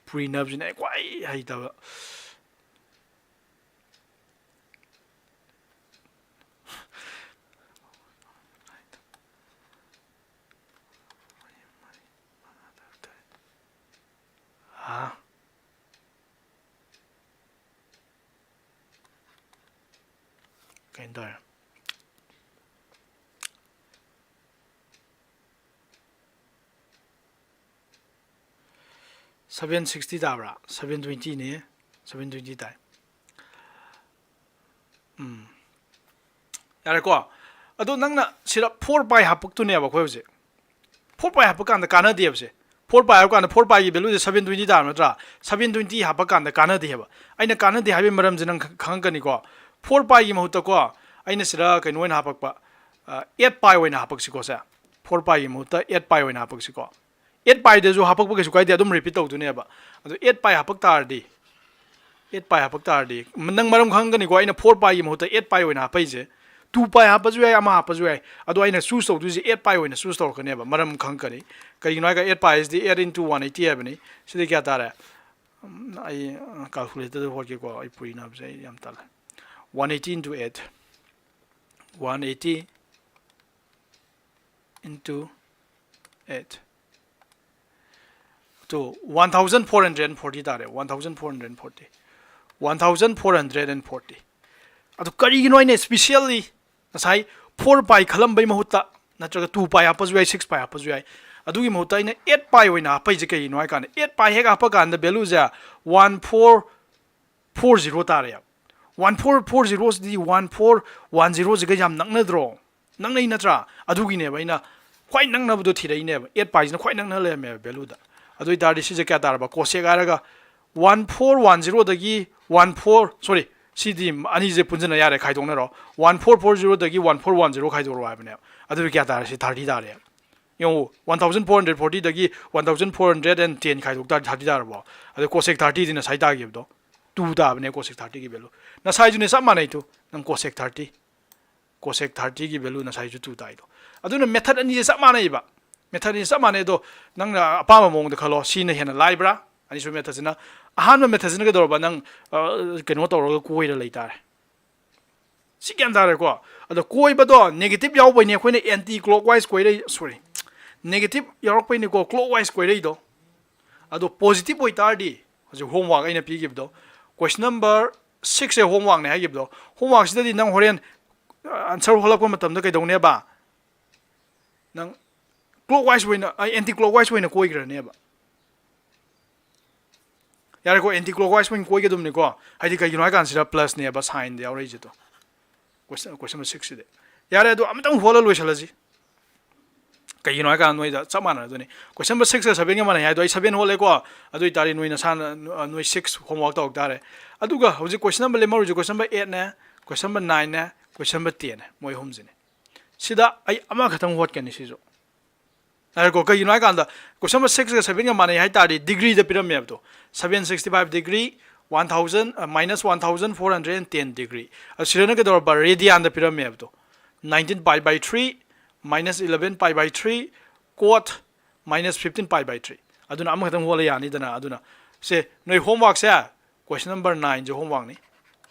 ꯄꯨꯔꯤꯅꯕꯁꯤꯅꯦ ꯑꯩ ꯈ꯭ꯋꯥꯏ ꯍꯩꯇꯕ꯫ ꯍꯥ? ꯀꯩꯅꯣ ꯇꯧꯔꯦ꯫ Seven sixty ꯇꯥꯕ꯭ꯔꯥ? Seven twentyꯅꯦ꯫ Seven twenty ꯇꯥꯏ꯫ ꯎꯝ꯫ ꯌꯥꯔꯦꯀꯣ? ꯑꯗꯣ ꯅꯪꯅ ꯁꯤꯗ four pi ꯍꯥꯞꯄꯛꯇꯣꯏꯅꯦꯕ ꯑꯩꯈꯣꯏ ꯍꯧꯖꯤꯛ꯫ Four pi ꯍꯥꯞꯄ ꯀꯥꯟꯗ ꯀꯥꯟꯅꯗꯦꯕꯁꯦ꯫ Four pi ꯍꯥꯞꯄ ꯀꯥꯟꯗ four piꯒꯤ valueꯁꯦ seven twenty ꯇꯥꯔꯕ ꯅꯠꯇ꯭ꯔꯥ? Seven twenty ꯍꯥꯞꯄ ꯀꯥꯟꯗ ꯀꯥꯟꯅꯗꯦ ꯍꯥꯏꯕ꯫ ꯑꯩꯅ ꯀꯥꯟꯅꯗꯦ ꯍꯥꯏꯕꯒꯤ ꯃꯔꯝꯁꯦ ꯅꯪ ꯈꯪꯉꯛꯀꯅꯤꯀꯣ꯫ Four piꯒꯤ ꯃꯍꯨꯠꯇꯀꯣ, ꯑꯩꯅ ꯁꯤꯗ ꯀꯩꯅꯣ ꯑꯣꯏꯅ ꯍꯥꯞꯄꯛꯄ, eight pi ꯑꯣꯏꯅ ꯍꯥꯞꯄꯛꯁꯤꯀꯣ ꯁꯦ꯫ four piꯒꯤ ꯃꯍꯨꯠꯇ eight pi ꯑꯣꯏꯅ ꯍꯥꯞꯄꯛꯁꯤꯀꯣ꯫ Eight piꯗꯁꯨ ꯍꯥꯄꯛꯄ ꯀꯩꯁꯨ ꯀꯥꯏꯗꯦ, ꯑꯗꯨꯝ repeat ꯇꯧꯗꯣꯏꯅꯦꯕ꯫ ꯑꯗꯣ eight pi ꯍꯥꯄꯛ ꯇꯥꯔꯗꯤ, eight pi ꯍꯥꯄꯛ ꯇꯥꯔꯗꯤ, ꯅꯪ ꯃꯔꯝ ꯈꯪꯒꯅꯤꯀꯣ, ꯑꯩꯅ four piꯒꯤ ꯃꯍꯨꯠꯇ eight pi ꯑꯣꯏꯅ ꯍꯥꯄꯛꯏꯁꯦ꯫ Two pi ꯍꯥꯞꯄꯁꯨ ꯌꯥꯏ, ꯑꯃ ꯍꯥꯞꯄꯁꯨ ꯌꯥꯏ, ꯑꯗꯣ ꯑꯩꯅ choose ꯇꯧꯗꯣꯏꯁꯦ eight pi ꯑꯣꯏꯅ choose ꯇꯧꯔꯛꯀꯅꯦꯕ, ꯃꯔꯝ ꯈꯪꯉꯛꯀꯅꯤ꯫ ꯀꯩꯒꯤꯅꯣ ꯍꯥꯏꯔꯒ eight pi ꯁꯤꯗꯤ eight into one eighty ꯍꯥꯏꯕꯅꯤ꯫ ꯁꯤꯗꯤ ꯀꯌꯥ ꯇꯥꯔꯦ? ꯎꯝ, ꯑꯩ calculatorꯗ ꯍꯣꯠꯀꯦꯀꯣ, ꯑꯩ ꯄꯨꯏꯅꯕꯁꯦ ꯑꯩ ꯌꯥꯝ ꯇꯜꯂꯦ꯫ One eighty into eight, one eighty into eight, to one thousand four hundred forty ꯇꯥꯔꯦ꯫ One thousand four hundred forty, one thousand four hundred forty꯫ ꯑꯗꯨ ꯀꯔꯤꯒꯤꯅꯣ ꯑꯩꯅ specially ꯉꯁꯥꯏ four pi ꯈꯜꯂꯝꯕꯩ ꯃꯍꯨꯠꯇ, ꯅꯠꯇ꯭ꯔꯒ two pi ꯍꯥꯞꯄꯁꯨ ꯌꯥꯏ, six pi ꯍꯥꯞꯄꯁꯨ ꯌꯥꯏ, ꯑꯗꯨꯒꯤ ꯃꯍꯨꯠꯇ ꯑꯩꯅ eight pi ꯑꯣꯏꯅ ꯍꯥꯞꯄꯛꯏꯁꯦ ꯀꯩꯒꯤꯅꯣ ꯍꯥꯏ ꯀꯥꯟꯗ, eight pi ꯍꯦꯛ ꯍꯥꯞꯄ ꯀꯥꯟꯗ valueꯁꯦ one four four zero ꯇꯥꯔꯦ꯫ One four four zero ꯁꯤꯗꯤ one four one zero ꯁꯤꯒ ꯌꯥꯝ ꯅꯛꯅꯗ꯭ꯔꯣ? ꯅꯛꯅꯩ ꯅꯠꯇ꯭ꯔꯥ? ꯑꯗꯨꯒꯤꯅꯦꯕ ꯑꯩꯅ ꯈ꯭ꯋꯥꯏ ꯅꯛꯅꯕꯗꯣ ꯊꯤꯔꯛꯏꯅꯦꯕ꯫ Eight piꯁꯤꯅ ꯈ꯭ꯋꯥꯏ ꯅꯛꯅ ꯂꯩꯔꯝꯃꯦꯕ valueꯗ꯫ ꯑꯗꯨ ꯑꯣꯏꯇꯥꯔꯗꯤ ꯁꯤꯁꯦ ꯀꯌꯥ ꯇꯥꯔꯕ? Cosec ꯍꯥꯏꯔꯒ one four one zeroꯗꯒꯤ one four, sorry, ꯁꯤꯗꯤ ꯑꯅꯤꯁꯦ ꯄꯨꯟꯁꯤꯟꯅ ꯌꯥꯔꯦ, ꯈꯥꯏꯗꯣꯛꯅꯔꯣ꯫ One four four zeroꯗꯒꯤ one four one zero ꯈꯥꯏꯗꯣꯛꯔꯣ ꯍꯥꯏꯕꯅꯦꯕ꯫ ꯑꯗꯨꯗꯤ ꯀꯌꯥ ꯇꯥꯔꯦ? ꯁꯤ thirty ꯇꯥꯔꯦ꯫ ꯌꯦꯡꯉꯨ, one thousand four hundred fortyꯗꯒꯤ one thousand four hundred ten ꯈꯥꯏꯗꯣꯛ ꯇꯥꯔꯗꯤ thirty ꯇꯥꯔꯕꯣ? ꯑꯗꯣ cosec thirtyꯗꯤ ꯉꯁꯥꯏ ꯇꯥꯈꯤꯕꯗꯣ two ꯇꯥꯕꯅꯦ, cosec thirtyꯒꯤ value꯫ ꯉꯁꯥꯏꯁꯨꯅꯦ, ꯆꯞ ꯃꯥꯟꯅꯩ ꯇꯨ, ꯅꯪ cosec thirty, cosec thirtyꯒꯤ value ꯉꯁꯥꯏꯁꯨ two ꯇꯥꯏꯗꯣ꯫ ꯑꯗꯨꯅ method ꯑꯅꯤꯁꯦ ꯆꯞ ꯃꯥꯟꯅꯩꯕ, method ꯑꯅꯤꯁꯦ ꯆꯞ ꯃꯥꯟꯅꯩ꯫ ꯑꯗꯣ ꯅꯪꯅ ꯑꯄꯥꯝꯕ ꯃꯑꯣꯡꯗ ꯈꯜꯂꯣ, ꯁꯤꯅ ꯍꯦꯟꯅ ꯂꯥꯏꯕ꯭ꯔꯥ? ꯑꯅꯤꯁꯨꯕ methodꯁꯤꯅ, ꯑꯍꯥꯟꯕ methodꯁꯤꯅ ꯀꯩꯗꯧꯔꯕ? ꯅꯪ, ꯑ, ꯀꯩꯅꯣ ꯇꯧꯔꯒ ꯀꯣꯏꯔ ꯂꯩꯇꯥꯔꯦ꯫ ꯁꯤ ꯒ꯭ꯌꯥꯟ ꯇꯥꯔꯦꯀꯣ? ꯑꯗꯣ ꯀꯣꯏꯕꯗꯣ negative ꯌꯥꯎꯕꯩꯅꯦ ꯑꯩꯈꯣꯏꯅ anti clockwise ꯀꯣꯏꯔꯛꯏ, sorry, negative ꯌꯥꯎꯔꯛꯄꯩꯅꯦꯀꯣ clockwise ꯀꯣꯏꯔꯛꯏꯗꯣ꯫ ꯑꯗꯣ positive ꯑꯣꯏꯇꯥꯔꯗꯤ, ꯍꯧꯖꯤꯛ homework ꯑꯩꯅ ꯄꯤꯈꯤꯕꯗꯣ, question number sixꯁꯦ homeworkꯅꯦ ꯍꯥꯏꯈꯤꯕꯗꯣ, homeworkꯁꯤꯗꯗꯤ ꯅꯪ ꯍꯣꯔꯦꯟ, ꯑ, answer ꯍꯣꯜꯂꯛꯄ ꯃꯇꯝꯗ ꯀꯩꯗꯧꯅꯦꯕ? ꯅꯪ clockwise ꯑꯣꯏꯅ, ꯑ, anti clockwise ꯑꯣꯏꯅ ꯀꯣꯏꯈ꯭ꯔꯅꯦꯕ꯫ ꯌꯥꯔꯦꯀꯣ, anti clockwise ꯑꯣꯏꯅ ꯀꯣꯏꯒꯗꯕꯅꯤꯀꯣ꯫ ꯍꯥꯏꯗꯤ ꯀꯩꯒꯤꯅꯣ ꯍꯥꯏ ꯀꯥꯟꯁꯤꯗ plusꯅꯦꯕ signꯗ ꯌꯥꯎꯔꯛꯏꯁꯦ꯫ Question, question number sixꯁꯤꯗꯤ ꯌꯥꯔꯦ, ꯑꯗꯣ ꯑꯃꯇꯪ ꯍꯣꯜꯂ ꯂꯣꯏꯁꯤꯜꯂꯁꯤ꯫ ꯀꯩꯒꯤꯅꯣ ꯍꯥꯏ ꯀꯥꯟꯗ ꯅꯣꯏꯗ ꯆꯞ ꯃꯥꯟꯅꯗꯣꯏꯅꯤ꯫ Question number sixꯀ sevenꯒ ꯃꯥꯟꯅꯩ ꯍꯥꯏꯗꯣ ꯑꯩ seven ꯍꯣꯜꯂꯦꯀꯣ꯫ ꯑꯗꯨ ꯑꯣꯏꯇꯥꯔꯗꯤ ꯅꯣꯏ ꯅꯁꯥꯅ, ꯅꯣꯏ six homework ꯇꯧꯔꯛ ꯇꯥꯔꯦ꯫ ꯑꯗꯨꯒ ꯍꯧꯖꯤꯛ question number ꯂꯦꯝꯍꯧꯔꯤꯁꯦ question number eightꯅꯦ, question number nineꯅꯦ, question number tenꯅꯦ, ꯃꯣꯏ ꯑꯍꯨꯝꯁꯤꯅꯦ꯫ ꯁꯤꯗ ꯑꯩ ꯑꯃꯈꯛꯇꯪ ꯍꯣꯠꯀꯅꯤ ꯁꯤꯁꯨ꯫ ꯍꯥꯏꯔꯦꯀꯣ꯫ ꯀꯩꯒꯤꯅꯣ ꯍꯥꯏꯀꯥꯟꯗ question number six ꯀ seven ꯒ ꯃꯥꯟꯅꯩ ꯍꯥꯏ ꯇꯥꯔꯗꯤ, degree the ꯄꯤꯔꯝꯃꯦꯕꯗꯣ, seven sixty five degree, one thousand, minus one thousand four hundred and ten degree꯫ ꯑꯗꯨ ꯁꯤꯗꯅ ꯀꯩꯗꯧꯔꯕ? Radian the ꯄꯤꯔꯝꯃꯦꯕꯗꯣ, nineteen pi by three, minus eleven pi by three, cot minus fifteen pi by three꯫ ꯑꯗꯨꯅ ꯑꯃꯈꯛꯇꯪ ꯍꯣꯜꯂ ꯌꯥꯅꯤꯗꯅ꯫ ꯑꯗꯨꯅ ꯁꯦ, ꯅꯣꯏ homework ꯁꯦ, question number nine ꯁꯦ homework ꯅꯤ꯫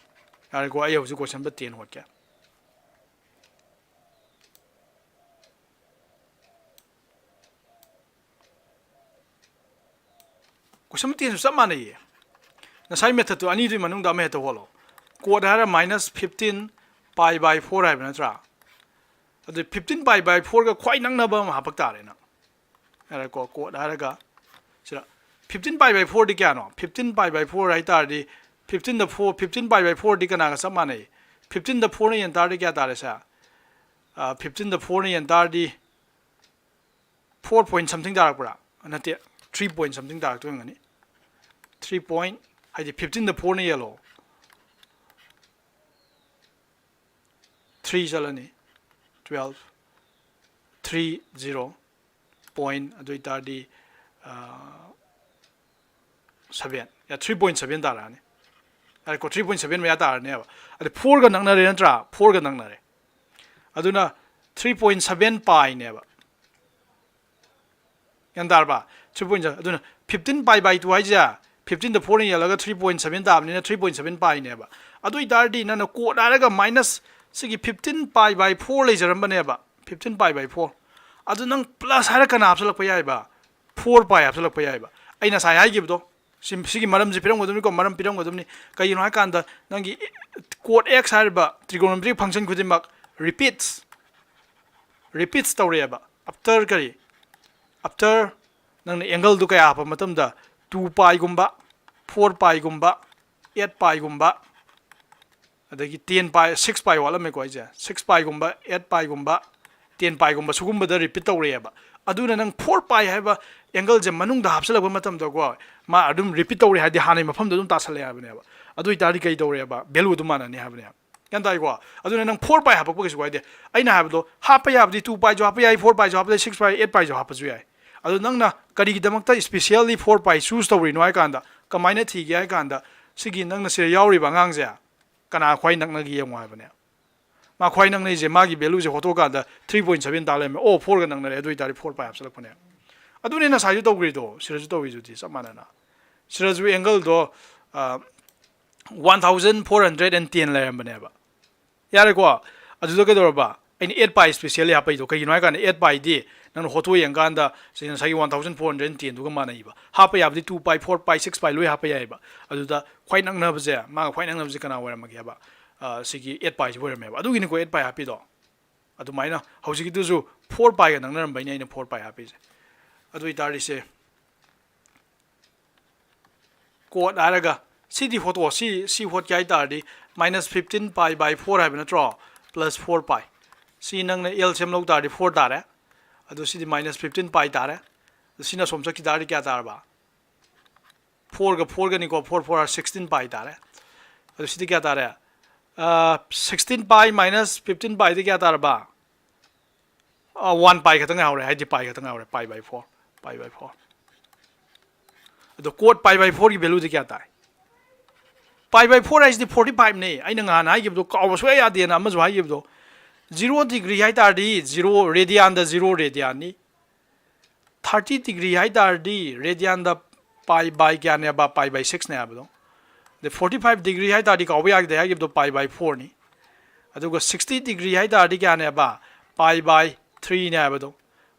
ꯌꯥꯔꯦꯀꯣ, ꯑꯩ ꯍꯧꯖꯤꯛ question number ten ꯍꯣꯠꯀꯦ꯫ Question number ten ꯁꯨ ꯆꯞ ꯃꯥꯟꯅꯩꯌꯦ꯫ ꯉꯁꯥꯏ method ꯇꯨ ꯑꯅꯤꯗꯨꯒꯤ ꯃꯅꯨꯡꯗ ꯑꯃ ꯍꯦꯛꯇ ꯍꯣꯠꯂꯣ꯫ Cot ꯍꯥꯏꯔ minus fifteen pi by four ꯍꯥꯏꯕ ꯅꯠꯇ꯭ꯔꯥ? ꯑꯗꯨ fifteen pi by four ꯒ ꯈ꯭ꯋꯥꯏ ꯅꯛꯅꯕ ꯑꯃ ꯍꯥꯄꯛ ꯇꯥꯔꯦ ꯅꯪ꯫ ꯌꯥꯔꯦꯀꯣ, cot ꯍꯥꯏꯔꯒ ꯁꯤꯗ fifteen pi by four ꯗꯤ ꯀꯌꯥꯅꯣ? Fifteen pi by four ꯍꯥꯏ ꯇꯥꯔꯗꯤ, fifteen the four, fifteen pi by four ꯗꯤ ꯀꯅꯥꯒ ꯆꯞ ꯃꯥꯟꯅꯩ? Fifteen ꯗ four ꯅ ꯌꯦꯟ ꯇꯥꯔꯗꯤ ꯀꯌꯥ ꯇꯥꯔꯦ ꯁꯦ? ꯑ, fifteen ꯗ four ꯅ ꯌꯦꯟ ꯇꯥꯔꯗꯤ four point something ꯇꯥꯔꯛꯄ꯭ꯔꯥ? ꯅꯠꯇꯦ, three point something ꯇꯥꯔꯛꯇꯣꯏ ꯑꯣꯏꯔꯝꯒꯅꯤ꯫ Three point, ꯍꯥꯏꯗꯤ fifteen ꯗ four ꯅ ꯌꯦꯜꯂꯣ, three ꯆꯠꯂꯅꯤ, twelve, three zero point, ꯑꯗꯨ ꯑꯣꯏꯇꯥꯔꯗꯤ, ꯑ, seven, ꯌꯥ, three point seven ꯇꯥꯔꯛꯑꯅꯤ꯫ ꯌꯥꯔꯦꯀꯣ, three point seven ꯃꯌꯥ ꯇꯥꯔꯅꯦꯕ꯫ ꯑꯗ four ꯒ ꯅꯛꯅꯔꯦ ꯅꯠꯇ꯭ꯔꯥ? Four ꯒ ꯅꯛꯅꯔꯦ꯫ ꯑꯗꯨꯅ three point seven pi ꯅꯦꯕ꯫ ꯒ꯭ꯌꯥꯟ ꯇꯥꯔꯕ? Three point seven꯫ ꯑꯗꯨꯅ fifteen pi by two ꯍꯥꯏꯁꯦ, fifteen ꯗ four ꯅ ꯌꯦꯜꯂꯒ three point seven ꯇꯥꯕꯅꯤꯅ three point seven pi ꯅꯦꯕ꯫ ꯑꯗꯨ ꯑꯣꯏꯇꯥꯔꯗꯤ ꯅꯪꯅ cot ꯍꯥꯏꯔꯒ minus ꯁꯤꯒꯤ fifteen pi by four ꯂꯩꯖꯔꯝꯕꯅꯦꯕ, fifteen pi by four꯫ ꯑꯗꯨ ꯅꯪ plus ꯍꯥꯏꯔ ꯀꯅꯥ ꯍꯥꯞꯆꯜꯂꯛꯄ ꯌꯥꯏꯕ? Four pi ꯍꯥꯞꯆꯜꯂꯛꯄ ꯌꯥꯏꯕ꯫ ꯑꯩ ꯉꯁꯥꯏ ꯍꯥꯏꯈꯤꯕꯗꯣ, ꯁꯤ, ꯁꯤꯒꯤ ꯃꯔꯝꯁꯤ ꯄꯤꯔꯝꯒꯗꯕꯅꯤꯀꯣ, ꯃꯔꯝ ꯄꯤꯔꯝꯒꯗꯕꯅꯤ꯫ ꯀꯩꯒꯤꯅꯣ ꯍꯥꯏꯀꯥꯟꯗ ꯅꯪꯒꯤ cot x ꯍꯥꯏꯔꯤꯕ trigonometric function ꯈꯨꯗꯤꯡꯃꯛ repeats, repeats ꯇꯧꯔꯛꯑꯦꯕ꯫ After ꯀꯔꯤ? After ꯅꯪꯅ angle ꯗꯨ ꯀꯌꯥ ꯍꯥꯞꯄ ꯃꯇꯝꯗ, two pi ꯒꯨꯝꯕ, four pi ꯒꯨꯝꯕ, eight pi ꯒꯨꯝꯕ, ꯑꯗꯒꯤ ten pi, six pi ꯋꯥꯠꯂꯝꯃꯦꯀꯣ ꯑꯩꯁꯦ, six pi ꯒꯨꯝꯕ, eight pi ꯒꯨꯝꯕ, ten pi ꯒꯨꯝꯕ ꯁꯤꯒꯨꯝꯕꯗ repeat ꯇꯧꯔꯛꯑꯦꯕ꯫ ꯑꯗꯨꯅ ꯅꯪ four pi ꯍꯥꯏꯕ angle ꯁꯦ ꯃꯅꯨꯡꯗ ꯍꯥꯞꯆꯜꯂꯛꯄ ꯃꯇꯝꯗꯀꯣ, ꯃꯥ ꯑꯗꯨꯝ repeat ꯇꯧꯔꯦ ꯍꯥꯏꯗꯤ ꯍꯥꯟꯅꯩ ꯃꯐꯝꯗ ꯑꯗꯨꯝ ꯇꯥꯁꯜꯂꯛꯑꯦ ꯍꯥꯏꯕꯅꯦꯕ꯫ ꯑꯗꯨ ꯑꯣꯏꯇꯥꯔꯗꯤ ꯀꯩ ꯇꯧꯔꯦꯕ? Value ꯑꯗꯨꯝ ꯃꯥꯟꯅꯅꯤ ꯍꯥꯏꯕꯅꯦꯕ꯫ ꯒ꯭ꯌꯥꯟ ꯇꯥꯏꯀꯣ? ꯑꯗꯨꯅ ꯅꯪ four pi ꯍꯥꯞꯄꯛꯄ ꯀꯩꯁꯨ ꯀꯥꯏꯗꯦ꯫ ꯑꯩꯅ ꯍꯥꯏꯕꯗꯣ ꯍꯥꯞꯄ ꯌꯥꯕꯗꯤ two piꯁꯨ ꯍꯥꯞꯄ ꯌꯥꯏ, four piꯁꯨ ꯍꯥꯞꯄ ꯌꯥꯏ, six pi, eight piꯁꯨ ꯍꯥꯞꯄꯁꯨ ꯌꯥꯏ꯫ ꯑꯗꯣ ꯅꯪꯅ ꯀꯔꯤꯒꯤꯗꯃꯛꯇ specially four pi choose ꯇꯧꯔꯤꯅꯣ ꯍꯥꯏ ꯀꯥꯟꯗ, ꯀꯃꯥꯏꯅ ꯊꯤꯒꯦ ꯍꯥꯏ ꯀꯥꯟꯗ, ꯁꯤꯒꯤ ꯅꯪꯅ ꯁꯤꯗ ꯌꯥꯎꯔꯤꯕ ꯑꯉꯥꯡꯁꯦ ꯀꯅꯥ ꯈ꯭ꯋꯥꯏ ꯅꯛꯅꯒꯦ ꯌꯦꯡꯉꯣ ꯍꯥꯏꯕꯅꯦ꯫ ꯃꯥ ꯈ꯭ꯋꯥꯏ ꯅꯛꯅꯩꯁꯦ, ꯃꯥꯒꯤ valueꯁꯦ ꯍꯣꯠꯇꯣꯛꯑꯀꯥꯟꯗ three point seven ꯇꯥ ꯂꯩꯔꯝꯃꯦ꯫ ꯑꯣ, fourꯒ ꯅꯛꯅꯔꯦ, ꯑꯗꯨ ꯑꯣꯏꯇꯥꯔꯗꯤ four pi ꯍꯥꯞꯆꯤꯜꯂꯛꯄꯅꯦ꯫ ꯑꯗꯨꯅꯦ ꯉꯁꯥꯏꯁꯨ ꯇꯧꯈ꯭ꯔꯤꯗꯣ, ꯁꯤꯗꯁꯨ ꯇꯧꯈ꯭ꯔꯤꯗꯨꯗꯤ ꯆꯞ ꯃꯥꯟꯅꯅ꯫ ꯁꯤꯗꯁꯨ angleꯗꯣ, ꯑ, one thousand four hundred and ten ꯂꯩꯔꯝꯕꯅꯦꯕ꯫ ꯌꯥꯔꯦꯀꯣ? ꯑꯗꯨꯗ ꯀꯩꯗꯧꯔꯕ? ꯑꯩꯅ eight pi specially ꯍꯥꯞꯄꯩꯗꯣ ꯀꯩꯒꯤꯅꯣ ꯍꯥꯏ ꯀꯥꯟꯗ, eight piꯗꯤ ꯅꯪꯅ ꯍꯣꯠꯇꯣꯛꯑ ꯌꯦꯡꯀꯥꯟꯗ ꯁꯤ ꯉꯁꯥꯏꯒꯤ one thousand four hundred and tenꯗꯨꯒ ꯃꯥꯟꯅꯩꯕ꯫ ꯍꯥꯞꯄ ꯌꯥꯕꯗꯤ two pi, four pi, six pi ꯂꯣꯏ ꯍꯥꯞꯄ ꯌꯥꯏꯕ꯫ ꯑꯗꯨꯗ ꯈ꯭ꯋꯥꯏ ꯅꯛꯅꯕꯁꯦ, ꯃꯥꯒ ꯈ꯭ꯋꯥꯏ ꯅꯛꯅꯕꯁꯦ ꯀꯅꯥ ꯑꯣꯏꯔꯝꯃꯒꯦꯕ? ꯑ, ꯁꯤꯒꯤ eight piꯁꯤ ꯑꯣꯏꯔꯝꯃꯦꯕ꯫ ꯑꯗꯨꯒꯤꯅꯤꯀꯣ eight pi ꯍꯥꯞꯄꯤꯗꯣ꯫ ꯑꯗꯨꯃꯥꯏꯅ ꯍꯧꯖꯤꯛꯀꯤꯗꯨꯁꯨ four piꯒ ꯅꯛꯅꯔꯝꯕꯩꯅꯦ ꯑꯩꯅ four pi ꯍꯥꯞꯄꯤꯁꯦ꯫ ꯑꯗꯨ ꯑꯣꯏꯇꯥꯔꯗꯤ ꯁꯦ, quote ꯍꯥꯏꯔꯒ ꯁꯤꯗꯤ ꯍꯣꯠꯇꯣꯛꯑꯣ꯫ ꯁꯤ, ꯁꯤ ꯍꯣꯠꯀꯦ ꯍꯥꯏ ꯇꯥꯔꯗꯤ minus fifteen pi by four ꯍꯥꯏꯕ ꯅꯠꯇ꯭ꯔꯣ? Plus four pi꯫ ꯁꯤ ꯅꯪꯅ LCM ꯂꯧ ꯇꯥꯔꯗꯤ four ꯇꯥꯔꯦ꯫ ꯑꯗꯨ ꯁꯤꯗꯤ minus fifteen pi ꯇꯥꯔꯦ꯫ ꯑꯗꯨ ꯁꯤꯅ ꯁꯣꯝ ꯆꯠꯈꯤ ꯇꯥꯔꯗꯤ ꯀꯌꯥ ꯇꯥꯔꯕ? Fourꯒ fourꯒꯅꯤꯀꯣ, four four are sixteen pi ꯇꯥꯔꯦ꯫ ꯑꯗꯨ ꯁꯤꯗꯤ ꯀꯌꯥ ꯇꯥꯔꯦ? ꯑ, sixteen pi minus fifteen piꯗꯤ ꯀꯌꯥ ꯇꯥꯔꯕ? ꯑ, one pi ꯈꯛꯇ ꯉꯥꯏꯍꯧꯔꯦ, ꯍꯥꯏꯗꯤ pi ꯈꯛꯇ ꯉꯥꯏꯍꯧꯔꯦ, pi by four, pi by four꯫ ꯑꯗꯣ quote pi by fourꯒꯤ valueꯗꯤ ꯀꯌꯥ ꯇꯥꯏ? Pi by four ꯍꯥꯏꯁꯤꯗꯤ forty fiveꯅꯦ꯫ ꯑꯩꯅ ꯉꯍꯥꯟ ꯍꯥꯏꯈꯤꯕꯗꯣ ꯀꯥꯎꯕ ꯁꯨꯡꯌꯥ ꯌꯥꯗꯦꯅ, ꯑꯃꯁꯨ ꯍꯥꯏꯈꯤꯕꯗꯣ꯫ Zero degree ꯍꯥꯏ ꯇꯥꯔꯗꯤ zero radianꯗ zero radianꯅꯤ꯫ Thirty degree ꯍꯥꯏ ꯇꯥꯔꯗꯤ radianꯗ pi by ꯀꯌꯥꯅꯦꯕ? Pi by sixꯅꯦ ꯍꯥꯏꯕꯗꯣ꯫ ꯑꯗꯩ forty five degree ꯍꯥꯏ ꯇꯥꯔꯗꯤ ꯀꯥꯎꯕ ꯌꯥꯗꯦ ꯍꯥꯏꯈꯤꯕꯗꯣ pi by fourꯅꯤ꯫ ꯑꯗꯨꯒ sixty degree ꯍꯥꯏ ꯇꯥꯔꯗꯤ ꯀꯌꯥꯅꯦꯕ? Pi by threeꯅꯦ ꯍꯥꯏꯕꯗꯣ꯫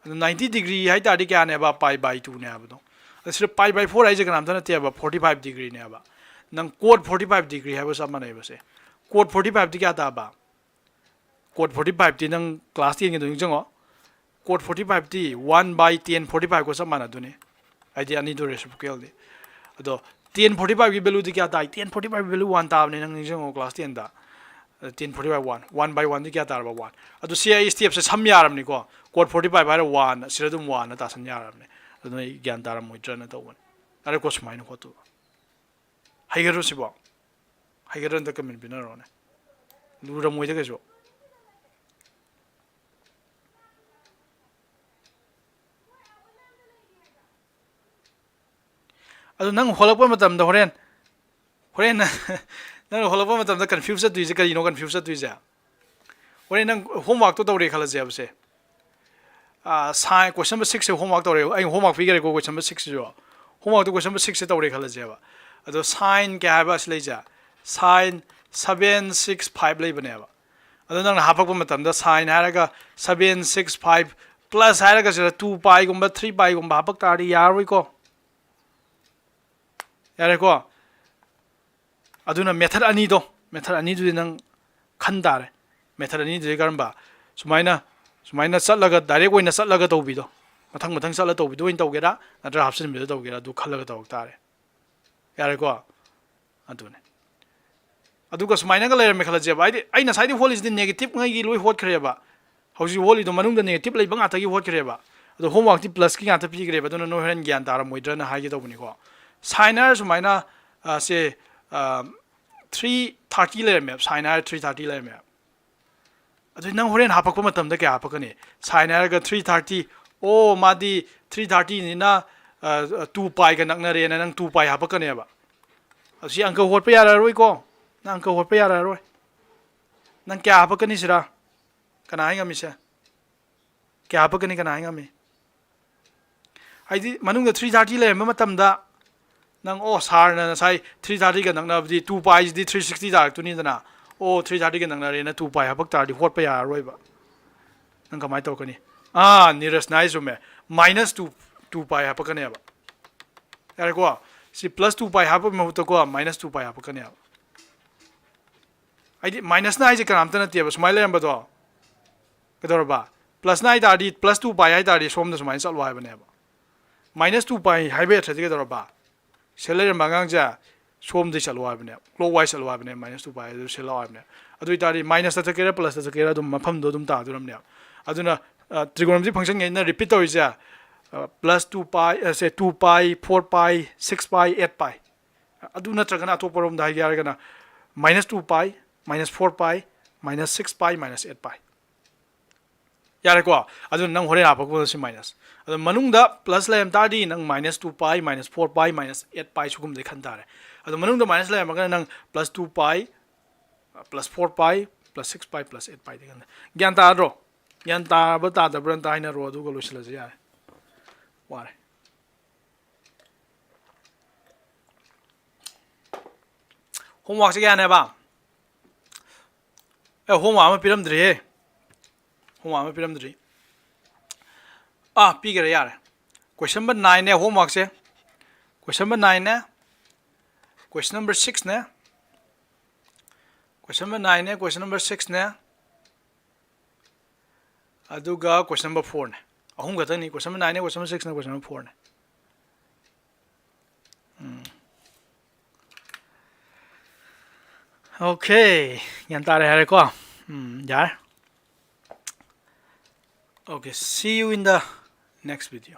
ꯑꯗꯨ ninety degree ꯍꯥꯏ ꯇꯥꯔꯗꯤ ꯀꯌꯥꯅꯦꯕ? Pi by twoꯅꯦ ꯍꯥꯏꯕꯗꯣ꯫ ꯑꯗ ꯁꯤꯗ pi by four ꯍꯥꯏꯁꯦ ꯀꯅꯥꯝꯇ ꯅꯠꯇꯦꯕ, forty five degreeꯅꯦꯕ꯫ ꯅꯪ quote forty five degree ꯍꯥꯏꯕꯒ ꯆꯞ ꯃꯥꯟꯅꯩꯕ ꯁꯦ꯫ Quote forty fiveꯇꯤ ꯀꯌꯥ ꯇꯥꯕ? Quote forty fiveꯇꯤ ꯅꯪ class tenꯒꯤꯗꯣ ꯅꯤꯡꯁꯤꯡꯉꯣ꯫ Quote forty fiveꯇꯤ one by ten forty fiveꯀ ꯆꯞ ꯃꯥꯟꯅꯗꯣꯏꯅꯤ꯫ ꯍꯥꯏꯗꯤ ꯑꯅꯤꯗꯣ reciprocalꯗꯤ꯫ ꯑꯗꯣ ten forty fiveꯀꯤ valueꯗꯤ ꯀꯌꯥ ꯇꯥꯏ? Ten forty five value one ꯇꯥꯕꯅꯤ, ꯅꯪ ꯅꯤꯡꯁꯤꯡꯉꯣ class tenꯗ꯫ ꯑꯗ ten forty five one, one by oneꯗꯤ ꯀꯌꯥ ꯇꯥꯔꯕ? One꯫ ꯑꯗꯣ ꯁꯤ ꯑꯩ stepꯁꯦ ꯁꯝ ꯌꯥꯔꯕꯅꯤꯀꯣ꯫ Quote forty five ꯍꯥꯏꯔ one, ꯁꯤꯗ ꯑꯗꯨꯝ oneꯅ ꯇꯥꯁꯟ ꯌꯥꯔꯕꯅꯤ꯫ ꯑꯗꯨ ꯅꯣꯏ ꯒ꯭ꯌꯥꯟ ꯇꯥꯔꯝꯃꯣꯏꯗ꯭ꯔꯅ ꯇꯧꯕꯅꯤ꯫ ꯑꯔꯦ ꯀꯣ ꯁꯨꯃꯥꯏꯅ ꯈꯣꯠꯇꯣ꯫ ꯍꯩꯒꯗ꯭ꯔꯣ ꯁꯤꯕꯣ? ꯍꯩꯒꯗ꯭ꯔꯣ? ꯑꯝꯇ comment ꯄꯤꯅꯔꯣꯅꯦ꯫ ꯂꯨꯔꯝꯃꯣꯏꯗ ꯀꯩꯁꯨ꯫ ꯑꯗꯨ ꯅꯪ ꯍꯣꯜꯂꯛꯄ ꯃꯇꯝꯗ ꯍꯣꯔꯦꯟ ꯍꯣꯔꯦꯟ ꯅꯪ ꯍꯣꯜꯂꯛꯄ ꯃꯇꯝꯗ ꯀꯟꯐ꯭ꯌꯨꯁ ꯆꯠꯇꯣꯏꯁꯦ ꯀꯔꯤꯅꯣ? ꯀꯟꯐ꯭ꯌꯨꯁ ꯆꯠꯇꯣꯏꯁꯦ, ꯍꯣꯔꯦꯟ ꯅꯪ ꯍꯣꯝꯋꯥꯛꯇꯣ ꯇꯧꯔꯦ ꯈꯜꯂꯁꯦꯕꯁꯦ꯫ ꯁꯥꯏꯟ ꯀꯣꯏꯁꯟ ꯅꯝꯕꯔ ꯁꯤꯛꯁꯁꯦ ꯍꯣꯝꯋꯥꯛ ꯇꯧꯔꯦ, ꯑꯩ ꯍꯣꯝꯋꯥꯛ ꯄꯤꯈ꯭ꯔꯦꯀꯣ ꯀꯣꯏꯁꯟ ꯅꯝꯕꯔ ꯁꯤꯛꯁꯁꯤꯁꯨ꯫ ꯍꯣꯝꯋꯥꯛꯇꯣ ꯀꯣꯏꯁꯟ ꯅꯝꯕꯔ ꯁꯤꯛꯁꯁꯦ ꯇꯧꯔꯦ ꯈꯜꯂꯁꯦꯕ꯫ ꯑꯗꯣ ꯁꯥꯏꯟ ꯀꯌꯥ ꯍꯥꯏꯕ ꯑꯁꯤ ꯂꯩꯁꯦ? ꯁꯥꯏꯟ ꯁꯕꯦꯟ ꯁꯤꯛꯁ ꯐꯥꯏꯚ ꯂꯩꯕꯅꯦꯕ꯫ ꯑꯗꯣ ꯅꯪꯅ ꯍꯥꯞꯄꯛꯄ ꯃꯇꯝꯗ ꯁꯥꯏꯟ ꯍꯥꯏꯔꯒ ꯁꯕꯦꯟ ꯁꯤꯛꯁ ꯐꯥꯏꯚ ꯄ꯭ꯂꯁ ꯍꯥꯏꯔꯒ ꯁꯤꯗ ꯇꯨ ꯄꯥꯏꯒꯨꯝꯕ ꯊ꯭ꯔꯤ ꯄꯥꯏꯒꯨꯝꯕ ꯍꯥꯞꯄꯛ ꯇꯥꯔꯗꯤ ꯌꯥꯔꯣꯏꯀꯣ꯫ ꯌꯥꯔꯦꯀꯣ? ꯑꯗꯨꯅ ꯃꯦꯊꯠ ꯑꯅꯤꯗꯣ, ꯃꯦꯊꯠ ꯑꯅꯤꯗꯨꯗꯤ ꯅꯪ ꯈꯟ ꯇꯥꯔꯦ꯫ ꯃꯦꯊꯠ ꯑꯅꯤꯗꯨꯗꯤ ꯀꯔꯝꯕ? ꯁꯨꯃꯥꯏꯅ ꯁꯨꯃꯥꯏꯅ ꯆꯠꯂꯒ ꯗꯥꯏꯔꯦꯛ ꯑꯣꯏꯅ ꯆꯠꯂꯒ ꯇꯧꯕꯤꯗꯣ, ꯃꯊꯪ ꯃꯊꯪ ꯆꯠꯂ ꯇꯧꯕꯤꯗꯣ ꯑꯣꯏꯅ ꯇꯧꯒꯦꯔꯥ, ꯅꯠꯇ꯭ꯔꯒ ꯍꯥꯞꯆꯤꯟꯕꯤꯗꯣ ꯇꯧꯒꯦꯔꯥ, ꯑꯗꯨ ꯈꯜꯂꯒ ꯇꯧꯔꯛ ꯇꯥꯔꯦ꯫ ꯌꯥꯔꯦꯀꯣ? ꯑꯗꯨꯅꯦ꯫ ꯑꯗꯨꯒ ꯁꯨꯃꯥꯏꯅꯒ ꯂꯩꯔꯝꯃꯦ ꯈꯜꯂꯁꯦꯕ꯫ ꯍꯥꯏꯗꯤ ꯑꯩ ꯉꯁꯥꯏꯗꯤ ꯍꯣꯠꯂꯤꯁꯤꯗꯤ ꯅꯦꯒꯦꯇꯤꯞꯉꯩꯒꯤ ꯂꯣꯏ ꯍꯣꯠꯈ꯭ꯔꯦꯕ꯫ ꯍꯧꯖꯤꯛ ꯍꯣꯠꯂꯤꯗꯣ ꯃꯅꯨꯡꯗ ꯅꯦꯒꯦꯇꯤꯞ ꯂꯩꯕ ꯉꯥꯛꯇꯒꯤ ꯍꯣꯠꯈ꯭ꯔꯦꯕ꯫ ꯑꯗꯣ ꯍꯣꯝꯋꯥꯛꯇꯤ ꯄ꯭ꯂꯁꯀꯤ ꯉꯥꯛꯇ ꯄꯤꯈ꯭ꯔꯦꯕ꯫ ꯑꯗꯨꯅ ꯅꯣꯏ ꯍꯣꯔꯦꯟ ꯒ꯭ꯌꯥꯟ ꯇꯥꯔꯝꯃꯣꯏꯗ꯭ꯔꯅ ꯍꯥꯏꯒꯦ ꯇꯧꯕꯅꯤꯀꯣ꯫ ꯁꯥꯏꯟ ꯍꯥꯏꯔ ꯁꯨꯃꯥꯏꯅ, ꯑ, ꯁꯦ, ꯑ, ꯊ꯭ꯔꯤ ꯊꯥꯔꯇꯤ ꯂꯩꯔꯝꯃꯦꯕ꯫ ꯁꯥꯏꯟ ꯍꯥꯏꯔ ꯊ꯭ꯔꯤ ꯊꯥꯔꯇꯤ ꯂꯩꯔꯝꯃꯦꯕ꯫ ꯑꯗꯨꯗꯤ ꯅꯪ ꯍꯣꯔꯦꯟ ꯍꯥꯞꯄꯛꯄ ꯃꯇꯝꯗ ꯀꯌꯥ ꯍꯥꯞꯄꯛꯀꯅꯤ? ꯁꯥꯏꯟ ꯍꯥꯏꯔꯒ ꯊ꯭ꯔꯤ ꯊꯥꯔꯇꯤ, ꯑꯣ, ꯃꯥꯗꯤ ꯊ꯭ꯔꯤ ꯊꯥꯔꯇꯤꯅꯤꯅ, ꯑ, ꯇꯨ ꯄꯥꯏꯒ ꯅꯛꯅꯔꯦꯅ ꯅꯪ ꯇꯨ ꯄꯥꯏ ꯍꯥꯞꯄꯛꯀꯅꯦꯕ꯫ ꯑꯁꯤ ꯑꯪꯀ ꯍꯣꯠꯄ ꯌꯥꯔꯛꯑꯔꯣꯏꯀꯣ꯫ ꯅꯪ ꯑꯪꯀ ꯍꯣꯠꯄ ꯌꯥꯔꯛꯑꯔꯣꯏ꯫ ꯅꯪ ꯀꯌꯥ ꯍꯥꯞꯄꯛꯀꯅꯤ ꯁꯤꯔꯥ? ꯀꯅꯥ ꯍꯥꯏ ꯉꯝꯃꯤꯁꯦ? ꯀꯌꯥ ꯍꯥꯞꯄꯛꯀꯅꯤ ꯀꯅꯥ ꯍꯥꯏ ꯉꯝꯃꯤ? ꯍꯥꯏꯗꯤ ꯃꯅꯨꯡꯗ ꯊ꯭ꯔꯤ ꯊꯥꯔꯇꯤ ꯂꯩꯔꯝꯕ ꯃꯇꯝꯗ ꯅꯪ, ꯑꯣ, ꯁꯥꯔꯅ ꯉꯁꯥꯏ ꯊ꯭ꯔꯤ ꯊꯥꯔꯇꯤꯒ ꯅꯛꯅꯕꯗꯤ ꯇꯨ ꯄꯥꯏꯁꯤꯗꯤ ꯊ꯭ꯔꯤ ꯁꯤꯛꯁꯇꯤ ꯇꯥꯔꯛꯇꯣꯏꯅꯤꯗꯅ꯫ ꯑꯣ, ꯊ꯭ꯔꯤ ꯊꯥꯔꯇꯤꯒ ꯅꯛꯅꯔꯦꯅ ꯇꯨ ꯄꯥꯏ ꯍꯥꯞꯄꯛ ꯇꯥꯔꯗꯤ ꯍꯣꯠꯄ ꯌꯥꯔꯔꯣꯏꯕ꯫ ꯅꯪ ꯀꯃꯥꯏꯅ ꯇꯧꯔꯛꯀꯅꯤ? ꯑꯥ, ꯅꯤꯔꯖꯅ ꯍꯥꯏ ꯆꯨꯝꯃꯦ꯫ ꯃꯥꯏꯅꯁ ꯇꯨ, ꯇꯨ ꯄꯥꯏ ꯍꯥꯞꯄꯛꯀꯅꯦꯕ꯫ ꯌꯥꯔꯦꯀꯣ? ꯁꯤ ꯄ꯭ꯂꯁ ꯇꯨ ꯄꯥꯏ ꯍꯥꯞꯄꯒꯤ ꯃꯍꯨꯠꯇꯀꯣ, ꯃꯥꯏꯅꯁ ꯇꯨ ꯄꯥꯏ ꯍꯥꯞꯄꯛꯀꯅꯦꯕ꯫ ꯍꯥꯏꯗꯤ ꯃꯥꯏꯅꯁꯅ ꯍꯥꯏꯁꯦ ꯀꯅꯥꯝꯇ ꯅꯠꯇꯦꯕ, ꯁꯨꯃꯥꯏꯅ ꯂꯩꯔꯝꯕꯗꯣ꯫ ꯀꯩꯗꯧꯔꯕ? ꯄ꯭ꯂꯁꯅ ꯍꯥꯏ ꯇꯥꯔꯗꯤ ꯄ꯭ꯂꯁ ꯇꯨ ꯄꯥꯏ ꯍꯥꯏ ꯇꯥꯔꯗꯤ ꯁꯣꯝꯗ ꯁꯨꯃꯥꯏꯅ ꯆꯠꯂꯣ ꯍꯥꯏꯕꯅꯦꯕ꯫ ꯃꯥꯏꯅꯁ ꯇꯨ ꯄꯥꯏ ꯍꯥꯏꯕ ꯌꯥꯗ꯭ꯔꯗꯤ ꯀꯩꯗꯧꯔꯕ? ꯁꯤꯗ ꯂꯩꯔꯝꯕ ꯑꯉꯥꯡꯁꯦ ꯁꯣꯝꯗꯩ ꯆꯠꯂꯣ ꯍꯥꯏꯕꯅꯦ, ꯀ꯭ꯂꯣꯛ ꯋꯥꯏꯁ ꯆꯠꯂꯣ ꯍꯥꯏꯕꯅꯦ, ꯃꯥꯏꯅꯁ ꯇꯨ ꯄꯥꯏ ꯑꯗꯨ ꯁꯤꯜꯂꯛꯑꯣ ꯍꯥꯏꯕꯅꯦ꯫ ꯑꯗꯨ ꯑꯣꯏꯇꯥꯔꯗꯤ ꯃꯥꯏꯅꯁꯇ ꯆꯠꯀꯦꯔꯥ ꯄ꯭ꯂꯁꯇ ꯆꯠꯀꯦꯔꯥ ꯑꯗꯨꯝ ꯃꯐꯝꯗꯣ ꯑꯗꯨꯝ ꯇꯥꯗꯣꯔꯝꯅꯦꯕ꯫ ꯑꯗꯨꯅ ꯇ꯭ꯔꯤꯒꯣꯅꯣꯃꯦꯇ꯭ꯔꯤ ꯐꯪꯁꯟꯉꯩꯅ ꯔꯤꯄꯤꯠ ꯇꯧꯔꯤꯁꯦ, ꯄ꯭ꯂꯁ ꯇꯨ ꯄꯥꯏ, ꯁꯦ, ꯇꯨ ꯄꯥꯏ, ꯐꯣꯔ ꯄꯥꯏ, ꯁꯤꯛꯁ ꯄꯥꯏ, ꯑꯩꯠ ꯄꯥꯏ꯫ ꯑꯗꯨ ꯅꯠꯇ꯭ꯔꯒꯅ ꯑꯇꯣꯞꯄ ꯔꯣꯝꯗ ꯍꯥꯏꯒꯦ ꯍꯥꯏꯔꯒꯅ ꯃꯥꯏꯅꯁ ꯇꯨ ꯄꯥꯏ, ꯃꯥꯏꯅꯁ ꯐꯣꯔ ꯄꯥꯏ, minus six pi minus eight pi꯫ ꯌꯥꯔꯦꯀꯣ? ꯑꯗꯨꯅ ꯅꯪ ꯍꯣꯔꯦꯟ ꯍꯥꯞꯄꯛꯄꯗ ꯁꯤ minus꯫ ꯑꯗꯣ ꯃꯅꯨꯡꯗ plus ꯂꯩꯔꯝ ꯇꯥꯔꯗꯤ ꯅꯪ minus two pi, minus four pi, minus eight pi ꯁꯤꯒꯨꯝꯕꯗꯩ ꯈꯟ ꯇꯥꯔꯦ꯫ ꯑꯗꯣ ꯃꯅꯨꯡꯗ minus ꯂꯩꯔꯝꯃꯒꯅ ꯅꯪ plus two pi, plus four pi, plus six pi, plus eight pi ꯗꯤ ꯈꯟ ꯇꯥꯔꯦ꯫ ꯒ꯭ꯌꯥꯟ ꯇꯥꯗ꯭ꯔꯣ? ꯒ꯭ꯌꯥꯟ ꯇꯥꯔꯕ ꯇꯥꯗꯕ꯭ꯔꯥ ꯑꯝꯇ ꯍꯥꯏꯅꯔꯣ, ꯑꯗꯨꯒ ꯂꯣꯏꯁꯤꯜꯂꯁꯤ ꯌꯥꯔꯦ꯫ ꯋꯥꯔꯦ꯫ Homeworkꯁꯦ ꯀꯌꯥꯅꯦꯕ? ꯑꯦ, homework ꯑꯃ ꯄꯤꯔꯝꯗ꯭ꯔꯤꯍꯦ꯫ Homework ꯑꯃ ꯄꯤꯔꯝꯗ꯭ꯔꯤ꯫ ꯑꯥ, ꯄꯤꯈꯔꯦ, ꯌꯥꯔꯦ꯫ Question number nineꯅꯦ homeworkꯁꯦ꯫ Question number nineꯅꯦ꯫ Question number sixꯅꯦ꯫ Question number nineꯅꯦ, question number sixꯅꯦ꯫ ꯑꯗꯨꯒ question number fourꯅꯦ꯫ ꯑꯍꯨꯝ ꯈꯛꯇꯪꯅꯤ꯫ Question number nineꯅꯦ, question number sixꯅꯦ, question number fourꯅꯦ꯫ ꯎꯝ꯫ Okay, ꯒ꯭ꯌꯥꯟ ꯇꯥꯔꯦ ꯍꯥꯏꯔꯦꯀꯣ? ꯎꯝ, ꯌꯥꯔꯦ꯫ Okay, see you in the next video.